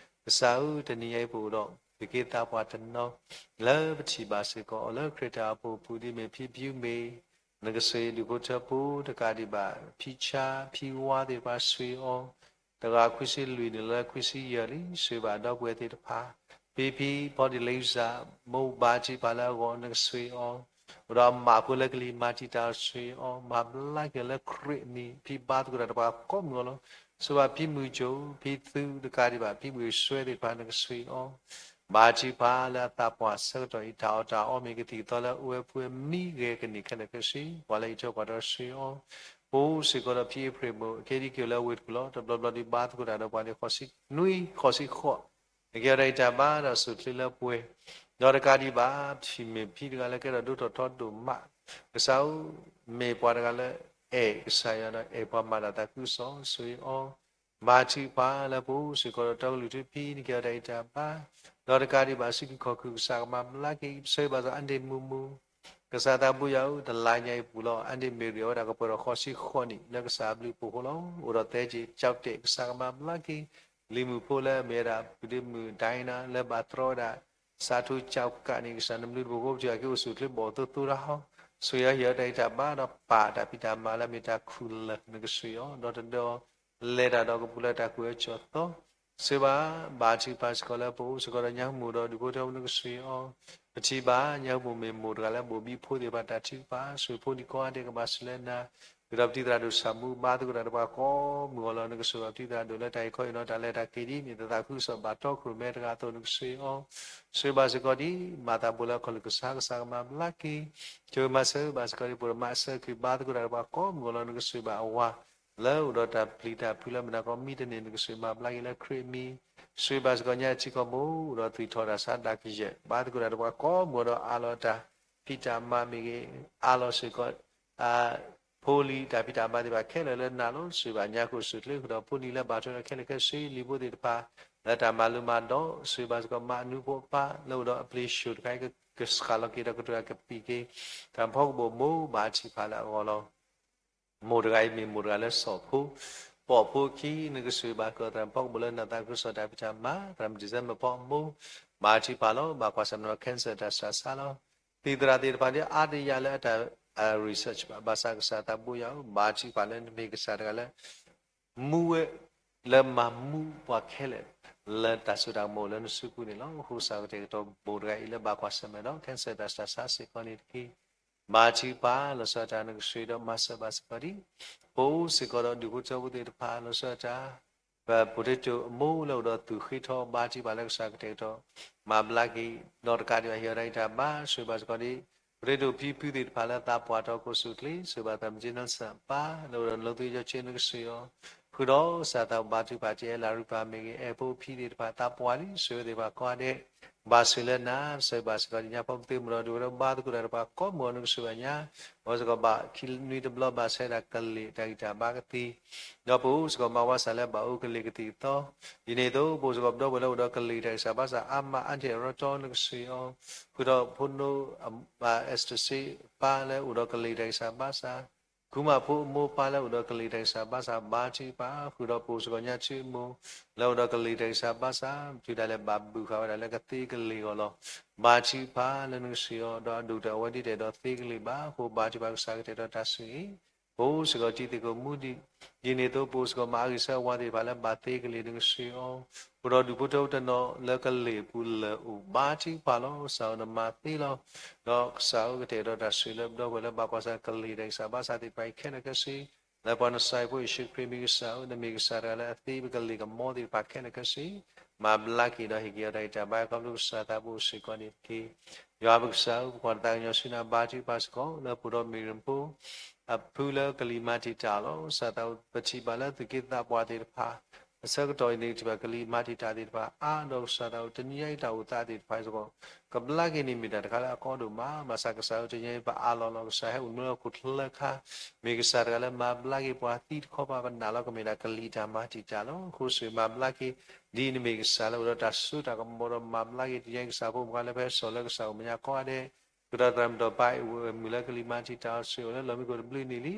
ကစၢ်ဧၢ, တနံၤညါအံၤပအိၣ်ဒီး သုးက့သးပှၢ်တနီၤ လၢပထံၣ်ဘၣ်စ့ၢ်ကီးအီၤလၢခရံာ်တၢ်အိၣ်ဖှိၣ်အပူၤ ဒ်မ့ၢ်ဖံဖုမ့ၢ် နကဆှၢဒူၣ်ဖိထၢဖိတကးဒံးဘၣ် ဖံဆါဖံဝါသ့ၣ်တဖၣ်ဆှၢအီၤ, တဂၤခွံဆံလွံၢ်နုာ်လၢခွံဆံယဲၢ်လံ ဆှၢဘၣ်ဒီပုၢ်ဝဲၢ်သ့ၣ်တဖၣ်, ဖံဖံဖီဒံးလံစၢ် မိၢ်ဘါထုကဖၣ်လၢအဂီၢ်နကဆှၢအီၤ, အိၣ်ဒီးအမးဖိလၢကလံၤမၤတံာ်တာ်ဆှၢအီၤ, မၤဘျါက့ၤလၢခရံာ်အမံၤ ဖံဘါသကိးတၢ်တပှၤကိးမုၢ်အီၤလီၤ. ဆှၢဘၣ်ဖံမုၢ်ကၠိ ဖံသူတကးဒံးဘၣ် ဖံဘှ့ၣ်စွဲသ့ၣ်တဖၣ်နကဆှၢအီၤ ဘါထုကဖၣ်လၢအသးပှၢ်ဆၢကတီၢ်အံၤ တၢ်အီၣ်တၢ်အီမ့ၢ်ကသံၣ်ကသီလၢအအိၣ်ဝဲဖုအမံဂဲၤကန့ၢ်ခဲလၢာ်ခဲဆ့ ပှၤလၢအံးထွဲကွၢ်ထွဲဆှၢအီၤ, ပအိၣ်စ့ၢ်ကီးဒီးဖံအ့ဖြ့ၣ်မိၢ် အခဲဒံက့ၤအိၣ်လၢဝ့ၢ်တကူၣ်လီၤ. တဘျီဘျီဒံးဘါသကိးတၢ်ဒီးပှၤန့ၣ် ဃိးဆံနွံ ဃိးဆံဃိး, နကဲထီၣ်တၢ်အံးတၢ်ဘါဒီးစိၣ်ချ့လၢပှဲၤ, ဒီးတကးဒံးဘၣ် ထံၣ်မ့ၢ်ဖံတဂၤလၢကဲထီၣ်ဒိၣ်ထီၣ်ထီဒိၣ်မး, ကစၢ်ဧၢ, မ့ၢ်ပှၤတဂၤလၢအဲၣ်ကစၢ်ယွၤဒီးအဲၣ်ပှၤမၤတၢ်သးခုကစီၣ် ဆှၢအီၤ ဘါထုကဖၣ်လၢပအိၣ်စ့ၢ်ကီးဒီးတီကလုၢ်ထူဖံ နကဲထီၣ်တၢ်အံးတၢ်ဘါ, ဒီးတကးဒံးဘၣ် စုဒုၣ်ခီၣ်ခုၣ်ကစၢ်ကမၤဘျါက့ၤ ပဆၢဘၣ်သးအါဒ့ၣ်မုၢ်မုၢ်, ကစၢ်သးဘိယွၤဧၢ, တလါညါအံၤပူၤလီၤ အါဒ့ၣ်မ့ၢ်ဂ့ၤဝဲဒၣ်ကပှဲၤဒီးဃိးဆံဃိးနံၣ် လၢကစၢ်အဘျုးအဖှိၣ်အဃိလီၤ. အိၣ်ဒီးသဲက့ၤကၠီတဲာ် ကစၢ်ကမၤဘျါက့ၤ လံၤမုၣ်ဖိလၢအမ့ၢ်ဝဲဒၣ် ပုၢ်ဒ့မုၣ်ဒိနၤ လၢဘၣ်တြီဝဲဒၣ် စးထူကၠီကးန့ၣ် ကစၢ်နဘျုးတဘိဃိ ပထံၣ်အီၤက့ၤအိၣ်ဆူၣ်အိၣ်ချ့ ဘီၣ်သိသိတၢ်ဟီ, ဆှၢအီၤဟ့ၣ်အီၤတၢ်အံးတၢ်ဘါဒီးပာ်တၢ်ဖံးတၢ်မၤလၢအမ့ၢ်တၢ်ခူၣ်လၢ် နကဆှၢအီၤ ဒီးတဒီ လဲၤတၢ်ဒီးကပူၤလၢတၢ်ကွဲးအီၤကၠီၣ်သီ, ဆှၢဘၣ် ဘါထုကဖၣ်စ့ၢ်ကီးလၢပအိၣ်စ့ၢ်ကီးဒီးညါဟူမူၣ်ဒီးဒူၣ်ဖိထၢဖိ နကဆှၢအီၤ, ပထံၣ်ဘၣ်ညါဟူမူၣ်မ့ၢ်မိၢ်တဂၤလၢ ဘိၣ်ဘံဖိသ့ၣ်တဖၣ်တၢ်ထုကဖၣ် ဆှၢဖိဒံးကိးဂၤဒဲးကဘၣ်စူၢ်လၢနၤ ဃုာ်ဒီးပတံၤသရၣ်ဒိၣ်ဆၣ်မူဘါသကိးတၢ်ဒီးပှၤကိးမုၢ်ဂီၤလီၤ. နကဆိၣ်ဂ့ၤပတံၤသရၣ်ဒိၣ်လၢတၢ်အံးခီအံးနီၤ တၢ်လဲၤတၢ်က့ၤဒ်အမ့ၢ်သသးခုကစီၣ်ဘၣ်တီခိၣ်ရိၣ်မဲတဂၤအသိး နကဆိၣ်ဂ့ၤအီၤ, ဆိၣ်ဂ့ၤဘၣ်စ့ၢ်ကီးဒ် မၤသးဘိလၢအခီၣ်လိာ်ကစၢ် ကစၢ်ကမၤဘျါက့ၤ, ဆိၣ်ဂ့ၤမၤစၢၤဘၣ်စ့ၢ်ကီးဒ် ပဒိၣ်မးအဆၢက့ၤဘါသကိးတၢ်ဒီးပှၤကိးမုၢ်ဂီၤလီၤ. နကဆိၣ်ဂ့ၤဘၣ်အဝၤ လၢအိၣ်ဒီးတၢ်ပျံၤတၢ်ဖုးလၢမုၢ်နၤကီၢ်မံတန့ၢ် နကဆိၣ်ဂ့ၤမၤဘျါက့ၤလၢခရံာ်အမံၤ, ဆိၣ်ဂ့ၤဘၣ်စ့ၢ်ကီးညါထံကီၢ်မိၢ် အိၣ်ဒီးသွံၣ်ထီၣ်တၢ်ဆါဒၣ်ကယဲၢ် ဘါသကိးတၢ်ဒီးပှၤကိးမုၢ်ဂီၤဒီးအးလီၤတၢ်ဖံးတၢ်မၤမ့ၢ်ဂ့ၤ, အးလီၤစ့ၢ်ကီး ဖိလံၤတၢ်ဖံးတၢ်မၤသ့ၣ်တဖၣ်ခဲလၢာ်လၢနၤလီၤ. ဆိၣ်ဂ့ၤဘၣ်ညါခိၣ်ဆူၣ်ချ့ ဃုာ်ဒီးဖိလံၤလၢဘၣ်ထွဲဒီးခဲလၢာ်ခဲဆ့ လံာ်ဖိသ့ၣ်တဖၣ် လၢတၢ်မၤလိမၤဒိး, ဆိၣ်ဂ့ၤဘၣ်စ့ၢ်ကီးမၤအနူဖိအပၢ် လၢအိၣ်ဒီးအပျ့ၤဆှိၣ်တခါအံၤ ကစှၤလီၤက့ၤဒီးကတိၤတၢ်ကပံာ်က့ၤ တၢ်ဖီကဘိၣ်မိၢ် ဘါထုကဖၣ်လၢအဂီၢ်လီၤ. မိၢ်တဂၤအံၤမ့ၢ်မိၢ်တဂၤလၢစီၤဖိ, ပိာ်ဖိခံ နကဆိၣ်ဂ့ၤဘၣ်စ့ၢ်ကီးသရၣ်ဖီကဘိၣ်လၢနသးခုကစီၣ်တၢ်ဖံးတၢ်မၤ သရၣ်မုၣ်ဒံၣ်စဲမၢၣ်ဖီအမိၢ်, ဘါထုကဖၣ်လီၤ. ဘၣ်ကွၢ်ဆၢၣ်မဲာ်ဒီး cancer တၢ်ဆူးတၢ်ဆါလီၤ. သံၣ်သရၣ်သ့ၣ်တဖၣ်ဒ်အါတယၢ်လၢအတၢ် research ဘၣ် ဘၣ်ဆၣ်ကစၢ်သးဘိယွၤဧၢ, ဘါထုကဖၣ်လၢနမ့ၢ်ကစၢ်တဂၤလၢ မူဝဲ လၢမၤမူပှၤခဲလၢာ် လၢတၢ်စိတၢ်ကမီၤအိၣ်လၢနစုပူၤန့ၣ်လီၤ. အဃိကစၢ်ကတဲာ်ကတီၤမိၢ်တဂၤအံၤလၢဘၣ်ကွၢ်ဆၢၣ်မဲာ်ဒီး cancer တၢ်ဆူးတၢ်ဆါစ့ၢ်ကီးန့ၣ်တက့ၢ်. ဘါထုကဖၣ်လီၤဆီဒၣ်တၢ် နကဆိၣ်ဂ့ၤဒီးမၤစၢၤဘၣ်စ့ၢ်ကီးဒ် ပအိၣ်စ့ၢ်ကီးဒီးဒူၣ်ဖိထၢဖိသ့ၣ်တဖၣ်လီၤဆီဒၣ်တၢ် ပpotatoအမိၢ်လၢအိၣ်ဒီးသူၣ်ဃ့ထီ ဘါထုကဖၣ်လၢကစၢ်ကတဲာ်ကတီၤ မၤဘျါက့ၤ ဒီးတကးဒံးဘၣ်ဟ့ၣ်အီၤတၢ်ဂံၢ်တၢ်ဘါ ဆိၣ်ဂ့ၤဘၣ်စ့ၢ်ကီးဒ် potatoဖံဖုသ့ၣ်တဖၣ်လၢသးပှၢ်ထီၣ်ကိၣ်ဆူၣ်ချ့ ဆိၣ်ဂ့ၤဘၣ်သရၣ်မုၣ် Nelson အပၢ် လၢအိၣ်ဒီးနီၣ်သုယီၤဆ့ နကဆိၣ်ဂ့ၤအီၤ ဃုာ်ဒီးကစၢ်သးဘိဘါထုကဖၣ် တအဲၣ်လၤရူပၢ်မ့ၢ်ဂ့ၤ အဲၣ်ဖိဖံသ့ၣ်တဖၣ် သးပှၢ်လံ ဆိၣ်ဂ့ၤသ့ၣ်တဖၣ်ကိးဂၤဒဲး ဘၣ်ဆိၣ်လၢနၤ ဆိၣ်ဂ့ၤဘၣ်စ့ၢ်ကီးဒ်ညါ ဖီပသ့မုၢ်ဒီးဒူၣ်ဒီးဘါသကိးတၢ်ဒီးပှၤကိးမုၢ်ဂီၤ နကဆိၣ်ဂ့ၤဘၣ်ညါ အဝဲစ့ၢ်ကီးဘၣ်ခံနွံတဘျီ ဘၣ်ဆၢဒၣ်ကလံၤတၢ်ဂံၢ်တၢ်ဘါကသံ ဒီးပအိၣ်စ့ၢ်ကီးမၤဝါစၢ်လၢဘၣ်အိၣ်ကလံၤကသံၣ်ကသီ ဒ်န့ၣ်အသိး ပအိၣ်စ့ၢ်ကီးပဒီပုၢ်ဝဲၢ်လၢအိၣ်ဒီးကလံၤတၢ်ဂံၢ်စၢ်ဘါစၢ် အါမးအါတံၢ်အရီတီ နကဆိၣ်ဂ့ၤအီၤ ဃုာ်ဒီးဖိနိ အ Esther စ့ ပၢ်လၢအိၣ်ဒီးကလံၤတၢ်ဂံၢ်စၢ်ဘါစၢ် ကူမးဖိအမိၢ်ပၢ်လၢအိၣ်ဒီးကလံၤတၢ်ဂံၢ်စၢ်ဘါစၢ် ဘါထုကဖၣ် ဃုာ်ဒီးပအိၣ်စ့ၢ်ကီးညါထံအမိၢ် လၢအိၣ်ဒီးကလံၤတၢ်ဂံၢ်စၢ်ဘါစၢ် တုၤဒၣ်လဲာ်ဘၣ်ဘုၣ်ဃာ်ဝဲဒၣ်လၢကသ့ကလံၤအဂီၢ်လီၤ. ဘါထုကဖၣ်လၢနကဆိၣ်ဂ့ၤအီၤ ဒီးအဒိၣ်ကတၢၢ်အဝဲဒ်တအဲၣ်ဒိးသ့ကလံၤဘၣ်အဃိ ဘါထုကဖၣ်ကစၢ်ကတဲာ်ကတီၤတၢ်ဆိၣ်ဂ့ၤ ပအိၣ်စ့ၢ်ကီးတံၤသကိးမူဒံး ဒ်န့ၣ်အသိး ပအိၣ်စ့ၢ်ကီးမၤအဂံၢ်ဆူအဝၤသ့ၣ်တဖၣ်လၢဘၣ်သ့ကလံၤ နကဆိၣ်ဂ့ၤအီၤ ဃုာ်ဒီးဒူၣ်ဖိထၢဖိတနီၤလၢကလံၤအပူၤလၢာ်အိၣ် ဘါထုကဖၣ်လီၤ. ကစၢ်ဧၢ နမၤသ့လီၤ. ဒီးကစၢ်ဧၢ ကတဲာ်ကတီၤတၢ်ဆိၣ်ဂ့ၤလၢပဒီပုၢ်ဝဲၢ်လၢဘၣ်ကွၢ်ဆၢၣ်ကလံၤတၢ်ဂံၢ်စၢ်ဘါစၢ်သ့ၣ်တဖၣ်အံၤ ခဲလၢာ်ခဲဆ့ လၢပှၤနစၢ်ဖိယ့ၣ်ၡူးခရံာ်မ့ၢ်ကစၢ်ဧၢ နမ့ၢ်ကစၢ်တဂၤလၢအသ့ပကလံၤကမီသ့ၣ်တဖၣ်ခဲလၢာ်ခဲဆ့ မၤဘျါက့ၤဒီးဟ့ၣ်က့ၤအီၤတၢ်ဂံၢ်တၢ်ဘါ ခီဖျိကစၢ်သးဘိစ့ၢ်ကီးန့ၣ်တက့ၢ်. ယွၤပကစၢ်ဧၢ ပကွၢ်နသးကညီၤဆူနၤ ဘါထုကဖၣ်စ့ၢ်ကီး လၢပအိၣ်ဒီးမ့ၢ်ရဖှိၣ် အဖုလၢကလံၤမၤတံာ်တာ်လီၤ. ကစၢ်သးဘိ ပထံၣ်ဘၣ်လၢသုးက့သးပှၢ်သ့ၣ်တဖၣ် အဆၢကတီၢ်အံၤန့ၣ် ထံၣ်ဘၣ်ကလံၤမၤတံာ်တာ်သ့ၣ်တဖၣ် အါဒီးကစၢ်သးဘိ တနံၤညါအံၤတၢ်အိၣ်သးသ့ၣ်တဖၣ်စ့ၢ်ကီး ကဘျါက့ၤန့ၣ်မ့ၢ်တၢ်တခါလၢအကီဒိၣ်မး ဘၣ်ဆၣ်ကစၢ်ဧၢ တနံၤညါအံၤပအးလီၤလီၤ ကစၢ်ဟဲအိၣ်မူလၢဟီၣ်ခိၣ်ချၢခါ မ့ၢ်ကစၢ်တဂၤလၢမၤဘျါက့ၤပှၤသံတခီပၤ ပနာ်လီၤကမ့ၢ်ဒၣ်ကလံၤတၢ်မၤတံာ်တာ်လီၤ. အဃိဆိၣ်ဂ့ၤမၤဘျါက့ၤ ဒ်နမ့ၢ်ကစၢ်လၢအိၣ်ဒီးတၢ်စိတၢ်ကမီၤဒီးမၤဘျါက့ၤ တနံၤညါအံၤကစၢ်ဖိမုၣ်ခွါလၢပဟဲစိာ်လၢကစၢ်အိၣ်မဲာ်ညါကိးဂၤဒဲး ဃုာ်ဒီးသရၣ်မုၣ်ဒီးပၢ်အဝဲမုၣ်လၢကလံၤမၤတံာ�ာ်တၢ်အီၤ ဆိၣ်ဂ့ၤအီၤလၢလီၢ်မံခိၣ်တဘျုးနံၣ်လံ.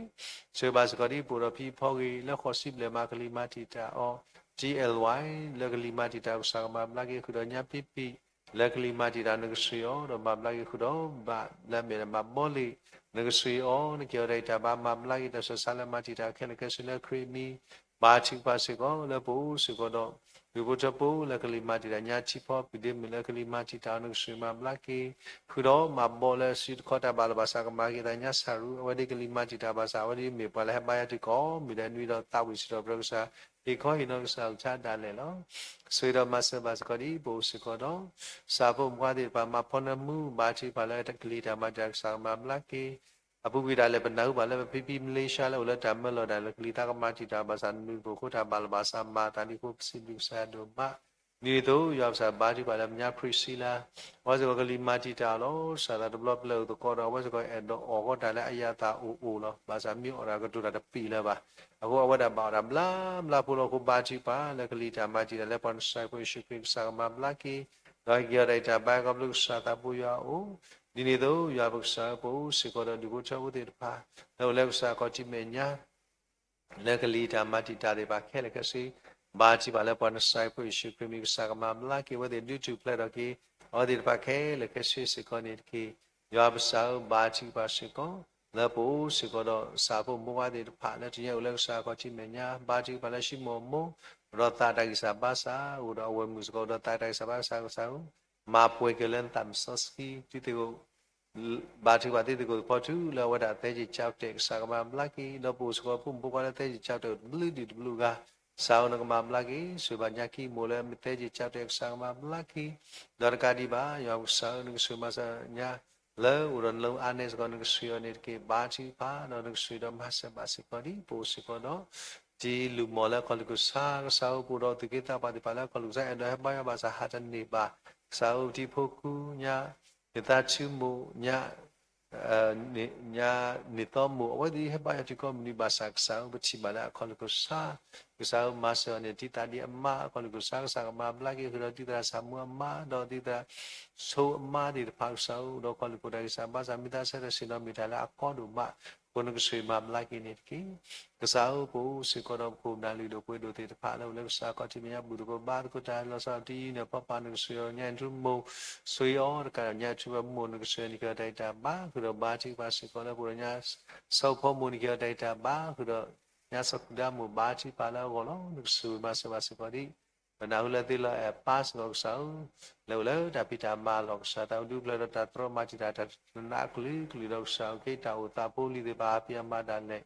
ဆိၣ်ဂ့ၤဘၣ်စ့ၢ်ကီးဒ်ပအိၣ်ဒီးဖံဖီဂ့ၤ လၢဃိးဆံဘျဲၣ်မၤကလံၤမၤတံာ်တာ်အီၤ TLY လၢကလံၤမၤတံာ်တာ် ကစၢ်ကမၤဘျါက့ၤ ဃုာ်ဒီးညါပံပံၣ် လၢကလံၤမၤတံာ်တာ် နကဆိၣ်ဂ့ၤအီၤ ဒီးမၤဘျါက့ၤဃုာ်ဒီးဘၣ်လၢအမ့ၢ်ဒၣ်မၤဘီလ့ၣ် နကဆိၣ်ဂ့ၤအီၤ နက့ၤအီၤတၢ်ဂံၢ်တၢ်ဘါ မၤဘျါက့ၤတၢ်ဆူးတၢ်ဆါလၢမၤတံာ်တာ်ခဲလၢာ်ခဲဆ့လၢခရံာ်အမံၤ ဘါထုကဖၣ်စ့ၢ်ကီး လၢပအိၣ်စ့ၢ်ကီးဒီး ဒူၣ်ဖိထၢဖိလၢကလံၤမၤတံာ်တာ်ညါထံဖီ ပုၢ်ဒ့မုၣ်လၢကလံၤမၤတံာ်တာ်အီၤ နကဆိၣ်ဂ့ၤမၤဘျါက့ၤ ဃုာ်ဒီးမၤဘီလၢစုတခီတၢ်ဘၣ်လီၤဘၣ်ဆၣ် ကမၤက့ၤသးညါဆၣ်ရူ အဝဲဒၣ်ကလံၤမၤတံာ်တာ်ဘၣ်ဆၣ် အဝဲဒၣ်မ့ၢ်ပှၤလၢဟဲဘါယွၤတုၤကိးမုၢ်ဒဲးနွံဒီးသးဝံၣ်စံးထီၣ်ပတြၢၤကစၢ် ဟ့ၣ်ခီဟ့ၣ်နီၤကစၢ်အကလုၢ်ကထါဒၣ်လဲာ်လီၤ. ဆိၣ်ဂ့ၤဒီးမၤစၢၤဘၣ်စ့ၢ်ကီးဒ်ပအိၣ်စ့ၢ်ကီးဒီး ကစၢ်ဖိမုၣ်ခွါသ့ၣ်တဖၣ် မၤဖီနၢမူ ဘါထုကဖၣ်လၢကလံၤတၢ်မၤတံာ်တာ် ကစၢ်ကမၤဘျါက့ၤ အပူၤကွံာ်ဒၣ်လဲာ် ပနၢ်ဟူဘၣ်လၢပဖံဖံမလ့ၡါလၢအိၣ်လၢတၢ်မၢလီၤဒၣ်လၢကလံၤသးကမၤတံာ်တာ်ဘၣ်ဆၣ် နူတဖိးခိတၢ်ဘၣ်လီၤဘၣ်ဆၣ် မၤသးဒ်အဃိ ပစံးဘျုးကစၢ်ယွၤဒိၣ်မး ဒ်န့ၣ်အသိး ယွၤပကစၢ်ဘါထုကဖၣ်လၢပညါ Priscilla အဝဲစ့ၢ်ကီးကလံၤမၤတံာ်တာ်အီၤလီၤ. စၢ်သးတဘျီပျဲၢ်အိၣ်သကိးဒီး အဝဲစ့ၢ်ကီးအဲၣ်ဒိးအီၣ်ဃီတၢ်လၢအယၤသၣ်အိၣ်အိၣ်လီၤ. ဘၣ်ဆၣ်မ့ၢ်အီၣ်တၢ်ကတိၤတၢ်တပံာ်လၢၤဘၣ်. အဃိအဝဲဒၣ်ဘၣ်အီၣ်တၢ်ဘျါဘျါဖိလီၤ. အဃိဘါထုကဖၣ်လၢကလံၤတၢ်မၤတံာ်တာ် လၢပှၤနစၢ်ဖိယ့ၣ်ၡူးခရံာ်ကစၢ်ကမၤဘျါက့ၤ ဒီးဟ့ၣ်က့ၤအီၤတၢ်ဂံၢ်တၢ်ဘါ ခီဖျိကစၢ်သးဘိယွၤအအိၣ် ဒ်န့ၣ်အသိး ယွၤပကစၢ်ဧၢ ပအိၣ်စ့ၢ်ကီးဒီးဒူၣ်ဖိထၢဖိသ့ၣ်တဖၣ် လၢအိၣ်လၢကစၢ်အခီၣ်ထံးမဲာ်ညါ လၢကလံၤတၢ်မၤတံာ်တာ်သ့ၣ်တဖၣ်ခဲလၢာ်ခဲဆ့ ဘါထုကဖၣ်လၢပှၤနစၢ်ဖိယ့ၣ်ၡူးခရံာ်မံၤ ကစၢ်ကမၤဘျါက့ၤအဝဲသ့ၣ် ဒုးထူၣ်ဖျဲးထီၣ်က့ၤ အဝဲသ့ၣ်တဖၣ်ခဲလၢာ်ခဲဆ့စ့ၢ်ကီးန့ၣ်တက့ၢ်. ယွၤပကစၢ်ဧၢ ဘါထုကဖၣ်စ့ၢ်ကီး လၢပအိၣ်စ့ၢ်ကီးဒီး ကစၢ်ဖိမုၣ်ဖိခွါသ့ၣ်တဖၣ် လၢတနံၤအံၤအိၣ်လၢကစၢ်အခီၣ်ထံးမဲာ်ညါ ဘါထုကဖၣ်လၢ Shimo အမိၢ် အိၣ်ဒီးသးတၢ်ဂံၢ်စၢ်ဘါစၢ် အိၣ်ဒီးအဝဲၢ်မုၣ်စ့ၢ်ကီး အိၣ်ဒီးသးတၢ်ဂံၢ်စၢ်ဘါစၢ် ကစၢ်ဧၢ မၤပှဲၤက့ၤလၢနသးမုၢ်စီဆှံ ဒုးသ့ၣ်ကိး ဘါထုကဖၣ်သ့ၣ်သကိးသဖီထူလၢအဝဲဒၣ်သဲက့ၤကၠးကတဲာ် ကစၢ်ကမၤဘျါက့ၤ, ဒီးပအိၣ်စ့ၢ်ကီးဖိမုၣ်ဖိခွါလၢသဲက့ၤကၠးကတဲာ်တဘျုးဒံးတဘျုးဂၤ, ကစၢ်ဧၢ နကမၤဘျါက့ၤ, ဆိၣ်ဂ့ၤဘၣ်ညါကံမိၢ်လၢမ့ၢ်သဲက့ၤကၠးကတဲာ် ကစၢ်ကမၤဘျါက့ၤ, ဒီးတကးဒံးဘၣ် ယွၤပကစၢ်ဧၢ နကဆိၣ်ဂ့ၤမၤစၢၤညါ လၢအိၣ်ဒီးနလၢအါန့ၣ်စ့ၢ်ကီး နကဆိၣ်ဂ့ၤအီၤန့ၣ်တက့ၢ်. ဘါထုကဖၣ် ဒီးနကဆိၣ်ဂ့ၤဒီးမၤစၢၤဘၣ်စ့ၢ်ကီးဒ် ပအိၣ်စ့ၢ်ကီးဒီး တံၤလုၢ်မီၢ်လၢအခီၣ်လူၢ်ကစၢ်, ကစၢ်ဧၢ ပအိၣ်ဒီးသူၣ်က့သးပှၢ်သ့ၣ်တဖၣ်လၢအခီၣ်လူၢ်ကစၢ် အဲၣ်ဒိးဟဲဘါယွၤဘၣ်ဆၣ်ဟးတန့ၢ်ဘၣ်, ကစၢ်ဧၢ ပထံဖိကီၢ်ဖိညါ, နသးဆူၣ်မိၢ်ညါ ညါ နံၣ်သီမိၢ် အဝဲသ့ၣ်ဟဲဘါယွၤထံကီၢ်မနုၤဘၣ်ဆၣ် ကစၢ်ဧၢ ပထံၣ်ဘၣ်လၢအခီၣ်လူၢ်ကစၢ်, ကစၢ်ဧၢ မၤစၢၤအီၤန့ၣ် တံၤသးဒ်အမါ အခီၣ်လူၢ်ကစၢ် ကစၢ်ကမၤဘျါက့ၤဃုာ်ဒီးတံၤသရၣ်ဆၣ်မူအမါ ဒီးတံၤသရၣ်ဆိအမါသ့ၣ်တဖၣ် ကစၢ်ဧၢ အိၣ်ဒီးအခီၣ်လူၢ်ကစၢ် ကစၢ်ဘါစၢ်မ့ၢ်သးဆၢထၢၣ်ဆ့ၣ်နီၤမ့ၢ်တၢ်လၢအကီဒိၣ်မး အဃိနကဆိၣ်ဂ့ၤမၤဘျါက့ၤန့ၣ်တက့ၢ်. ကစၢ်ဧၢ ပအိၣ်စ့ၢ်ကီးဒီးပခိၣ်ပနၢ်လုၢ်ဒိၣ်ပှ့ၤဒိၣ်သ့ၣ်တဖၣ်လၢအိၣ်လၢကစၢ်ခီၣ်ထံးမဲာ်ညါ ဘူၣ်သကိးဘါသကိးတၢ်လီၤဆီဒ်အံၤန့ၣ် ပၢ်ပၢ် နကဆိၣ်ဂ့ၤအီၤ ညါအံၤထူမိၢ် ဆိၣ်ဂ့ၤအီၤတကး ညါအံၤထူမိၢ် နကဆိၣ်ဂ့ၤအီၤ နကဟ့ၣ်အီၤတၢ်ဂံၢ်တၢ်ဘါ ဃုာ်ဒီးဘါထုကဖၣ်စ့ၢ်ကီးလၢပအိၣ်ဒီးညါ စီၤဖိမိၢ် နကဟ့ၣ်အီၤတၢ်ဂံၢ်တၢ်ဘါ ဃုာ်ဒီးညါစီၤကူၣ်ဒါမိၢ် ဘါထုကဖၣ်လၢအဂီၢ်လီၤ. နကဆိၣ်ဂ့ၤမၤစၢၤဘၣ်စ့ၢ်ကီးဒ် ပနၢ်ဟူလၢသ့လီၤအဲၣ်အပၢ်စ့ၢ်ကီး ကစၢ်ဧၢ လၢအိၣ်လၢတၢ်ဖံးတၢ်မၤအလီၢ် ကစၢ်သးအိၣ်ဒုးပျၢၤဒီးတၢ်တြီမၤတံာ်တာ်တၢ်တနးကလုာ်ကလုာ်ဒီး ကစၢ်ဧၢ က့ၤတၢ်အိၣ်သးဖိလံၤသ့ၣ်တဖၣ် ဟးပံးအမၤဒၣ်လဲာ်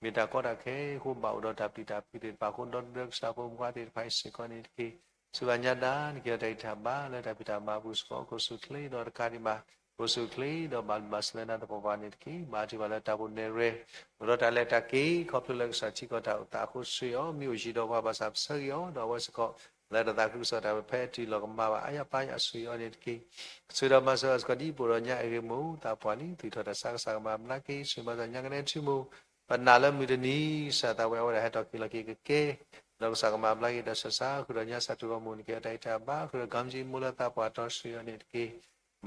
မ့ၢ်တၢ်ကီတၢ်ခဲအဃိ ဘၣ်အိၣ်ဒီးတၢ်ပျံၤတၢ်ဖုးသ့ၣ်တဖၣ်အဃိ ဒီသဒၢကစၢ်ဖိမုၣ်ဖိခွါသ့ၣ်တဖၣ်အံၤစ့ၢ်ကီးန့ၣ်တက့ၢ်. စံးဘၣ်ညါဒၣ် နကဟ့ၣ်အီၤတၢ်ဂံၢ်တၢ်ဘါလၢတၢ်ဖံးတၢ်မၤအပူၤစ့ၢ်ကီး ကအိၣ်ဆူၣ်အိၣ်ချ့ ဒီးတကးဒံးဘၣ် ကအိၣ်ဆူၣ်အိၣ်ချ့ ဒီးဘၣ်လူၤဘၣ်စၢၤလၢနၤသပှၢ်ပှၢ်န့ၣ်တက့ၢ်. ဘါထုကဖၣ်လၢတၢ်ဖိနဲၣ်ရွဲၣ် အိၣ်ဒီးတၢ်လဲၤတၢ်က့ၤ ခီဖျိလၢကစၢ်ထံကီၢ်တၢ်အိၣ်သးအဃိ ဆိၣ်ဂ့ၤအီၤ မ့ၢ်အိၣ်ယံၤဒီးပှၤဘၣ်ဆၣ်ပဆၢဂ့ၤအီၤ ဒီးအဝဲစ့ၢ်ကီး လၢတၢ်သးခုကစီၣ်တၢ်ဖဲအတုၤလီၤကမၣ်ဘၣ် အါယၤပၢ်ယၤ ဆိၣ်ဂ့ၤအီၤန့ၣ်တက့ၢ်. ဆိၣ်ဂ့ၤဒီးမၤစၢၤဘၣ်စ့ၢ်ကီးဒ်ပအိၣ်ဒီးညါအဂ့ၢ်မိၢ် သးပှၢ်လံ သူၣ်ထီၣ်တၢ်ဆါ ကစၢ်ကမၤဘျါက့ၤ ဆိၣ်ဂ့ၤမၤစၢၤညါကနဲထူမိၢ် ပနာ်လၢမုၢ်တနံၤ ကစၢ်သးဝဲအဝဲဒၣ်ဟဲထီၣ်က့ၤလီၤက့ၤကကဲ ဒီးကစၢ်ကမၤဘျါက့ၤတၢ်ဆၢဆါ ဃုာ်ဒီးညါစီၤထူဂီၢ်မိၢ် နကဟ့ၣ်အီၤတၢ်ဂံၢ်တၢ်ဘါ ဃုာ်ဒီး ကၣ်ကၠံမိၢ်လၢသးပှၢ်တီ ဆိၣ်ဂ့ၤအီၤန့ၣ်တက့ၢ်.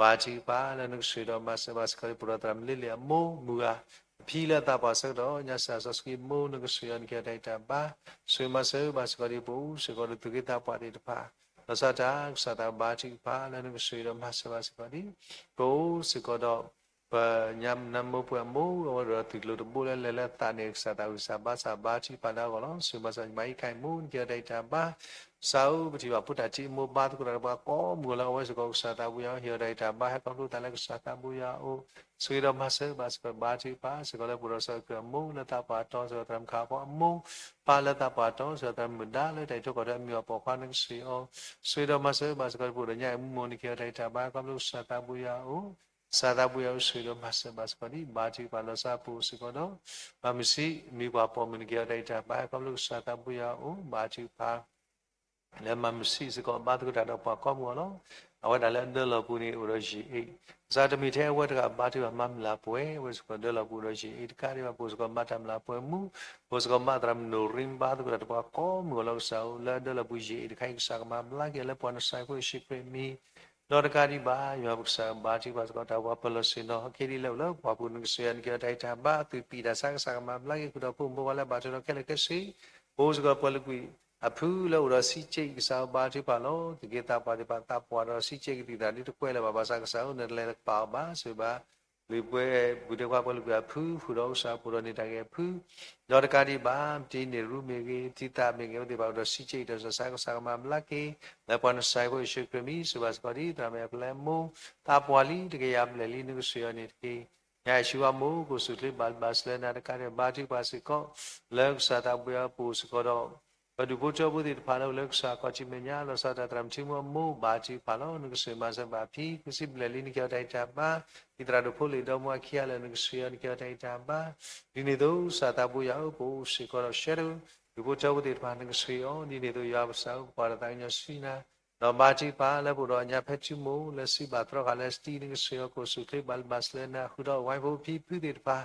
ဘါထုကဖၣ်လၢနကဆိၣ်ဂ့ၤဒီးမၤစၢၤဘၣ်စ့ၢ်ကီးဒ်ပအိၣ်ဒီးသရၣ်မုၣ်လ့လ့ၣ်အမိၢ် မုၢ်ဂၤ အဖံလၢသးပှၢ်ဆၢကတီၢ် ညါစၢ်စီဆှံမိၢ် နကဆိၣ်ဂ့ၤအီၤ နကဟ့ၣ်အီၤတၢ်ဂံၢ်တၢ်ဘါ ဆိၣ်ဂ့ၤမၤစၢၤဘၣ်စ့ၢ်ကီးဒ်သူၣ်က့သးပှၢ်သ့ၣ်တဖၣ် လီၤဆီဒၣ်တၢ် ကစၢ်သးဘါထုကဖၣ်လၢနကဆိၣ်ဂ့ၤဒီးမၤစၢၤဘၣ်စ့ၢ်ကီးဒ် ပအိၣ်စ့ၢ်ကီးဒီး ပညါနၢမိၢ်ပှၢ်အမိၢ် အဝဲဒီးသုးကျိၤတဘိလၢလဲၤလၢသးန့ၣ် ကစၢ်သးဝံၣ်စၢ်ဘါစၢ်ဘါထုကဖၣ်လၢအဂီၢ်လီၤ. ဆိၣ်ဂ့ၤမၤစၢၤ မၤအံခါအံၤမိၢ် နကဟ့ၣ်အီၤတၢ်ဂံၢ်တၢ်ဘါ ကစၢ်ဧၢ ပထံၣ်ဘၣ်ဖိတၢ်ထံၣ်အမိၢ် ဘါသကိးတၢ်ဒီးပှၤကိးမုၢ်ဂီၤလၢအဝဲစ့ၢ်ကီး ကစၢ်သးဘိယွၤဧၢ ဟ့ၣ်အီၤတၢ်ဂံၢ်တၢ်ဘါ ဟဲခီဖျိသးလၢကစၢ်သးဘိယွၤအအိၣ် ဆိၣ်ဂ့ၤဒီးမၤစၢၤဘၣ်စ့ၢ်ကီး ဘါထုကဖၣ်စ့ၢ်ကီးလၢပအိၣ်ဒီးစီၤခရံာ်အမိၢ်လၢသးပှၢ်တီ စ့ၢ်ကီးသရၣ်မုၣ်ခးဖီအမိၢ် ပၢ်လၢသးပှၢ်တီ စ့ၢ်ကီးသရၣ်မုၣ်ဒါလၢတၢ်အံးထွဲကွၢ်ထွဲအမုၢ်အပှၤ ပှၤနကဆိၣ်ဂ့ၤအီၤ ဆိၣ်ဂ့ၤဒီးမၤစၢၤဘၣ်စ့ၢ်ကီး ပအိၣ်ဒီးညါအံၤမိၢ် နကဟ့ၣ်အီၤတၢ်ဂံၢ်တၢ်ဘါ ခီဖျိကစၢ်သးဘိယွၤအအိၣ် ကစၢ်သးဘိယွၤအအိၣ် ဆိၣ်ဂ့ၤဒီးမၤစၢၤဘၣ်စ့ၢ်ကီးဒ် ဘါထုကဖၣ်လီၤဆီပအိၣ်စ့ၢ်ကီးဒီး မၤမုာ်ဆံး မံၤပှၤပိာ်မုၣ် နကဟ့ၣ်အီၤတၢ်ဂံၢ်တၢ်ဘါ ခီဖျိကစၢ်သးဘိယွၤအအိၣ် ဘါထုကဖၣ် လၢမၤမုာ်ဆံးစ့ၢ်ကီး ဘါသကိးတၢ်ဒီးပှၤကိးမုၢ်ဂီၤလီၤ. အဝဲဒၣ်လၢအဒၢလီၤပူၤန့ၣ် အိၣ်ဒီးယ့ၣ်အ့ၣ် ကစၢ်တမ့ၢ်ထဲအဝဲတဂၤဘါထုကဖၣ်မၤမုၢ်လၢ်ပှဲၤ အဝဲစ့ၢ်ကီးဒၢလီၤပူၤဒီးယ့ၣ်အ့ၣ်တကးဒံးဘၣ် ပအိၣ်စ့ၢ်ကီးမၤတၢ်မုၢ်လၢ်ပှဲၤမူ ပအိၣ်စ့ၢ်ကီးမၤသရၣ်မုၣ်နိၣ်ရံ ဘါသကိးတၢ်ဒီးပှၤကိးမုၢ်ဂီၤလီၤ. ကစၢ်ဧၢ လၢအဒၢလီၤပူၤယ့ၣ်အ့ၣ်တခါအံၤ ကစၢ်ကမၤဘျါက့ၤလၢပှၤနစၤဟ့ၣ်ဖိယ့ၣ်ၡူးခရံာ်အမံၤ ဒီးတကးဒံးဘၣ် ယွၤပကစၢ်ဘါထုကဖၣ်စ့ၢ်ကီး တၢ်ပှၤပၢၤလီၢ်ဆ့ၣ်နီၤ အခဲဒ်လဲၣ်အိၣ်လၢပှၢ်ပူၤ နကဆိၣ်ဂ့ၤအီၤ နကဟ့ၣ်အီၤတၢ်ဂံၢ်တၢ်ဘါ အသူၣ်ပံၢ်တၢ်ဆါ ကစၢ်ကမၤဘျါက့ၤ ဃုာ်ဒီးဖိမုၣ်ဖိခွါလၢဘၣ်ထွဲဒီးခဲလၢာ်ခဲဆ့ ပအိၣ်စ့ၢ်ကီးပှၤလုၢ်ကွံာ်အဖုလၢအိၣ်ဒီးဆံးကၠ့ၣ် ကစၢ်ဧၢ ဘါထုကဖၣ်လီၤ. သူၣ်က့သးပှၢ်သ့ၣ်တဖၣ် သးပှၢ်ဒီးဆံးကၠ့ၣ်ကသံၣ်သရၣ်ဒ်တကွဲးလၢၤဘၣ် ဘၣ်ဆၣ်ကစၢ်ဧၢ နတလဲၤကပာ်အီၤဘၣ် ဆိၣ်ဂ့ၤဘၣ် လုၢ်ပှဲၤ ပုၢ်ဒ့ခွါပှၤလုၢ်ကွံာ်အဖု ဃုာ်ဒီးကစၢ်ပှဲၤဒီးန့ၢ်တၢ်ဂ့ၤအဖု ဒီးတကးဒံးဘၣ် တံၤန့ၢ်ရူမ့ၢ်ဂ့ၤ တံၤသးမ့ၢ်ဂ့ၤ အဝဲသ့ၣ်တဖၣ်အိၣ်ဒီးဆံးကၠ့ၣ် တၢ်ဆါ ကစၢ်ကမၤဘျါက့ၤ လၢပှၤနစၤဟ့ၣ်ဖိယ့ၣ်ၡူးခရံာ်အမံၤ ဆိၣ်ဂ့ၤဘၣ်စ့ၢ်ကီးဒ်သရၣ်မဲာ်အပျဲၢ်မိၢ် သးပှၢ်လံ တကယၤဘျဲၣ်လံ နကဆိၣ်ဂ့ၤအီၤန့ၣ်တက့ၢ်. ညါယ့ၣ်ၡူးအမိၢ် ကအိၣ်ဆူၣ်ချ့ ဘၣ်ဘၣ်စၢၤလၢနၤတကးဒံး ဘါထုကဖၣ်စ့ၢ်ကီး လၢကစၢ်သးဘိယွၤအပူၤစ့ၢ်ကီးဒီး ပဒူၣ်ဖိထၢဖိသ့ၣ်တဖၣ်လၢအိၣ်လၢကစၢ်ခီၣ်ထံးမဲာ်ညါ လီၤဆီဒၣ်တၢ် သရၣ်မုၣ်ထံမူအမိၢ် ဘါထုကဖၣ်လီၤ. နကဆိၣ်ဂ့ၤမၤစၢၤဘၣ်အဖံ ခံဆံဘျဲၣ်လံ နကဟ့ၣ်အီၤတၢ်ဂံၢ်တၢ်ဘါ ဒ်သရၣ်ဒိၣ်ဖိလ့ၣ်ဒီမါဝၤခံဂၤလၢာ် နကဆိၣ်ဂ့ၤအီၤ နကဟ့ၣ်အီၤတၢ်ဂံၢ်တၢ်ဘါ ဒ်န့ၣ်အသိး ကစၢ်သးဘိယွၤဧၢ ပအိၣ်စ့ၢ်ကီးဒီး ရှဲတဂ့ၤ ဒူၣ်ဖိထၢဖိသ့ၣ်တဖၣ် နကဆိၣ်ဂ့ၤအီၤ ဒ်န့ၣ်အသိး ယွၤပကစၢ်ဧၢ ပကွၢ်တၢ်သးကညီၤဆူနၤ ဒီးဘါထုကဖၣ်လၢပအိၣ်ဒီးအညါဖဲထံမိၢ် လၢစံးဘၣ်သြီဃာ်လၢစတံ နကဆိၣ်ဂ့ၤအီၤ ကအိၣ်ဆူၣ်ချ့ ဘၣ်ဘၣ်စၢၤလၢနၤ ဃုာ်ဒီးဝဲဖိဖံဖုသ့ၣ်တဖၣ်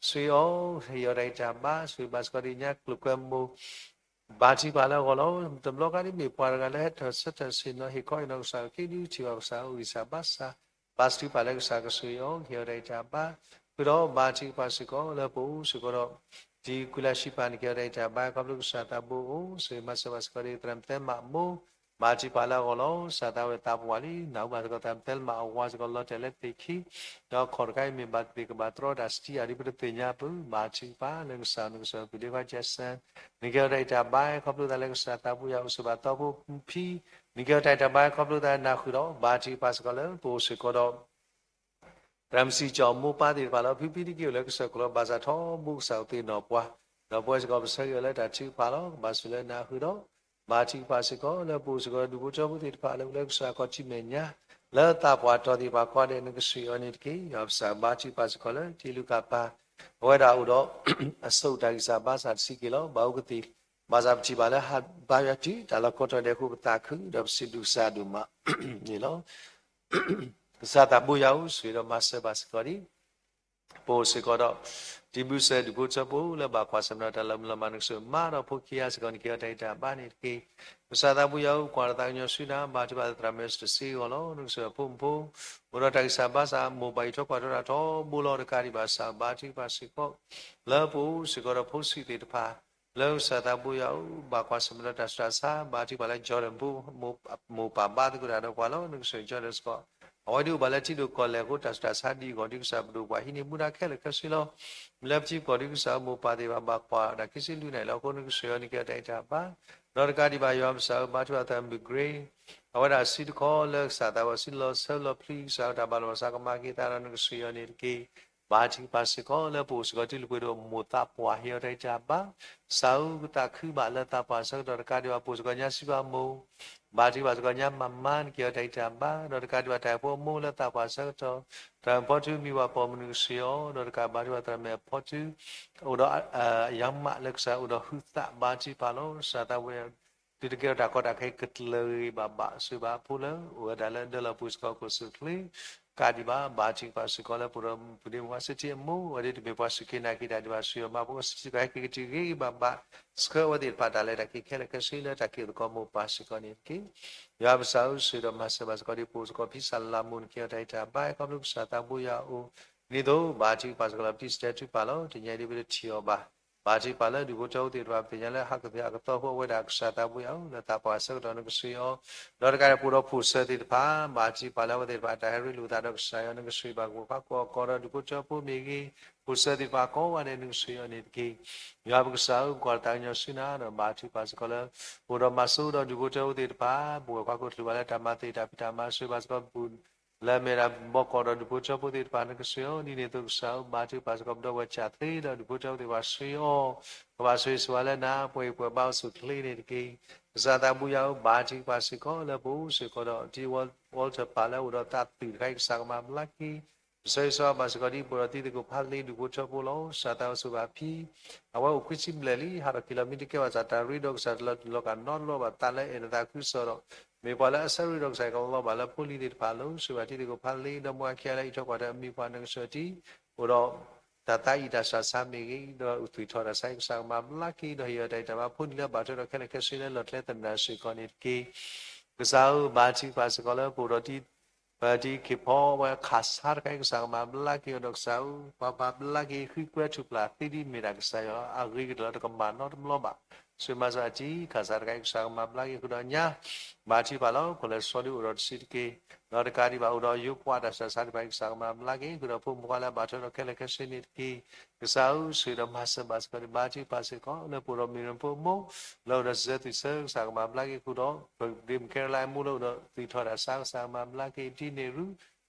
ဆိၣ်ဂ့ၤအီၤ ဟ့ၣ်အီၤတၢ်ဂံၢ်တၢ်ဘါ ဆိၣ်ဂ့ၤဘၣ်စ့ၢ်ကီးဒ်ညါကျိၤကွဲမူ ဘါထုကဖၣ်လၢအဂီၢ်လီၤ. တဘျီကါဒ်မ့ၢ်ပှၤတဂၤလၢဟဲထီၣ်ဆၢထၢၣ်ဆ့ၣ်နီၤ ဟ့ၣ်ခီဟ့ၣ်နီၤကစၢ် က့ဒုးထံၣ်ဘၣ်ကစၢ် အိၣ်ဂံၢ်စၢ်ဘါစၢ် ဘါထုကဖၣ်လၢကစၢ်ကဆိၣ်ဂ့ၤအီၤ ဟ့ၣ်အီၤတၢ်ဂံၢ်တၢ်ဘါ ဃုာ်ဒီးဘါထုကဖၣ်စ့ၢ်ကီးလၢပအိၣ်စ့ၢ်ကီးဒီး တံၤကူလၢ်ဆံးပၢ် နကဟ့ၣ်အီၤတၢ်ဂံၢ်တၢ်ဘါ ခီဖျိကစၢ်သးဘိအိၣ် ဆိၣ်ဂ့ၤမၤစၢၤဘၣ်စ့ၢ်ကီးဒ်သရၣ်မုၣ်သဲမးအမိၢ် ဘါထုကဖၣ်လၢအဂီၢ်လီၤ. ကစၢ်သးဝဲသးပှၢ်လံ နၢ်ဟူဘၣ်စ့ၢ်ကီးသရၣ်မုၣ်သဲမးအဝၤစ့ၢ်ကီးလီၤတဲာ်လၢသ့ၣ်ခံ ဒီးခီၣ်တခါအံၤမ့ၢ်ဘၣ်သ့ၣ်ကဘၣ်တြီတၢ်စတံအါဒ်ပတသ့ၣ်ညါပူၤ ဘါထုကဖၣ်လၢကစၢ် နကစၢ်ပူၤဒ့ခွါကဲစၢ် နကဟ့ၣ်အီၤတၢ်ဂံၢ်တၢ်ဘါ ခီဖျိသးလၢကစၢ်သးဘိယွၤအိၣ်ဆိးဘၣ်သီဖိဖံ နကဟ့ၣ်အီၤတၢ်ဂံၢ်တၢ်ဘါ ခီဖျိသးနၤဃုာ်ဒီး ဘါထုကဖၣ်စ့ၢ်ကီးလၢပအိၣ်စ့ၢ်ကီးဒီး သရၣ်မုၣ်စံကၠီၤမိၢ်ပၢ်သ့ၣ်တဖၣ်လီၤ. ဖံဖံတက့ၢ်အိၣ်လၢကစၢၢ်ကလိ ဘၣ်ဆၣ်ထီဘိကစၢ်အိၣ်သ့ၣ်နီၣ်ပှၤ, ဒီးပဝဲစ့ၢ်ကီးပဆၢဂ့ၤအီၤလၢတၢ်ထုကဖၣ်လီၤ. ကဘၣ်ဆိၣ်လၢနၤဃုာ်ဒီး ဘါထုကဖၣ်စ့ၢ်ကီးလၢပအိၣ်စ့ၢ်ကီးဒီးဒူၣ်ဖိထၢဖိသ့ၣ်တဖၣ်လၢအိၣ်လၢကစၢ်ခီၣ်ထံးမဲာ်ညါ လၢသးပှၢ်တီၤသ့ၣ်တဖၣ်ကိးဂၤဒဲး နကဆှၢအီၤန့ၣ်တက့ၢ်. ယွၤပကစၢ်ဘါထုကဖၣ်စ့ၢ်ကီးလၢတ့လူကၣ်ပၤ အဝဲဒၣ်အိၣ်ဒီး အစိာ်တၢ်ဂံၢ်စၢ်ဘါစၢ်တဆံးက့ၤလီၤ. ဘၣ်အိၣ်ကသ့ၣ် ဘၣ်ဆၣ်ပထံၣ်ဘၣ်လၢဟးဘါယွၤတုၤတၢ်လီၢ်ကိးတီၤဒဲးအဃိ ပသးခုဒီးပစံးဘျုးကစၢ်ဒိၣ်မးန့ၣ်လီၤ. ကစၢ်သးဘိယွၤဧၢ, ဆိၣ်ဂ့ၤဒီးမၤစၢၤဘၣ်စ့ၢ်ကီးဒံး ပအိၣ်စ့ၢ်ကီးဒီး တံဘျုးစဲးဒူၣ်ဖိထၢဖိလၢဘၣ်ကွၢ်ဆၢၣ်မဲာ်ဒီးတၢ်လီၤမုၢ်လီၤမၢ် နကဆိၣ်မၤဒီးဖိခံဂၤစ့ၢ်ကီးန့ၣ် ကဟ့ၣ်အီၤတၢ်ဂံၢ်တၢ်ဘါန့ၣ်တက့ၢ်. ကစၢ်သးဘိယွၤဧၢ, ကွၢ်ဒီးသးကညီၤဆူနၤ ဘါထုကဖၣ်လၢသရၣ်မုၣ်စံတဆ့အဂီၢ်လီၤ. နကဆိၣ်ဂ့ၤဖိမုၣ်ဖိ အိၣ်ဒီးတၢ်ဂံၢ်စၢ်ဘါစၢ် မိၢ်ပၢ်အံးထွဲကွၢ်ထွဲတၢ်ထီဘိလီၤ. တကးဒံးဘၣ် ကစၢ်ဘါထုကဖၣ်စ့ၢ်ကီး လၢပအိၣ်စ့ၢ်ကီးဒီးဖိဆံးသ့ၣ်တဖၣ် လၢကစၢ်သးဘိယွၤဧၢ, ဘၣ်ကွၢ်ဆၢၣ်မဲာ်ဒီးတၢ်ဆူးတၢ်ဆါ ဘါထုကဖၣ်လၢ Jordan ဖိ မိၢ်ပၢ်ဘါသကိးတၢ်ဒီးပှၤလီၤ. နကဆိၣ်ဂ့ၤ Jordan စ့ၢ်ကီး အဝဲဒၣ်အိၣ်ဘၣ်လၢထံဒိၣ်ကီၢ်လဲၢ်အဃိ တၢ်ဆူးတၢ်ဆါဒ်အဂီၢ်ဒ်ကစၢ်ပဒိၣ်ပှၤဟံးန့ၢ်မူဒါခဲလၢာ်ခဲဆ့လီၤ. လၢပထံပကီၢ်ဒ်ကစၢ်မိၢ်ပၢ်သ့ၣ်တဖၣ်ဘၣ်ကွၢ်တၢ်ခံဆံလွံၢ်နံၣ်လီၤအဃိ နကဆိၣ်ဂ့ၤအီၤန့ၣ် ကဟ့ၣ်အီၤတၢ်ဂံၢ်တၢ်ဘါ ဒီးတကးဒံးဘၣ် ယွၤပကစၢ်ဧၢ, ဘါထုကဖၣ်သရၣ်မုၣ် Grace အဝဲဒၣ်စုတခီလၢကစၢ်သးဘိယွၤစုလီၤဆၢလီၤပျံၤ ကစၢ်တၢ်ဘၣ်လီၤဘၣ်စးကမၤက့ၤအသးဒီး နကဆိၣ်ဂ့ၤအီၤန့ၣ်တက့ၢ်. ဘါထုကဖၣ်စ့ၢ်ကီးလၢပအိၣ်စ့ၢ်ကီးတုၤလၢပှဲၤဒီး မိၢ်သးပှၢ်ဟ့ၣ်အီၤတၢ်ဂံၢ်တၢ်ဘါ ကစၢ်ဧၢ, ကသးခုဘၣ်လၢသးပှၢ်ဆၢကတီၢ် တကးဒံးဘၣ် ပအိၣ်စ့ၢ်ကီးညါစံးဘၣ်မိၢ် ဘါထုကဖၣ်စ့ၢ်ကီးညါမၤမၤ နကဟ့ၣ်အီၤတၢ်ဂံၢ်တၢ်ဘါ ဒီးတကးဒံးဘၣ် တၢ်ဟဲဖိအမိၢ်လၢသးပှၢ်ဆၢကတီၢ် တၢ်ဖီထုမံၤဝဲပိာ်မုၣ် နကဆိၣ်ဂ့ၤအီၤ ဒီးတကးဘါထုကဖၣ်သရၣ်မုၣ်အဖီထု အိၣ်ဒီး ယၤမးလၢကစၢ်အိၣ်ဒီးဟုသး ဘါထုကဖၣ်လီၤ. ကစၢ်သးဘိယွၤ တုၤတကဲထီၣ်တၢ်ကီတၢ်ခဲကတၢၢ်ဂ့ၤဘၣ်ဘၣ် ဆိၣ်ဂ့ၤဘၣ်အဖိလၢ အိၣ်ဝဲဒၣ်လၢဒၢလီၢ်ပူၤစ့ၢ်ကီး ကီၢ်စူၣ်ချ့ ကးဒံးဘၣ် ဘါထုကဖၣ်စ့ၢ်ကီးလၢပအိၣ်ဒီးပုၢ်ဒ့မုၣ်ဝါစံတ့အမိၢ် အဝဲဒၣ်တမ့ၢ်ပှၤစူၢ်က့ၤနာ်က့ၤတၢ်ဒံးဘၣ် ဆိၣ်ဂ့ၤအီၤမၤဖိကစံးကီး ဟဲက့ၤကတုၤဂ့ၤဂ့ၤဘၣ်ဘၣ် ဆှၢအဝဲသ့ၣ်တဖၣ်တၢ်လဲၤတၢ်က့ၤခဲလၢာ်ခဲဆ့လၢတၢ်က့ၤသကိးမိၢ်ပၢ်စ့ၢ်ကီးန့ၣ်တက့ၢ်. ယွၤပကစၢ်ဧၢ, ဆိၣ်ဂ့ၤဒီးမၤစၢၤဘၣ်စ့ၢ်ကီးဒ်ပအိၣ်စ့ၢ်ကီးဖံစၢ်လၤမိၢ် နကဟ့ၣ်အီၤတၢ်ဂံၢ်တၢ်ဘါ ခီဖျိကစၢ်သးဘိယွၤအအိၣ် ဒ်သိး ဘါထုကဖၣ်စ့ၢ်ကီးလၢပတံၤစတဲာ်ထုကဖၣ်လီၤ. တနံၤအံၤဒ်ပတထံၣ်အီၤဘၣ် ဘါထုကဖၣ်လၢဒူၣ်ဖိထၢဖိသ့ၣ်တဖၣ် ပသ့ၣ်ညါလၢဟးကသ့ၣ်ဟးကသီဖိအဝဲဒၣ် ကစၢ်သးဘိယွၤဧၢ, လၢသးပှၢ်ဆၢကတီၢ်နကဆိၣ်ဂ့ၤအီၤ, ဒီးတကးဒံးပအိၣ်ဒီးဖိၣ်စၢၤသ့ၣ်တဖၣ် ဘါထုကဖၣ်လၢအဝဲသ့ၣ်တဖၣ် တၢ်ဟဲရ့လိာ်သးဒီးကစၢ်ယွၤ နကဆိၣ်ဂ့ၤဘၣ်ကဝီၤဖးကိးအကိးဒီးဒူၣ်ဖိထၢဖိမ့ၢ်ဂ့ၤ, ဖိၣ်စၢၤသ့ၣ်တဖၣ်ကိးဂၤဒဲး နကဆိၣ်ဂ့ၤအီၤန့ၣ်တက့ၢ်. ယွၤပကစၢ်ဧၢ, ပကွၢ်တၢ်ကညီၤဆူနၤဒီး ဘါထုကဖၣ်စ့ၢ်ကီးလၢ ပအိၣ်ဒီးမၤစိဒီးဒူၣ်ဖိထၢဖိသ့ၣ်တဖၣ် ပဝဲၤခွါကိးချုးဘၣ်လၢတၢ်မၤသ့ၣ်တၢ်ဖံးတၢ်မၤ ဆိၣ်ဂ့ၤဘၣ်စ့ၢ်ကီးပူၤ လၢအမ့ၢ်ဒၣ်ဘီကီးဒီးဒူၣ်ဖိထၢဖိသ့ၣ်တဖၣ် နကဆိၣ်ဂ့ၤအီၤ, ဒ်န့ၣ်အသိးကစၢ်ဧၢ, ဘါထုကဖၣ်စ့ၢ်ကီးပဒီပုၢ်ဝဲၢ်ကၢ်သ့ဒီးဒူၣ်ဖိထၢဖိသ့ၣ်တဖၣ် ဆိၣ်ဂ့ၤအီၤ, ကဘၣ်ဆိၣ်ဂ့ၤဆိၣ်ဝါလၢနၤ ပှၤအံၤပှၤဘါအိၣ်ဆူၣ်ချ့န့ၣ်တက့ၢ်. ကစၢ်သးဘိယွၤဧၢ, ဘါထုကဖၣ်စ့ၢ်ကီးလၢပအိၣ်စ့ၢ်ကီးဒီး တံၤဝီ Walter ပၢ်လၢအအိၣ်ဒီးသးသူၣ်တခါအံၤ ကစၢ်ကမၤဘျါက့ၤ ပဆၢဂ့ၤဆၢဝါဘၣ်စ့ၢ်ကီးဒ်ပအိၣ်ဒီးတံၤသကိးဖးလ့ဒူၣ်ဖိထၢဖိလီၤ. ကစၢ်သးဘိဆိၣ်ဂ့ၤဘၣ်ဖံ အဝဲအိၣ်ခွံဆံဘျဲၣ်လံ, ဟးထီၣ်က့ၤလီၤမ့ၢ်တကဲဘၣ်ဆၣ် တၢ်ရ့ဒီးကစၢ်တလီၤတူာ်လီၤကာ်နီတဘျီဘၣ်, သးလၢအဲၣ်နသးခုကစီၣ်ဒီး မ့ၢ်ပှၤလၢအဆၢရ့ဒီးကစၢ် ကလီၤဘၣ်လၢဖိလံၤသ့ၣ်တဖၣ်အလိၤ, ဆိၣ်ဂ့ၤဘၣ်တံၤသကိးဖးလ့ ဒီမါဝၤခံဂၤလၢအအံးထွဲကွၢ်ထွဲအမံၤပှၢ် နကဆိၣ်ဂ့ၤအီၤတံၤ အိၣ်ဒီး တၢ်သးအံၤတၢ်ဆးဆါမ့ၢ်ဂ့ၤ, ဒီးအသွံၣ်ထီၣ်တၢ်ဆါ ကစၢ်ကမၤဘျါက့ၤ ဒီးဟ့ၣ်အီၤတၢ်အံးတၢ်ဘါဖိနံၤလၢအဘၣ်ထွဲဒီးခဲလၢာ်ခဲဆ့လၢလီၢ်ကျဲသနၢၣ်စ့ၢ်ကီးန့ၣ်တက့ၢ်. ကစၢ်ဧၢ, ဘါထုကဖၣ်စ့ၢ်ကီးလၢပအိၣ်ဒီးတံၤ ပတံၤခ့ၣ်ဖီဝဲခးဆါတခါအံၤ ကစၢ်ကမၤဘျါက့ၤအီၤဒီးကစၢ်ဧၢ, ပှၤမၤဘျါက့ၤဃံကွဲထူၣ်ပျၢ်သ့ဒ်မ့ၢ်ဒၣ်ကစၢ်ယွၤလီၤ. အဂ့ၤကတၢၢ်လၢတကမၣ်နီတဘျီဘၣ်, ဆိၣ်ဂ့ၤမၤစၢၤအတံၤ ခးဆါတခါအံၤ ကစၢ်ကမၤဘျါက့ၤဃုာ်ဒီးညါ ဘါထုကဖၣ်လီၤ ခိၣ်လၢစီဒုအိၣ်ဒီးတဆံးတက့ၢ်. ဒီးတကးဒံးဘၣ်အိၣ်ဒီးယိၤပှၤတၢ်ဆးဆါတဖၣ်အံၤ ကစၢ်ကမၤဘျါက့ၤဃုာ်ဒီးဖိမုၣ်ဖိခွါလၢအဘၣ်ထွဲဒီးခဲလၢာ်ခဲဆ့န့ၣ်တက့ၢ်. ကစၢ်ဧၢ, ဆိၣ်ဂ့ၤဒီးမၤစၢၤဘၣ်စ့ၢ်ကီး ဘါထုကဖၣ်စ့ၢ်ကီးလၢပအိၣ်ဒီးမ့ၢ်ရဖိမိၢ် လၢအိၣ်ဒီးစံးဆၢသုဆၢ ကစၢ်ကမၤဘျါက့ၤဃုာ်ဒီး ပဒ့မုၣ်ခဲရလါအမိၢ်လၢအိၣ်ဒီးသွံၣ်ထီၣ်တၢ်ဆါ ကစၢ်ကမၤဘျါက့ၤဒ်န့ၣ်ရူ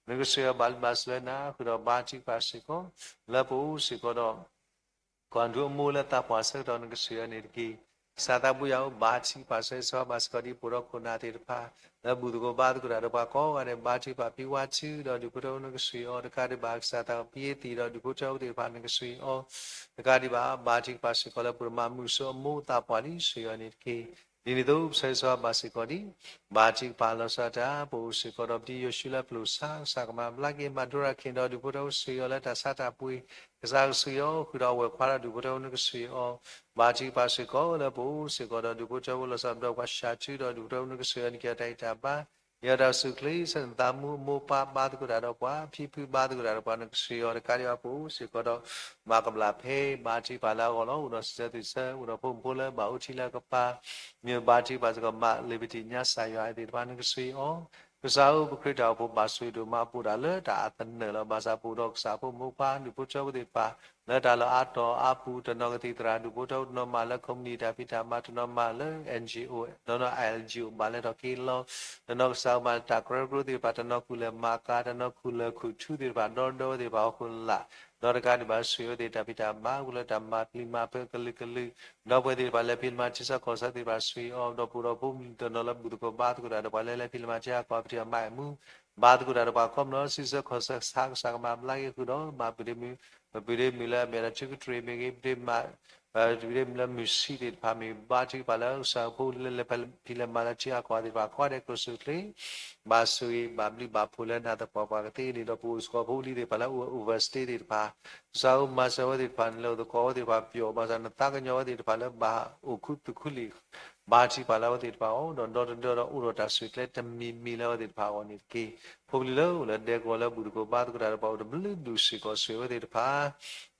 နကဆိၣ်ဂ့ၤအီၤဘၣ်လံဘၣ်စၢၤလၢနၤ ဃုာ်ဒီးဘါထုကဖၣ်စ့ၢ်ကီး လၢပအိၣ်စ့ၢ်ကီးဒီး ကွၢ်ဒိၣ်အမိၢ်လၢသးပှၢ်ဆၢကတီၢ် နကဆိၣ်ဂ့ၤအီၤန့ၣ်တက့ၢ်. ကစၢ်သးဘိယွၤဧၢ, ဘါထုကဖၣ်စၢၤဆိၣ်ဂ့ၤဘၣ်စ့ၢ်ကီးဒ်ပအိၣ်ဒီးခိၣ်နၢ်သ့ၣ်တဖၣ် လၢဘူၣ်သကိးဘါသကိးတၢ်ဒီးပှၤကိးဂၤဒဲး ဘါထုကဖၣ်ဖံဝါထုဒီးဒူၣ်ဖိထၢဖိ နကဆိၣ်ဂ့ၤအီၤ တကးဒံးဘၣ် ကစၢ်သးပှၢ်ဖံအသံၣ်ဒီးဒူၣ်ဖိထၢဖိသ့ၣ်တဖၣ် နကဆိၣ်ဂ့ၤအီၤ တကးဒံးဘၣ် ဘါထုကဖၣ်စ့ၢ်ကီးလၢပအိၣ်ဒီးမၤမုာ်ဆိအမိၢ်သးပှၢ်လံ ဆိၣ်ဂ့ၤအီၤန့ၣ်တက့ၢ်. ဒ်န့ၣ်အသိး ပဆၢဂ့ၤဆိၣ်ဂ့ၤဘၣ်စ့ၢ်ကီးဒ် ဘါထုကဖၣ်လီၤဆီဒၣ်တၢ် ပအိၣ်စ့ၢ်ကီးဒီးပတံၤယိၤၡူလၢပျိာ်ဆါ ကစၢ်ကမၤဘျါက့ၤ မၤဒိရၤခ့ၣ်ဒီးဒူၣ်ဖိထၢဖိ ဆိၣ်ဂ့ၤအီၤလၢတၢ်ဆါတၢ်ပှ့ၤ ကစၢ်ကဆိၣ်ဂ့ၤအီၤ ဃုာ်ဒီးအဝဲၢ်ခွါဒီးဒူၣ်ဖိထၢဖိ နကဆိၣ်ဂ့ၤအီၤ ဘါထုကဖၣ်စ့ၢ်ကီးလၢပအိၣ်စ့ၢ်ကီးဒီးဒူၣ်ဖိထၢဖိ လီၤဆီဒၣ်တၢ် ပှၤၡၤထုဒီးဒူၣ်ဖိထၢဖိ နကဆိၣ်ဂ့ၤအီၤ နကဟ့ၣ်အီၤတၢ်အံးတၢ်ဘါ ဟ့ၣ်အီၤတၢ်အိၣ်ဆူၣ်အိၣ်ချ့ ဆၢနသးမူအမိၢ်ပၢ်ဘါသကိးတၢ်ဒီးပှၤ ဖံဖုဘါသကိးတၢ်ဒီးပှၤ နကဆိၣ်ဂ့ၤအီၤ တကးဒံးဘၣ်ပအိၣ်စ့ၢ်ကီးဒီး မၤကဘျၣ်ဖဲ ဘါထုကဖၣ်လၢအဂီၢ်လီၤ အိၣ်ဒီးစံးဆၢသုဆၢ အိၣ်ဒီးဖိမုၣ်ဖိလၢဘၣ်အိၣ်ထံလၢအကပၤ မ့ၢ်ဘါထုကဖၣ်စ့ၢ်ကီး မၤလ့ၤပတံၢ်ညါ ကစၢ်ယွၤသ့ၣ်တဖၣ် နကဆိၣ်ဂ့ၤအီၤ ကစၢ်ဧၢ ပခရံာ်တၢ်အိၣ်ဖှိၣ်ဘၣ်ဆိၣ်ဂ့ၤဒိၣ်မး ပအိၣ်ဒၣ်လၢတၢ်အသနၢၣ်လီၤ ဘၣ်ဆၣ်ပအိၣ်ဒီးကစၢ်ဖိမုၣ်ဖိခွါ ဒူၣ်ဖိထၢဖိသ့ၣ်တဖၣ် လၢတၢ်လီၢ်အါတီၤအါပူၤ တနီၤကသံၣ်သရၣ်ဒူၣ်ဖိထၢဖိ တနီၤမၤလၢ community တၢ်ဖံးတၢ်မၤ တနီၤမၤလၢ N G O တနီၤ L G O ဘၣ်လဲၤထီၣ်က့ၤလီၤ, တနီၤကစၢ်မၤတၢ်ကရၢကရိသ့ၣ်တဖၣ် တနီၤခူၣ်လၢၢ်မၤကၤ တနီၤခူၣ်လၢၢ်ခူၣ်ထူသ့ၣ်တဖၣ် ဒီဒီဝဲသ့ၣ်တဖၣ်ဟီၣ်ခိၣ်လာ်, ဒီးတကးဒံးဘၣ် ဆိၣ်ဂ့ၤဝဲသ့ၣ်တၢ်ဖံးတၢ်မၤ ပူၤလၢတၢ်မၤပျံၤမၤဖုးကလုာ်ကလုာ်, ဒီပုၢ်ဝဲၢ်သ့ၣ်တဖၣ်လၢဖံးမၤထံဆၢကီၢ်ဆၢသ့ၣ်တဖၣ် ဆိၣ်ဂ့ၤအီၤ, ဒီးပူၤဒီးဖိမုၣ်တနီၤလၢဘူၣ်သကိးဘါသကိးတၢ်ဒီးပှၤလၢလၢဖံးလၢမၤထံဟးကီၢ်ပထံၣ်အမၤအမူ ဘါသကိးတၢ်ဒီးပှၤကိးမနီၤ စံးဆၢခီၣ်ဆၢကစၢ်ကမၤဘျါက့ၤဃုာ်ဒီး မၤပဒ့မုၢ်, ပဒ့မုၢ်လၢအမ့ၢ်ဒၣ်ထူကတြ့ၣ်မ့ၢ်ဂ့ၤ, ပဒ့မုၢ်လၢမုၢ်ဆံးသ့ၣ်တဖၣ်မ့ၢ်ဂ့ၤ, ဘါထုကဖၣ်လၢကစၢ်ဖိလၢလၢဖံးလၢမၤလၢထံဟးကီၢ်သ့ၣ်တဖၣ် ကိးဂၤဒဲးကျိၣ်စ့ချ့ ဘၣ်ဆိၣ်ဂ့ၤဘၣ်ဘျုးဘၣ်ဖှိၣ်လၢနၤသပှၢ်ပှၢ်ကသ့န့ၣ်ဒီး ပအိၣ်စ့ၢ်ကီးဖိလံၤသ့ၣ်တဖၣ်လၢအိၣ် overstay သ့ၣ်တဖၣ်, ကစၢ်ဧၢ မၤစၢၤဝဲသ့ၣ်တဖၣ်န့ၣ် လၢအိၣ်သကိးဝဲသ့ၣ်တဖၣ်ပျီ ဘၣ်ဆၣ်နသးကညီၤဝဲသ့ၣ်တဖၣ်လၢဘၣ်အိၣ်ခူသူၣ်ခူလံာ် ဘါထုကဖၣ်လၢအဝဲသ့ၣ်တဖၣ်အဂီၢ် ဒီးဒီတဒၢဒီးအိၣ်ဒီးတၢ်ဆိၣ်ဂ့ၤကျဲတမံၤမံၤလၢအဝဲသ့ၣ်တဖၣ်အဂီၢ်န့ၣ်တက့ၢ်. ဖိပလံၤလၢအိၣ်လၢဒဲကဝီၤလၢဘူၣ်သကိးဘါသကိးတၢ်ဒီးပှၤအိၣ်တဘျုးဒူၣ်စ့ၢ်ကီး ဆိၣ်ဂ့ၤဝဲသ့ၣ်တဖၣ်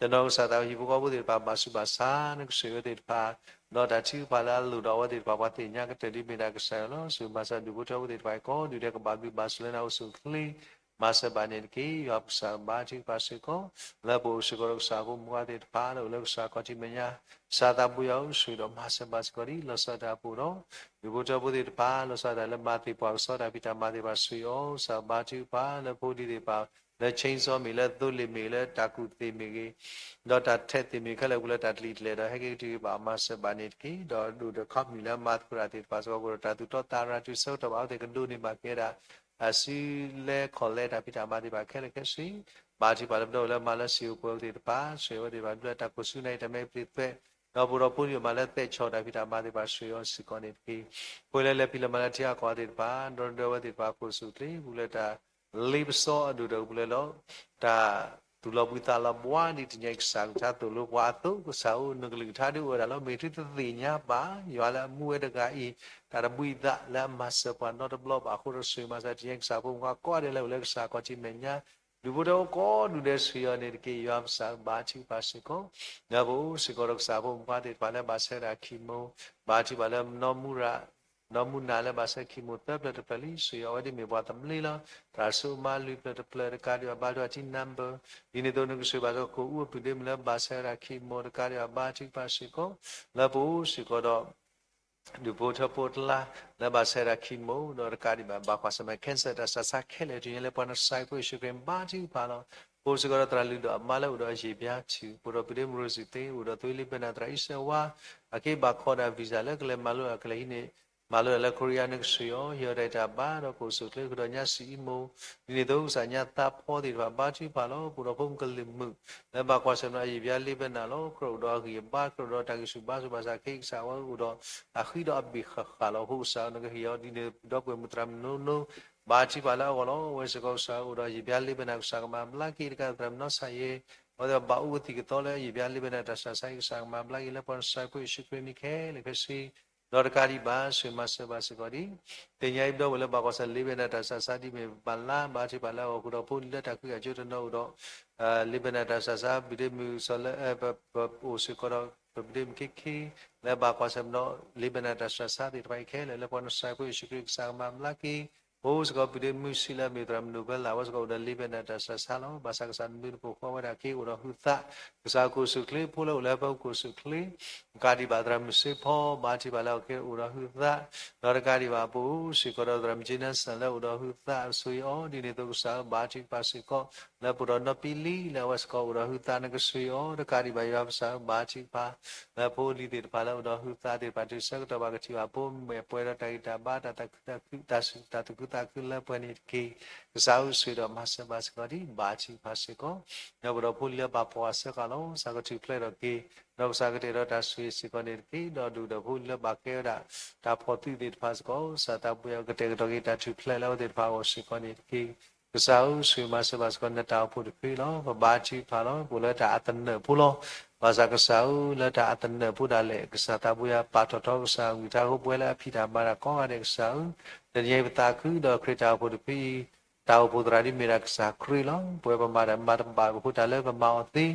တနီၤကစၢ်သးဟံၣ်ဖိဃီဖိသ့ၣ်တဖၣ် ဘၣ်ဆူးဘၣ်ဆါ နကဆိၣ်ဂ့ၤဝဲသ့ၣ်တဖၣ်, ဒီးတၢ်ထုကဖၣ်လၢအလိၣ်ဒီးအဝဲသ့ၣ်တဖၣ် ပှၤသ့ၣ်ညါကတၢၢ်ဒ်မ့ၢ်ဒၣ်ကစၢ်ယွၤလီၤ. ဆိၣ်ဂ့ၤမၤစၢၤဒူၣ်ဖိထၢဖိသ့ၣ်တဖၣ်အံၤ ကိးဒူၣ်ဒဲး ကဘၣ်ဘျုးဘၣ်ဆိၣ်လၢနၤအိၣ်ဆူၣ်အိၣ်ချ့ မၤစၢၤဘၣ်န့ၣ်တက့ၢ်. ယွၤပကစၢ်ဘါထုကဖၣ်စ့ၢ်ကီး လၢပအိၣ်စ့ၢ်ကီးဒီးကစၢ်ဖိမုၣ်ခွါသ့ၣ်တဖၣ် လၢအိၣ်လၢကစၢ်ခီၣ်ထံးမဲာ်ညါ ကစၢ်သးဘိယွၤအိၣ်ဆိၣ်ဂ့ၤဒီးမၤစၢၤဘၣ်စ့ၢ်ကီးဒ် လီၤဆီဒၣ်တၢ်အပူၤဒီး ဒူၣ်ဖိထၢဖိသ့ၣ်တဖၣ် လီၤဆီဒၣ်တၢ်လၢမၤသ့ၣ်ပှၢ်ကစီဒီးတၢ်ဖံးတၢ်မၤသ့ၣ်တဖၣ် ဆိၣ်ဂ့ၤအီၤ ကစၢ်ဘါထုကဖၣ်လၢဖိလံၤသ့ၣ်တဖၣ် လၢ chainsaw မ့ၢ်ဂ့ၤ လၢသိလ့ၣ်မ့ၢ်ဂ့ၤ လၢတၢ်ကူၣ်သ့ၣ်မ့ၢ်ဂ့ၤ ဒီးတၢ်ထဲးသ့ၣ်မ့ၢ်ခဲလၢာ်ပူၤလၢတၢ်တလံၤတလဲၤဒီး ဟဲက့ၤကတုၤဘၣ်မၤစၢၤဘၣ်န့ၣ်တက့ၢ်. ဒီးဒိၣ်ဒီးခီပနံၣ်လၢမၤသကိးတၢ်သ့ၣ်တဖၣ်စ့ၢ်ကီး ကဒီးတၢ်သူၣ်တီသးရၤတုၤဆၢကတီၢ်ဘၣ်အဝဲသ့ၣ်ကဒိးန့ၢ်ဘၣ်က့ၤဝဲဒၣ် အစုလဲခီၣ်လဲတၢ်ဖံးတၢ်မၤသ့ၣ်တဖၣ်ခဲလၢာ်ခဲဆ့ ဘါထုကဖၣ်လၢပဒီပုၢ်ဝဲၢ်လၢမၤလၢစံာ်အိၣ်ပှဲၤအိၣ်သ့ၣ်တဖၣ် ဆိၣ်ဂ့ၤဝဲသ့ၣ်တဖၣ် ဒုၣ်ဒါတၢ်ခိၣ်ဆူနၢ်အံၤတၢ်မဲအံၤပျ့ၤသွဲး ဒီးပအိၣ်ဒီးဖိလံၤမၤလၢသဲးဆီၣ်တၢ်ဖံးတၢ်မၤသ့ၣ်တဖၣ် ဆိၣ်ဂ့ၤအီၤစ့ၢ်ကီးန့ၣ်တက့ၢ်. ဖိလၢလဲၤဖံးလၢမၤလၢထံဟးကီၢ်သ့ၣ်တဖၣ် ဒီပုၢ်ဝဲၢ်သ့ၣ်တဖၣ် ခိၣ်ဆူၣ်ချ့ ပူၤလၢတၢ်လ့ပစီအဒိၣ်ဒီးပူၤလၢလီၤ တၢ်သူၣ်လီၤဘှံးသးလီၤဘှါဒ်တနံၤအံၤ ကစၢ်ကလုၢ်ကထါသိၣ်လိပှၤအသိး ကစၢ်ဧၢ နကလုၢ်ကထါဒ်အိၣ်ဝဲဒၣ်လီၤ မ့ၢ်သုတသ့ၣ်ညါဘၣ် ယွၤလၢအမူဝဲတဂၤအံၤ တၢ်တဘှံးသးလၢအမၤစၢၤပှၤနီတဘျီဘၣ်အဃိဒီး ဆိၣ်ဂ့ၤမၤစၢၤတနံၤအံၤကစၢ်ဖိမုၣ်ခွါကိးဂၤဒဲးလၢအိၣ်လၢကစၢ်ခီၣ်ထံးမဲာ်ညါ ဒူၣ်ဖိထၢဖိကိးဒူၣ်ဒဲး ဆိၣ်ဂ့ၤအီၤန့ၣ်တက့ၢ်. ယွၤပကစၢ်ဘါထုကဖၣ်စ့ၢ်ကီး ဒီးပအိၣ်စ့ၢ်ကီးဒီးကစၢ်ဖိမုၣ်ခွါသ့ၣ်တဖၣ်လၢဘၣ်ဆၢဝဲဒၣ် chemo ဘါထုကဖၣ်လၢနီၢ်မူရၤ နီၢ်မူနၤလၢဘၣ်ဆၢ chemo သၢဖျၢၣ်တဖျၢၣ်လံ ဆိၣ်ဂ့ၤအီၤဝဲဒ်မ့ၢ်ပှၤသဘျ့လီၤ. သရၣ်စိမါလွံၢ်ဖျၢၣ်တဖျၢၣ်တကးဒံးဘၣ် ဘါထုကဖၣ်ထံ number ဒ်န့ၣ်အသိး နကဆိၣ်ဂ့ၤဘၣ်စ့ၢ်ကီးကအိၣ်အပုၢ်ဒ့မုၣ်လၢဘၣ်ဆၢဝဲဒၣ် chemo တကးဒံးဘၣ် ဘါထုကဖၣ်စ့ၢ်ကီး လၢပအိၣ်စ့ၢ်ကီးဒီး ဒူၣ်ဖိထၢဖိတလါ လၢဘၣ်ဆၢဝဲဒၣ် chemo ဒီးတကးဒံးဘၣ် ဘၣ်ကွၢ်ဆၢၣ်မဲာ် cancer တၢ်စးဆါခဲလၢာ် တုၤညါလၢပှၤနစၢ်ဖိယ့ၣ်ၡူးခရံာ်ဘါထုကဖၣ်လီၤ. ပအိၣ်စ့ၢ်ကီးဒီးသရၣ်လုၢ်ဒီးအမါလၢအိၣ်ဒီးယံာ်ဘျါထူၣ် ပအိၣ်ဒီးပုၢ်ဒ့မုၣ်ရိစံသ့ အိၣ်ဒီးသွ့လ့ဘဲနၤ သရၣ်အံၣ်စၢဝါ အက့ဘၣ်ခိးဒၣ် visa လၢကလဲၤမၤလိအကလဲၤဟံးန့ၢ် မၤလိဒၣ်လၢ Korea နကဆိၣ်ဂ့ၤအီၤ ဟ့ၣ်အီၤတၢ်အံၣ်တၢ်ဘါ ဒီးကအိၣ်ဆူၣ်အိၣ်ချ့ဃုာ်ဒီးညါစံးအံမူ ဒ်န့ၣ်အသိးကစၢ်ညါသးဖီသ့ၣ်တဖၣ်ဘါထုကဖၣ်လီၤ. ပအိၣ်ဒီးဖိမုၣ်ကလုာ်မုၣ် လၢဘၣ်ကွၢ်ဆၢၣ်မဲာ်ဒီးယံာ်ဘျါလ့ဘဲနၤလီၤ. ကြၢးအိၣ်ဒီးအဂံၢ်အဘါ ကြၢးအိၣ်ဒီးတၢ်ဂံၢ်ဆူၣ်ဘါဆူၣ်ဘၣ်ဆၣ်ခဲအံၤကစၢ်ဝဲအိၣ်ဒီးအဃံဒီးအဘ့ၣ်ဃၣ်ဃၣ်လီၤ. အဃိကစၢ်နကဟ့ၣ်အီၤဒ်န့ၣ် ဒီပုၢ်ဝဲၢ်မုၣ်သရၣ်မုၣ်နီၢ်နီၢ် ဘါထုကဖၣ်လၢအဂီၢ်လီၤ. အဝဲစ့ၢ်ကီးကစၢ်အိၣ်ဒီးယံာ်ဘျါလ့ဘဲနၤ ကစၢ်ကမၤဘျါက့ၤတကးသရၣ်မုၣ်နီၢ်ဆၣ်ယဲ အဝဲသ့ၣ်ဘၣ်အိၣ်ကသံၣ်ကသီလၢယံာ်ဘျါလ့ဘဲနၤတၢ်စးဆါအံၤ ကစၢ်ကမၤဘျါက့ၤလၢပှၤနစၢ်ဖိယ့ၣ်ၡူးခရံာ်မံၤခဲလၢာ်ခဲဆ့ ဒီးတကးဒံးဘၣ် ဆိၣ်ဂ့ၤမၤစၢၤဘၣ်စ့ၢ်ကီးဒ် သ့ၣ်ညါအံၤ ပဒီပုၢ်ဝဲၢ်လၢဘၣ်ကွၢ်ဆၢၣ်လ့ဘဲနၤတၢ်စးဆါဒ်မ့ၢ်ဘၣ်လါ ဘါထုကဖၣ်လၢအဂီၢ်ဃုာ်ဒီးဖိလံၤလၢတၢ်ခုၣ်အကၠိတနီၤအိၣ်ဒီး လ့ဘဲနၤတၢ်စးဆါ ပုၢ်ဒ့မုၣ်စီၤလၢ ပအိၣ်စ့ၢ်ကီးဒီး ပပုၢ်ဒ့မုၣ်ခ့ခ့ လၢဘၣ်ကွၢ်ဆၢၣ်မဲာ်ဒီး လ့ဘဲနၤတၢ်စးဆါသ့ၣ်တဖၣ်အံၤခဲလၢာ် လၢပှၤနစၢ်ဖိယ့ၣ်ၡူးခရံာ်ကစၢ်ကမၤဘျါက့ၤ ပအိၣ်စ့ၢ်ကီးပုၢ်ဒ့မုၣ်ဆံးလၢအမ့ၢ်သရၣ်မုၣ်နိၣ်ဘဲလၢ် အဝဲစ့ၢ်ကီးအိၣ်ဒီးလ့ဘဲနၤတၢ်စးဆါလီၤ. ဘၣ်ဆၣ်ကစၢ်နဘျုးနဖှိၣ်ဃီဝဲဒၣ်က့ၤအိၣ်ဒီးဟုသး ကစၢ်ကအိၣ်ဆူၣ်အိၣ်ချ့ ဖိလၢအိၣ်လၢဟၢဖၢကအိၣ်ဆူၣ်အိၣ်ချ့ ကးဒံးဘၣ်သရၣ်မုၣ်စ့ဖီ ဘါထုကဖၣ်လၢအက့ၤအိၣ်ဒီးဟုသး ဒီးတကးဒံးဘၣ်ပအိၣ်စ့ၢ်ကီးဒီးသရၣ်မုၣ်က့နၢ်စၢၣ်လၢအိၣ်ဒီးဟုသး ဆိၣ်ဂ့ၤအီၤ ဒ်န့ၣ်အသိးကစၢ်ဘါထုကဖၣ်စ့ၢ်ကီး လၢပအိၣ်ဒီးနီၢ်ပံလံ လၢအဝဲစ့ၢ်ကီးအိၣ်ဒီးဟုသး နကဆိၣ်ဂ့ၤအီၤ တကးဒံးဘၣ်ယွၤကစၢ်ဘါထုကဖၣ် လၢဖိလံၤသ့ၣ်တဖၣ်လၢအိၣ်ဒီးဟုသးသ့ၣ်တဖၣ် တုၤဆၢကတီၢ်ဘၣ်ကထံၣ်ဘၣ်ဖိမဲာ်ပှဲၤဒီးတၢ်ဂံၢ်တၢ်ဘါ တၢ်သးခု တၢ်သးခု တၢ်သူၣ်ခုသးခုလၢပှဲၤန့ၣ်တက့ၢ်. ကစၢ်ဧၢ ဆိၣ်ဂ့ၤဒီးမၤစၢၤဘၣ်စ့ၢ်ကီးဒ် ဘါထုကဖၣ်စ့ၢ်ကီး ဒီးပအိၣ်ဒီးဖိလံၤလၢဘၣ်ဖှီၣ်အဆၢကတီၢ်လီၤ ကစၢ်ကထူၣ်ဖျဲးထီၣ်က့ၤ ဒီးကစၢ်ကတဲာ်ဒီးတၢ်ဆိၣ်ဂ့ၤစ့ၢ်ကီးန့ၣ်တက့ၢ်. ဒီးဒူၣ်ဒီးဖိလံၤလၢဘၣ်ကဲဝဲဒၣ် တၢ်ဖှီၣ်သုးသ့ၣ်တဖၣ်စ့ၢ်ကီး ကစၢ်သးဘိယွၤကတဲာ်ကတီၤက့ၤတၢ်ထူၣ်ဖျဲးလၢအဝဲသ့ၣ်တဖၣ်အဂီၢ်စ့ၢ်ကီးန့ၣ်တက့ၢ်. ကစၢ်ဧၢ ဆိၣ်ဂ့ၤမၤစၢၤဘၣ်စ့ၢ်ကီး နတၢ်အိၣ်ဖှိၣ်တဖုလီၤ. ပဘါထုကဖၣ်လီၤ ပအိၣ်လၢတၢ်အသနၢၣ်ဖိလီၤ. ဘၣ်ဆၣ်ကစၢ်ဧၢ လၢတၢ်အသနၢၣ်ဖိဒၣ်လဲာ် ကစၢ်သးဘိယွၤပာ်ထီၣ်ထီကစၢ်အဂံၢ်ထၢဃိ ပဝဲလၢအဖံးတၢ်မၤတၢ်ကိးဂၤဒဲးကစၢ်ဧၢ, တနံၤအံၤပသးခုဒီးခရံာ်တၢ်အိၣ်ဖှိၣ်တဖုအံၤ တၢ်အိၣ်ဖှိၣ်သရၣ်ဒ်မ့ၢ်ဒၣ်ကစၢ်ခရံာ်လီၤ. ပဝဲပမၤတၢ်မၤတဘၣ်အဃိ တၢ်လၢပမၤအီၤသ့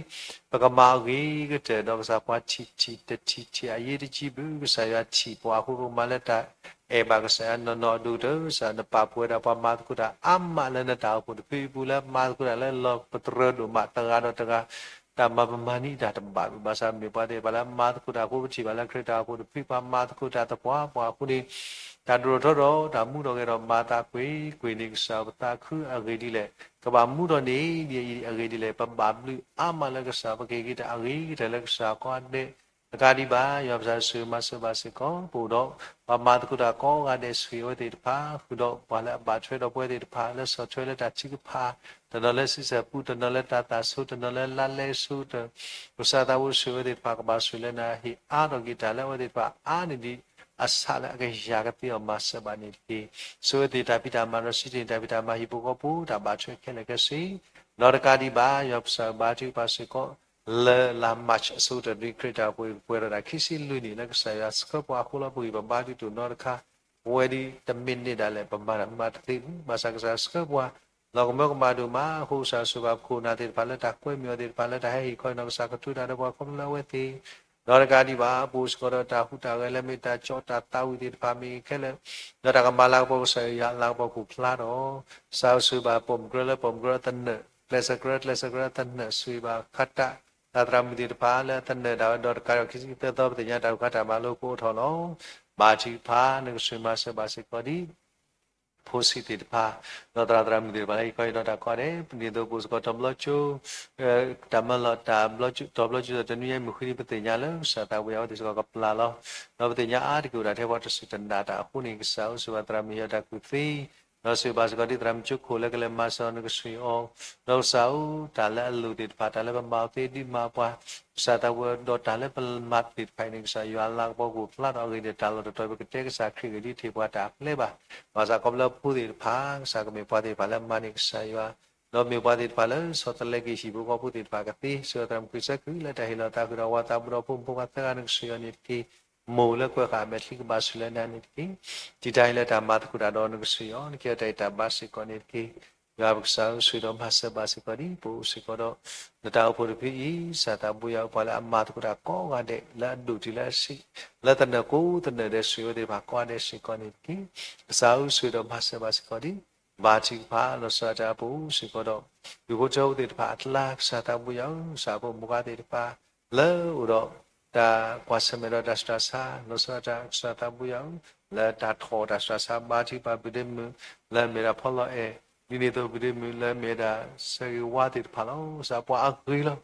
ပကမၤအီၤဂ့ၤကတၢၢ် ဒီးကစၢ်ပှၤထံၣ်ထံၣ်တထံၣ်ထံၣ် အယ့တကံဘၣ် ကစၢ်ယွၤထံၣ်ပှၤအဃိ ပကမၤလၢတၢ်အဲၣ်ဘၣ်ကစၢ်ယွၤနီၢ်နီၢ်အဒိၣ်ကတၢၢ် ကစၢ်နပာ်ပှဲၤဒၣ်ပှၤမၤသကိးတၢ်အါမးလၢနတၢ်အိၣ်ဖှိၣ်တဖုအံၤပူၤ လၢမၤသကိးတၢ်လၢလီၤပတြၢၤဒိၣ်မး တဂၤဒီးတဂၤ တၢ်မၤပမၤန့ၢ်တၢ်တဘၣ်ဘၣ်ဆၣ် မ့ၢ်ပှၤသ့ၣ်တဖၣ်လၢအမၤသကိးတၢ်အဃိ ပထံၣ်ဘၣ်လၢခရံာ်တၢ်အိၣ်ဖှိၣ်တဖုပှၤမၤသကိးတၢ်သပှၢ်ပှၢ်အဃိန့ၣ် တၢ်ဒိၣ်ထီၣ်ထီထီၣ်တၢ်မူထီၣ်ဂဲၤထီၣ်မၤသးကွ့ၢ်ကွ့ၢ်န့ၣ် ကစၢ်ပသးခုအဂ့ၢ်ဒ်လဲၣ်, ကဘၣ်မူထီၣ်န့ၢ်ဒ်အံၤအဂ့ၢ်ဒ်လဲၣ်, ပဘၣ်ဘျုးအါမးလၢကစၢ် ပကဟ့ၣ်က့ၤတၢ်အဂ့ၤကတၢၢ်လၢကစၢ်ကိးဂၤဒဲး တကးဒံးဘၣ် ယွၤပစံးဆၢမၤစၢၤဘၣ်စ့ၢ်ကီး ပအိၣ်ဒီး ပှၤမၤသကိးတၢ်ကိးဂၤဒဲး ဆှံအဝဲသ့ၣ်တဖၣ် ဃုာ်ဒီးပှၤလၢအဘၣ်ထွဲဒီးပဝဲသ့ၣ်တဖၣ် လၢဆီၣ်ထွဲလၢတၢ်ထုကဖၣ်, တနီၤလၢဆံဆဲၣ်ပူ, တနီၤလၢတၢ်သၣ်ဆိ, တနီၤလၢလါလဲဆိ, ကစၢ်သးဝံၣ်ဆှံအဝဲသ့ၣ်တဖၣ် ကဘၣ်ဆှံလၢနၤ ဟ့ၣ်အါထီၣ်က့ၤတၢ်လၢအဝဲသ့ၣ်တဖၣ်အါန့ၢ်ဒံး အဆၣ်လၢအကယၤကသ့အီၤမၤစၢၤဘၣ်န့ၣ်တက့ၢ်. ဆှံအဝဲသ့ၣ်တၢ်ဖံးတၢ်မၤဒီး စံးတ့ၢ်တၢ်ဖံးတၢ်မၤဟံၣ်ဖိဃီဖိ တၢ်ဘၣ်ထွဲခဲလၢာ်ခဲဆ့ ဒီးတကးဒံးဘၣ် ယွၤပစံးဘါထုကဖၣ်စ့ၢ်ကီး လၢလါ March အဆိကတၢၢ် ဒ်ခရံာ်တၢ်အိၣ်ဖှိၣ်အံၤ ကပှဲၤဒီးတၢ်ခံဆံလွံၢ်နံၣ် လၢကစၢ်ယွၤဆှၢပှၤအဃိလီၤ. ပဂံၢ်ပဘါဒုးတအိၣ်နီတခါ, ပဝဲဒ်တမ့ၢ်န့ၢ်ဒၣ်လဲာ် ပမၤတၢ်မၤတသ့ဘူး. ဘၣ်ဆၣ်ကစၢ်ဆှၢပှၤ လီၤကမၢကမၣ်ဒိၣ်မးအဃိ ကစၢ်ဆိၣ်ဂ့ၤပခိၣ်နၢ်သ့ၣ်တဖၣ်လၢတၢ်ကွဲမုာ်အီၤသ့ၣ်တဖၣ် လၢတၢ်ဟဲဟ့ၣ်ခီအံၤနီၢ်ကစၢ် ကတိၤတၢ်ဒီးပှၤခီဖျိလၢအဝဲသ့ၣ် ဒီးတကးဒံးဘၣ် ပအိၣ်စ့ၢ်ကီးဒီးတၢ်ဟူးတၢ်ဂဲၤလၢမ့ၢ်တၢ်ကၠီၣ်တၢ်သးဝံၣ်သ့ၣ်တဖၣ်မ့ၢ်ဂ့ၤခဲလၢာ်, ဒီးတၢ်ကမၤလၤကပီၤကစၢ်ယွၤအလၤကပီၤကအိၣ်ဖျါထီၣ်, ကစၢ်ဆိၣ်ဂ့ၤဘၣ်ပိာ်မုၣ်ကရၢလၢပိာ်မုၣ်ကရၢသနၢၣ်, ကျဲးစၢးကရၢကျဲးစၢးကရၢသနၢၣ် ဆိၣ်ဂ့ၤဘၣ်ခးတၢ် တၢ်သရၣ်မုၣ်သ့ၣ်တဖၣ်လၢအသနၢၣ်ဒၣ်ဝဲ ဒီးတကးဒံးဘၣ် ခံဆံသၢသီ ပသ့ၣ်ညါတၢ်ဟူးခးတၢ်မၤလိကအိၣ်ထီၣ်လီၤ. ဘါထုကဖၣ် နကဆိၣ်ဂ့ၤမၤစၢၤဘၣ်စ့ၢ်ကီးဒ် ဖိဆံးသ့ၣ်တဖၣ်, ဒီးသရၣ်သရၣ်မုၣ်သ့ၣ်တဖၣ်လၢဟ့ၣ်ခီဟ့ၣ်နီၤတၢ်ကိးဂၤဒဲး, ဒ်သိးပအိၣ်စ့ၢ်ကီးတဘျီကၠိ, တၢ်မၢလီၤတၢ်ဘျီကၠိ တဘျီကၠိဒီးတနွံညါမုၢ်ဃ့ဒ်ပသ့ၣ်ညါလၢ ကစၢ်သးပူၤယၤအဝဲသ့ၣ်စ့ၢ်ကီးကပျၢ်လီၤ, ဒီးပသ့ၣ်ညါအါတက့ၢ်အိၣ်တၢ်ထဲပှၤတစူၢ်တနာ်တၢ်အဃိန့ၣ် ကစၢ်အိၣ်ဆိၣ်ဂ့ၤဘၣ်သရၣ်မုၣ်ဟ့ၣ်အီၤတၢ်ကူၣ်သ့, ဒီးဆိၣ်ဂ့ၤဘၣ်စ့ၢ်ကီးဒ်သရၣ်မုၣ်ကၠိခိၣ်လၢကလဲၤမၤစၢၤအီၤ နကဆိၣ်ဂ့ၤအီၤ, ဒီးကစၢ်ဧၢ တၢ်လၢအလိၣ်သ့ၣ်တဖၣ် တၢ်လၢပမၤအီၤသ့ဒ်မၤပှၤ ကစၢ်သးပူၤဒီးတၢ်လၢပမၤသ့ၣ်တဖၣ်အံၤန့ၣ် ကစၢ်ယွၤအလၤကပီၤကအိၣ်ဖျါထီၣ်အဂ့ၢ်န့ၣ် တၢ်လီၢ်တတီၤပကတဲကစၢ်ခရံာ်ဂ့ၢ်ဒ်တဟ့ၣ်ပှၤတၢ်အပျဲဘၣ်, ဘၣ်ဆၣ်ခီဖျိဖိသ့ၣ်တဖၣ် ကစၢ်ကမ့ၢ်ပှၤသ့ၣ်တဖၣ်လၢအမၤန့ၢ်ကစၢ်ယွၤ, ဒီးမ့ၢ်ပှၤသ့ၣ်တဖၣ်လၢဆီတလဲက့ၤဟံၣ်ဖိဃီဖိသ့ၣ်တဖၣ်ကသ့, ဆိၣ်ဂ့ၤသရၣ်မုၣ်ကစၢ်ခရံာ်လၢတၢ်ဟ့ၣ်လီၤသးဃုာ်ဒီးဝၤသးဘိဒီးဖိမုၣ်ဖိခွါသၢဂၤ နကဆိၣ်ဂ့ၤအီၤန့ၣ်တက့ၢ်, မိၢ်လၢကွဲးဃာ်အမဲာ်ချံကဘၣ်ဆူၣ်လၢနၤန့ၣ်တက့ၢ်, တံာ်တာ်အံၤလၢတၢ်မၤသကိးတၢ်ဒီးနကဆိၣ်ဂ့ၤအီၤ နကဲထီၣ်တၢ်အံၤတၢ်ဘါစ့ၢ်ကီးန့ၣ်တက့ၢ်. ယွၤပကစၢ်ဧၢ ဆိၣ်ဂ့ၤဒီးမၤစၢၤဘၣ်စ့ၢ်ကီးဒ် ပအိၣ်စ့ၢ်ကီးဒီး နတၢ်အိၣ်ဖှိၣ်တဖုအံၤ ကစၢ်သးပူၤယၤ ပှၤလၢအမၤသကိးတၢ်ကိးဂၤဒဲး လၢအဒိၣ်တုၤလၢအဆံး လၢသနၢၣ်ကိးသနၢၣ်ဒဲး ဆိၣ်ဂ့ၤဝဲသ့ၣ်တဖၣ်ကိးဂၤဒဲးစ့ၢ်ကီးန့ၣ်တက့ၢ်. ကစၢ်ဧၢ ဆိၣ်ဂ့ၤဒီးမၤစၢၤဘၣ်စ့ၢ်ကီးဒ် ဘါထုကဖၣ် လီၤဆီဒၣ်တၢ်အပူၤစ့ၢ်ကီးဒီး ဒူၣ်ဖိထၢဖိသ့ၣ်တဖၣ်အကျါ ကစၢ်သးပူၤယၤဧၢ ကစၢ်ဖိမုၣ်ဖိခွါသ့ၣ်တဖၣ် လၢအိၣ်ဒီး တၢ်ကွၢ်ဆၢၣ်မဲာ်ဒီးတၢ်ဆူးတၢ်ဆါ လီၤဆီဒၣ်တၢ် ကစၢ်သးပူၤယၤဧၢ လၢတၢ်ထီၣ်တၢ်ဆူးတၢ်ဆါ ဘါထုကဖၣ် ဘုဒ့မုၣ် လၢအမ့ၢ်ဒၣ်ဖီလီၤအဲၣ် ဒ်န့ၣ်အသိး ဘုဒ့မုၣ် လၢအမ့ၢ်ဒၣ်ဆၢဂ့ၤဝါသ့ၣ်တဖၣ်လီၤ. ကစၢ်ပှၤအဂ့ၤလီၤ.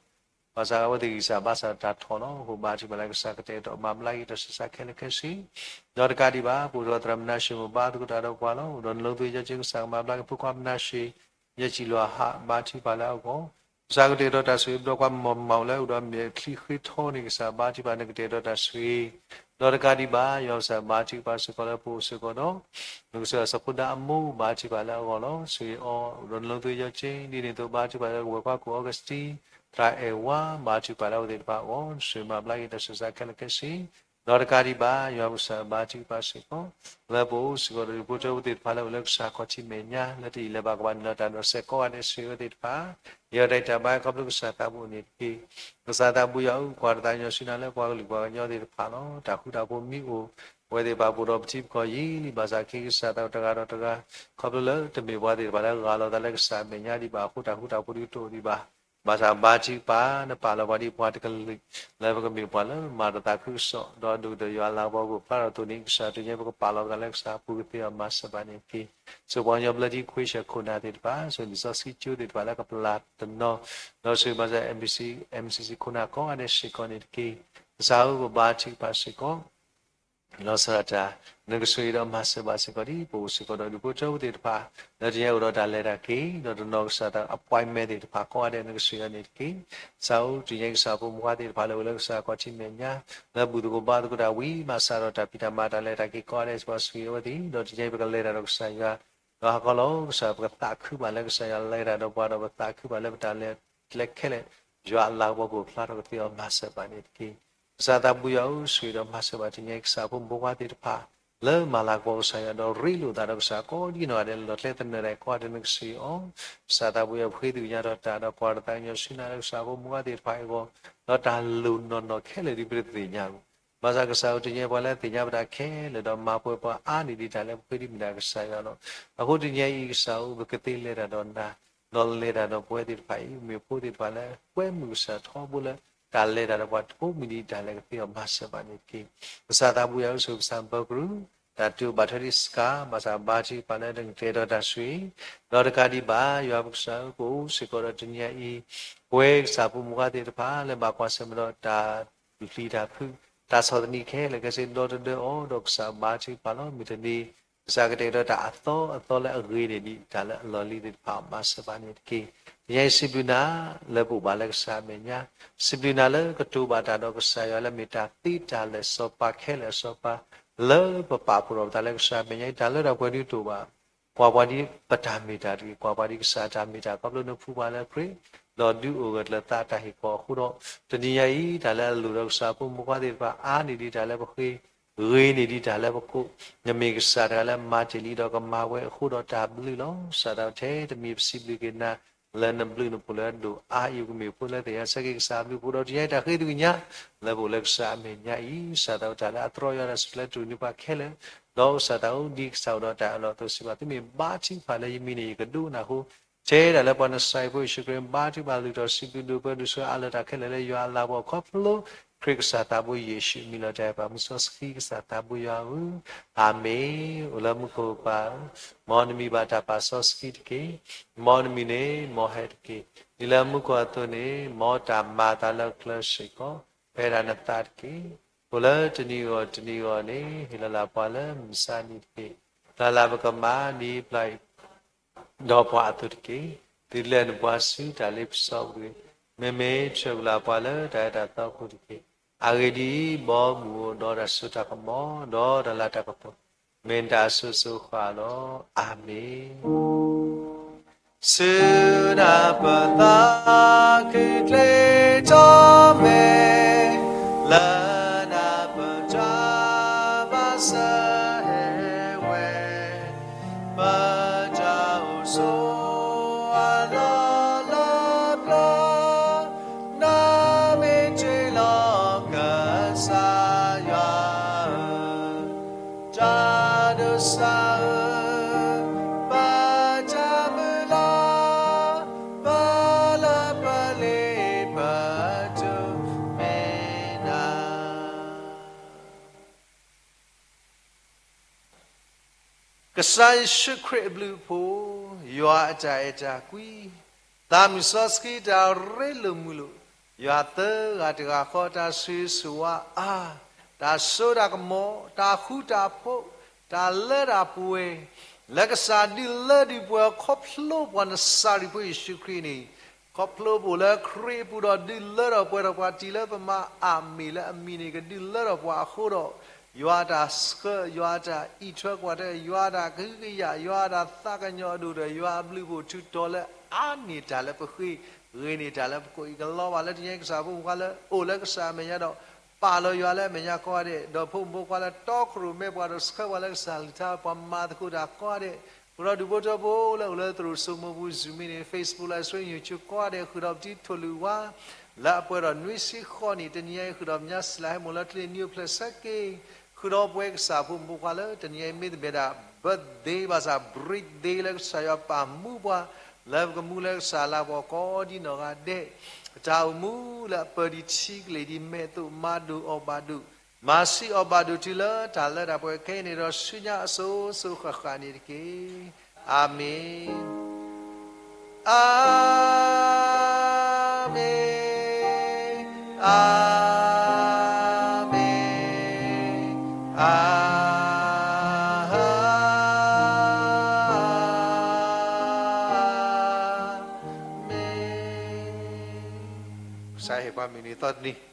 ဘၣ်ဆၣ်အဝဲသ့ၣ်ဂံၢ်စၢ်ဘါစၢ်တၢ်ထီၣ်လီၤ. အဃိဘါထုကဖၣ်လၢကစၢ်ကတဲာ်ကတီၤ မၤဘျါက့ၤတၢ်ဆူးတၢ်ဆါခဲလၢာ်ခဲဆ့ ဒီးတကးဒံးဘၣ် ပအိၣ်ဒီးသရၣ်မနၤၡ့ မိၢ်ဘါသကိးတၢ်ဒီးပှၤလီၤ. အိၣ်ဒီးနလီၤသွံၣ်ယီၢ်ကၠ့ ကစၢ်ကမၤဘျါက့ၤဖိခွါမနၤၡ့ ယဲၢ်ကံၣ်လွၤဟး ဘါထုကဖၣ်လၢအဂီၢ် ကစၢ်ကတဲာ်ကတီၤတၢ်ဆိၣ်ဂ့ၤဘျီကွၢ်မီၢ်မီၢ်လၢအိၣ်ဒီးမဲာ်ချံဃ့ထီန့ၣ် ကစၢ်ဘါထုကဖၣ် နကတဲာ်ကတီၤတၢ်ဆိၣ်ဂ့ၤ ဒီးတကးဒံးဘၣ် ယွၤကစၢ်ဘါထုကဖၣ်စ့ၢ်ကီးလၢပအိၣ်စ့ၢ်ကီးဒီး နကစၢ်စီၤဖိဒါအမိၢ် ဘါထုကဖၣ်လၢအဂီၢ်လီၤ. ဆိၣ်ဂ့ၤအီၤ အိၣ်ဒီးနလီၤသွံၣ်ယီၢ်ကၠ့ ဒ်န့ၣ်အသိး ဘါထုကဖၣ်လၢကဝဲၢ်ကွၢ်ကိၣ် Augustine သရၣ်အဲၣ်ဝါ ဘါထုကဖၣ်လၢအဝဲသ့ၣ်တဖၣ်အဂီၢ် ဆိၣ်ဂ့ၤမၤဘျါက့ၤတၢ်ဆူးတၢ်ဆါခဲလၢာ်ခဲဆ့ ဒီးတကးဒံးဘၣ် ယွၤကစၢ်ဘါထုကဖၣ်စ့ၢ်ကီး လၢပအိၣ်စ့ၢ်ကီးဒီး ဒူၣ်ဖိထၢဖိသ့ၣ်တဖၣ်လၢအိၣ်လၢကစၢ်ခီၣ်ထံးမဲာ်ညါ လၢတယံာ်လၢဘၣ်ကဘၣ်နုာ်လီၤတၢ်ဒီးစဲးကိးဂၤဒဲး ဆိၣ်ဂ့ၤဝဲသ့ၣ်တဖၣ် ယဲၢ်တၢ်အံၤတၢ်ဘါခီဖျိကစၢ်သးဘိအိၣ်န့ၣ်တက့ၢ်. ကစၢ်သးဘိယွၤဧၢ ကွၢ်တသးကညီၤဆူနၤလၢပှၤကလုာ်ပှၤကညီသ့ၣ်တဖၣ်လီၤ. တၢ်ဃူတၢ်ဖိးမ့ၢ်အိၣ် ပဝဲသ့ၣ်တဖၣ်ပအိၣ်ဒီးပထံပကီၢ်ယံာ်လံ ဘၣ်ဆၣ်က့ၤကစၢ်သးတဂၤဒီးတဂၤ ခီဖျိလၢတမ့ၢ်ပှၤသ့ၣ်တဖၣ်လၢဂၢ်လီၤသးလၢကစၢ်မဲာ်ညါဒံးဘၣ်အဃိ တၢ်ဃူတၢ်ဖိးဒုးတအိၣ်ဒံးဘၣ် ဘၣ်ဆၣ်ဘါထုကဖၣ် နပာ်လီၤပှၤဒ်ပှၤတကလုာ် လၢပကမ့ၢ်ပှၤလၢမၤတၢ်သးခုကစီၣ် ဒီးဒိၣ်ကတၢၢ်ယွၤအလၤကပီၤကအိၣ်ဖျါထီၣ်အသိးန့ၣ် ကစၢ်တနံၤအံၤ ပကပာ်လီၤပသးလၢကစၢ်အပူၤကသ့အီၤမၤစၢၤဘၣ်န့ၣ်တက့ၢ်. ဆိၣ်ပှၤကညီဘျၢထံခွ့ဆၢၣ်ခိၣ်နၢ်သ့ၣ်တဖၣ် ဆိၣ်လံာ်စီဆှံကၠိသ့ၣ်တဖၣ်လၢကပျၢ်တနီၤ ဒီးဆိၣ်မၤစၢၤ MCC ခိၣ်နၢ်ကိးဂၤဒဲးစ့ၢ်ကီးန့ၣ်တက့ၢ်. ကစၢ်ဧၢ ပဘါထုကဖၣ်စ့ၢ်ကီး လီၤဆီဒၣ်တၢ် နကဆိၣ်ဂ့ၤဒီးမၤစၢၤဘၣ်စ့ၢ်ကီးဒ် ပအိၣ်စ့ၢ်ကီးဒီးဒူၣ်ဖိထၢဖိသ့ၣ်တဖၣ် လၢတနံၤအံၤအိၣ်ဒီးတၢ်လဲၤတၢ်က့ၤ ဒီးတနီၤကစၢ်တၢ် appointment သ့ၣ်တဖၣ်ကိးဂၤဒဲး နကဆိၣ်ဂ့ၤအီၤန့ၣ်တက့ၢ်. ကစၢ်ဧၢ တနံၤအံၤကစၢ်ဖိမုၣ်ဖိခွါသ့ၣ်တဖၣ်လၢအိၣ်လၢကစၢ်ခီၣ်ထံးမဲာ်ညါ လၢဘူၣ်သကိးဘါသကိးတၢ်ဝံၤ မၤစးထီၣ်တၢ်ဖံးတၢ်မၤတၢ်လဲၤတၢ်က့ၤကိးဂၤဒဲး ပှၤဆိၣ်ဂ့ၤအဝဲသ့ၣ် ဒီးတနံၤအံၤပကလဲၤတၢ်ဒီးကစၢ်ယွၤ ဒီးဟးခီလီၤ ကစၢ်ပကသးခုဘၣ်လၢကစၢ်ယွၤလဲၤတၢ်ဒီးပှၤဒီးပသးခုဘၣ်လၢပတၢ်လဲၤကျဲခဲလၢာ် ယွၤအလၤကပီၤကအိၣ်ဖျါထီၣ်ကသ့အီၤမၤစၢၤဘၣ်န့ၣ်တက့ၢ်. ကစၢ်သးဘိယွၤဧၢ ဆိၣ်ဂ့ၤဒီးမၤစၢၤဘၣ်တနံၤအံၤ ကစၢ်ဖိမုၣ်ဖိခွါသ့ၣ်တဖၣ် လၢမၤလၤကပီၤကစၢ်ယွၤဒီးရ့လိာ်သးဒီးကစၢ်ကိးဒံနီၢ်ဂၤဒဲး လီၤကျဲသနၢၣ်ဒၣ်ကိးဂၤဒဲး နကဆိၣ်ဂ့ၤအီၤ ကစၢ်သးဘိယွၤ ပဃ့သုကညးထီၣ်တၢ်ဒီးကွၢ်တသးကညီၤဆူနၤလၢကစၢ်ဖိမုၣ်ဖိခွါသ့ၣ်တဖၣ်အဂီၢ် ဒီးတၢ်လိၣ်နီၢ်နီၢ်ခဲလၢာ်ဒ်ပတသ့ၣ်ညါအဂီၢ် ဘၣ်ဆၣ်ကစၢ်ဧၢ တနံၤအံၤပှၤလၢသ့ၣ်ညါပတၢ်ခဲလၢာ်ဒီးမၤပှဲၤပှၤအါန့ၢ်ဒံးတၢ်လၢပဃ့ဒ်မ့ၢ်ဒၣ်ကစၢ်ယွၤလီၤ. အဃိတနံၤအံၤကစၢ်ဧၢ ပကသ့လဲၤတၢ်ဒီးနၤ ဒီးလဲၤတၢ်ဒီးပဝဲသ့ၣ်တဖၣ်အံၤ မ့ၢ်ဖိသ့ၣ်တဖၣ်လၢ ကွဲမုာ်ကစၢ်ထီဘိလၢ တၢ်လဲၤတၢ်ဒီးပှၤတအိၣ်မံၤဒံး တၢ်လၢကသ့အီၤမၤစၢၤဘၣ်န့ၣ်တက့ၢ်. ကစၢ်သးဘိယွၤအုၣ်ဆိးကစၢ်ပၢကရူၢ် တၢ်တိာ်ဘၣ်ထွဲဒံးစှၤ ဘၣ်ဆၣ်ဘါထုကဖၣ်လၢနကတဲာ်ကတီၤတၢ်ဆိၣ်ဂ့ၤ ဒီးတကးဒံးဘၣ် ယွၤပကစၢ်ဧၢ ကအိၣ်စ့ၢ်ကီးဒီးတနံၤညါအံၤ ပဝဲကစၢ်ဖိမုၣ်ခွါသ့ၣ်တဖၣ်လၢဘၣ်ကွၢ်ဆၢၣ်မဲာ်ဒီးတၢ် ပျံၤတၢ်ဖုး တၢ်ဆီၣ်သနံးခဲလၢာ်ခဲဆ့ ဒီတဒၢအီၤ ဒီးကစၢ်ဘါထုကဖၣ်လီၤ. မုၢ်တနံၤ ကစၢ်ကတဲာ်ကတီၤတၢ်အသီအသီလၢအဂ့ၤန့ၢ်ဒံး တၢ်လၢအလီၢ်လံၤသ့ၣ်တဖၣ် မၤစၢၤဘၣ်န့ၣ်တက့ၢ်. တနံၤညါအံၤစံးဘျုးနၤ လၢပအိၣ်ဘၣ်လၢကစၢ်အမဲာ်ညါ, စံးဘျုးနၤလၢကတိၤဘၣ်တၢ်ဒီးကစၢ်ယွၤလၢမ့ၢ်တၢ်သ့တၢ်လၢာ်စီၤပၤခဲလၢာ်အစီၤပၤ လၢပပာ်ဖှိၣ်ထီၣ်ပသးလၢကစၢ်အမဲာ်ညါအံၤ တၢ်လၢတၢ်ပှဲၤဒုးတအိၣ်ဘၣ် ကွၢ်ပှၤဒ်ပတၢ်မ့ၢ်တၢ်တဂ့ၤ, ကွၢ်ပှၤဒ်ကစၢ်အတၢ်မ့ၢ်တၢ် ခီဖျိနဖှူပှၤလၢခရံာ် ဒီးဒုးအိၣ်ဂၢၢ်ကျၢၤသးအတၢ်ဟ့ၣ်ကီၤအဃိဒီး တနံၤညါအံၤ တၢ်လၢအလိၣ်ဒီးကစၢ်ဖိမုၣ်ခွါသ့ၣ်တဖၣ် အါန့ၢ်ဒံးတၢ်လၢပဃ့, ဂ့ၤန့ၢ်ဒံးတၢ်လၢပကိး, နမ့ၢ်ကစၢ်တဂၤလၢမၤတ့ၢ်လံဒီးကမၤဝဲအဃိဒီးတၢ်ဘျုးလီၤ. ကစၢ်သးထဲတမံၤပစံးဘျုးက့ၤနၤ လၢနဘျုးနဖှိၣ်လၢအဒိၣ်အါအံၤ ကမ့ၢ်ဖိလၢသ့ၣ်ညါဆၢက့ၤကစၢ်အဘျုးအဖှိၣ်ဒီး တနံၤညါအံၤတၢ်ဃ့သကွံာ်ညါ လၢပအိၣ်လၢကစၢ်အမဲာ်ညါအံၤ ကစၢ်သးဝဲတၢ်လၢအသြီယွၤတၢ်ဆူၣ်လၢတရူးန့ၢ်ပှၤခဲလၢာ်, ဒီးကစၢ်သးအိၣ်ဒ်ကစၢ်အိၣ်ဒီးတၢ်အၢၣ်လီၤအသိးစံးဘၣ် သုမ့ၢ်ဘါထုကဖၣ်လၢယမံၤန့ၣ် ယကဒိကနၣ်အဃိ ထဲဒၣ်လၢပှၤနစၤရ့းဖိယ့ၣ်ၡူးခရံာ် ဘါထုကဖၣ်လုၢ်ထီၣ်စံးဘျုးဒိၣ်ပှဲၤဒိၣ်ဆူအလၢတၢ်ခဲလၢာ်လၢယွၤအလၤကပီၤ ခီဖျိခရံာ်ကစၢ်သးဘိယ့ၣ်ၡူးအမံၤလီၤ. တၢ်အဲၣ်ပှၤမုၢ်စီဆှံကစၢ်သးဘိယွၤဧၢ, အၤမ့ၣ်. အိၣ်လၢမူခိၣ်ပၢ်ဧၢ, မ်နမံၤဘၣ်တၢ်ပာ်စီဆှံတက့ၢ်. မ်နမံၤန့ၣ်မ်ဟဲတက့ၢ်. ဒ်လၢမူခိၣ်အသိးန့ၣ် မ်တၢ်မၤအသးလၢကျဲစ့ၢ်ကီး ဖဲဒၣ်နသးတက့ၢ်. အိၣ်လၢတနံၤအဂီၢ်တနံၤအဂီၢ်န့ၣ် ဟ့ၣ်လီၤလၢပှၤလၢမုၢ်ဆါနံၤတက့ၢ်. တၢ်လၢပကမၤန့ၢ်ပျၢ် ဒီးပှၤအသိးတက့ၢ်. သုလဲၤနုာ်ပှၤဆူတၢ်လ့ပစီပူၤ, မ့မ့ၢ်ဆှၢက့ၤလၢပှၤလၢတၢ်အဲၣ်တၢ်သီအပူၤတက့ၢ်. အဂ့ၢ်ဒ်အံၤ, ဘီမုၢ်အိၣ်ဒီးတၢ်စိတၢ်ကမီၤ ဒီးတၢ်လၤတၢ်ကပီၤ မ့ၢ်တၢ်အစိၤစိၤဃၣ်ဃၣ်လီၤ. အၤမ့ၣ်. စူၢ်နၤပသးခုၣ်ချ့ထီၣ်မဲာ် လၢနၤပတၢ်မၤစၢၤဟဲဝဲ ပတၢ်အိၣ်ဆိးအလီၢ်လၢပျၢၤ, နမ့ၢ်တ့ၢ်လီၤကစၢ်ယွၤဧၢ, တၢ်ဒိးစၢ်ဧၢ, ပတၢ်မုၢ်လၢ်, ပလၢပလ့ပတုၤမ့ၢ်နၤ ကစၢ်ယ့ၣ်ၡူးခရံာ်အဘျုးအဖှိၣ်, ယွၤအတၢ်အဲၣ်တၢ်ကွံ, သးမုၢ်စီဆှံတၢ်ရ့လိာ်မုာ်လိာ်, ယွၤသၢဂၤတဂၤဃီတၢ်ဆိၣ်ဂ့ၤဆိၣ်ဝါအါ, တၢ်စိတၢ်ကမီၤ, တၢ်ဃူတၢ်ဖိး, တၢ်လၢတၢ်ပှဲၤ, လၢကစၢ်ဒုးလၢဒုးပှဲၤခီဖျိပှၤနစၤရ့းဖိယ့ၣ်ၡူးခရံာ်န့ၣ် ခီဖျိပအိၣ်လၢခရံာ်အပူၤဒီးဒုးလၢထီၣ်ပှဲၤထီၣ်ပှၤတံၤလၢပမၤအၤမ့ၣ်လၢအမံၤန့ၣ် ကဒုးလၢထီၣ်ပှၤအဃိဒီး ယွၤတၢ်ဆှၢ, ယွၤတၢ်အံးထွဲကွၢ်ထွဲ, ယွၤတၢ်ကဟုကယာ်, ယွၤတၢ်သးကညီၤအဒိၣ်ဒီး ယွၤအဘျုးအဖှိၣ်ထုးထီၣ်လၢအါန့ၢ်တၢ်လၢပဃ့, ဂ့ၤန့ၢ်တၢ်လၢပကိးအံၤကလီဘၣ်လၢတနံၤညါအံၤ ကစၢ်ဖိမုၣ်ခွါလၢအိၣ်လၢကစၢ်အမဲာ်ညါဒီး ပာ်လီၤယွၤလၢအမဲာ်ညါကိးဂၤဒဲး, ဒီးဖိမုၣ်ဖိခွါလၢတီခိၣ်ရိၣ်မဲပှၤဒီးဆှၢပှၤလၢကစၢ်အကလုၢ်ကထါ ပှၤမၤသကိးတၢ်ကိးဂၤဒဲး, ဃုာ်ဒီးဒူၣ်ဖိထၢဖိလၢအိၣ်လၢသရိာ်စိမိၤပူၤ Zoom meeting, Facebook live stream, YouTube ကိးဂၤဒဲး, ဃုာ်ဒီးပတံၤထိၣ်လွံၢ်ဝါ လၢအပှဲၤဒီးနွံဆံဃိးနံၣ် တနံၤညါအံၤ ဃုာ်ဒီးပညါစံးလၢဟဲမိၣ်လၢချ့နံၤအိၣ်ဖျဲၣ်ဆၢက့ၤ, ဃုာ်ဒီးပဝဲကစၢ်ဖိမုၣ်ဖိခွါလၢတနံၤညါအံၤ မ့ၢ်တမ့ၢ်ဒၣ် birthday ဘၣ်ဆၣ် break day လၢကစၢ်ယွၤပာ်မူပှၤ လၢပကမူလၢကစၢ်လၤကပီၤကိးဒ်နီၢ်ဂၤဒဲး, တၢ်အိၣ်မူလၢအပၢၤဒံးထံကလ့ၢ်ဒံး မဲာ်သူၣ်မၤဒိၣ်အီၣ်ဘၣ်ဒိၣ် မၤဆံးအီၣ်ဘၣ်ဒိၣ်တုၤလၢတၢ်လၢတၢ်ပှဲၤခဲအံၤန့ၣ်ဒီး ဆူညါအစိၤစိၤဃၣ်ဃၣ်န့ၣ်တက့ၢ်. အၤမ့ၣ်, အၤမ့ၣ်, အၤမ့ၣ်, အၤမ့ၣ်. ကစၢ်ဟ့ၣ်ပှၤမုၢ်နံၤသီတနံၤ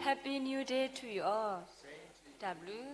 Happy New Day to you all. တၢ်ဘျုး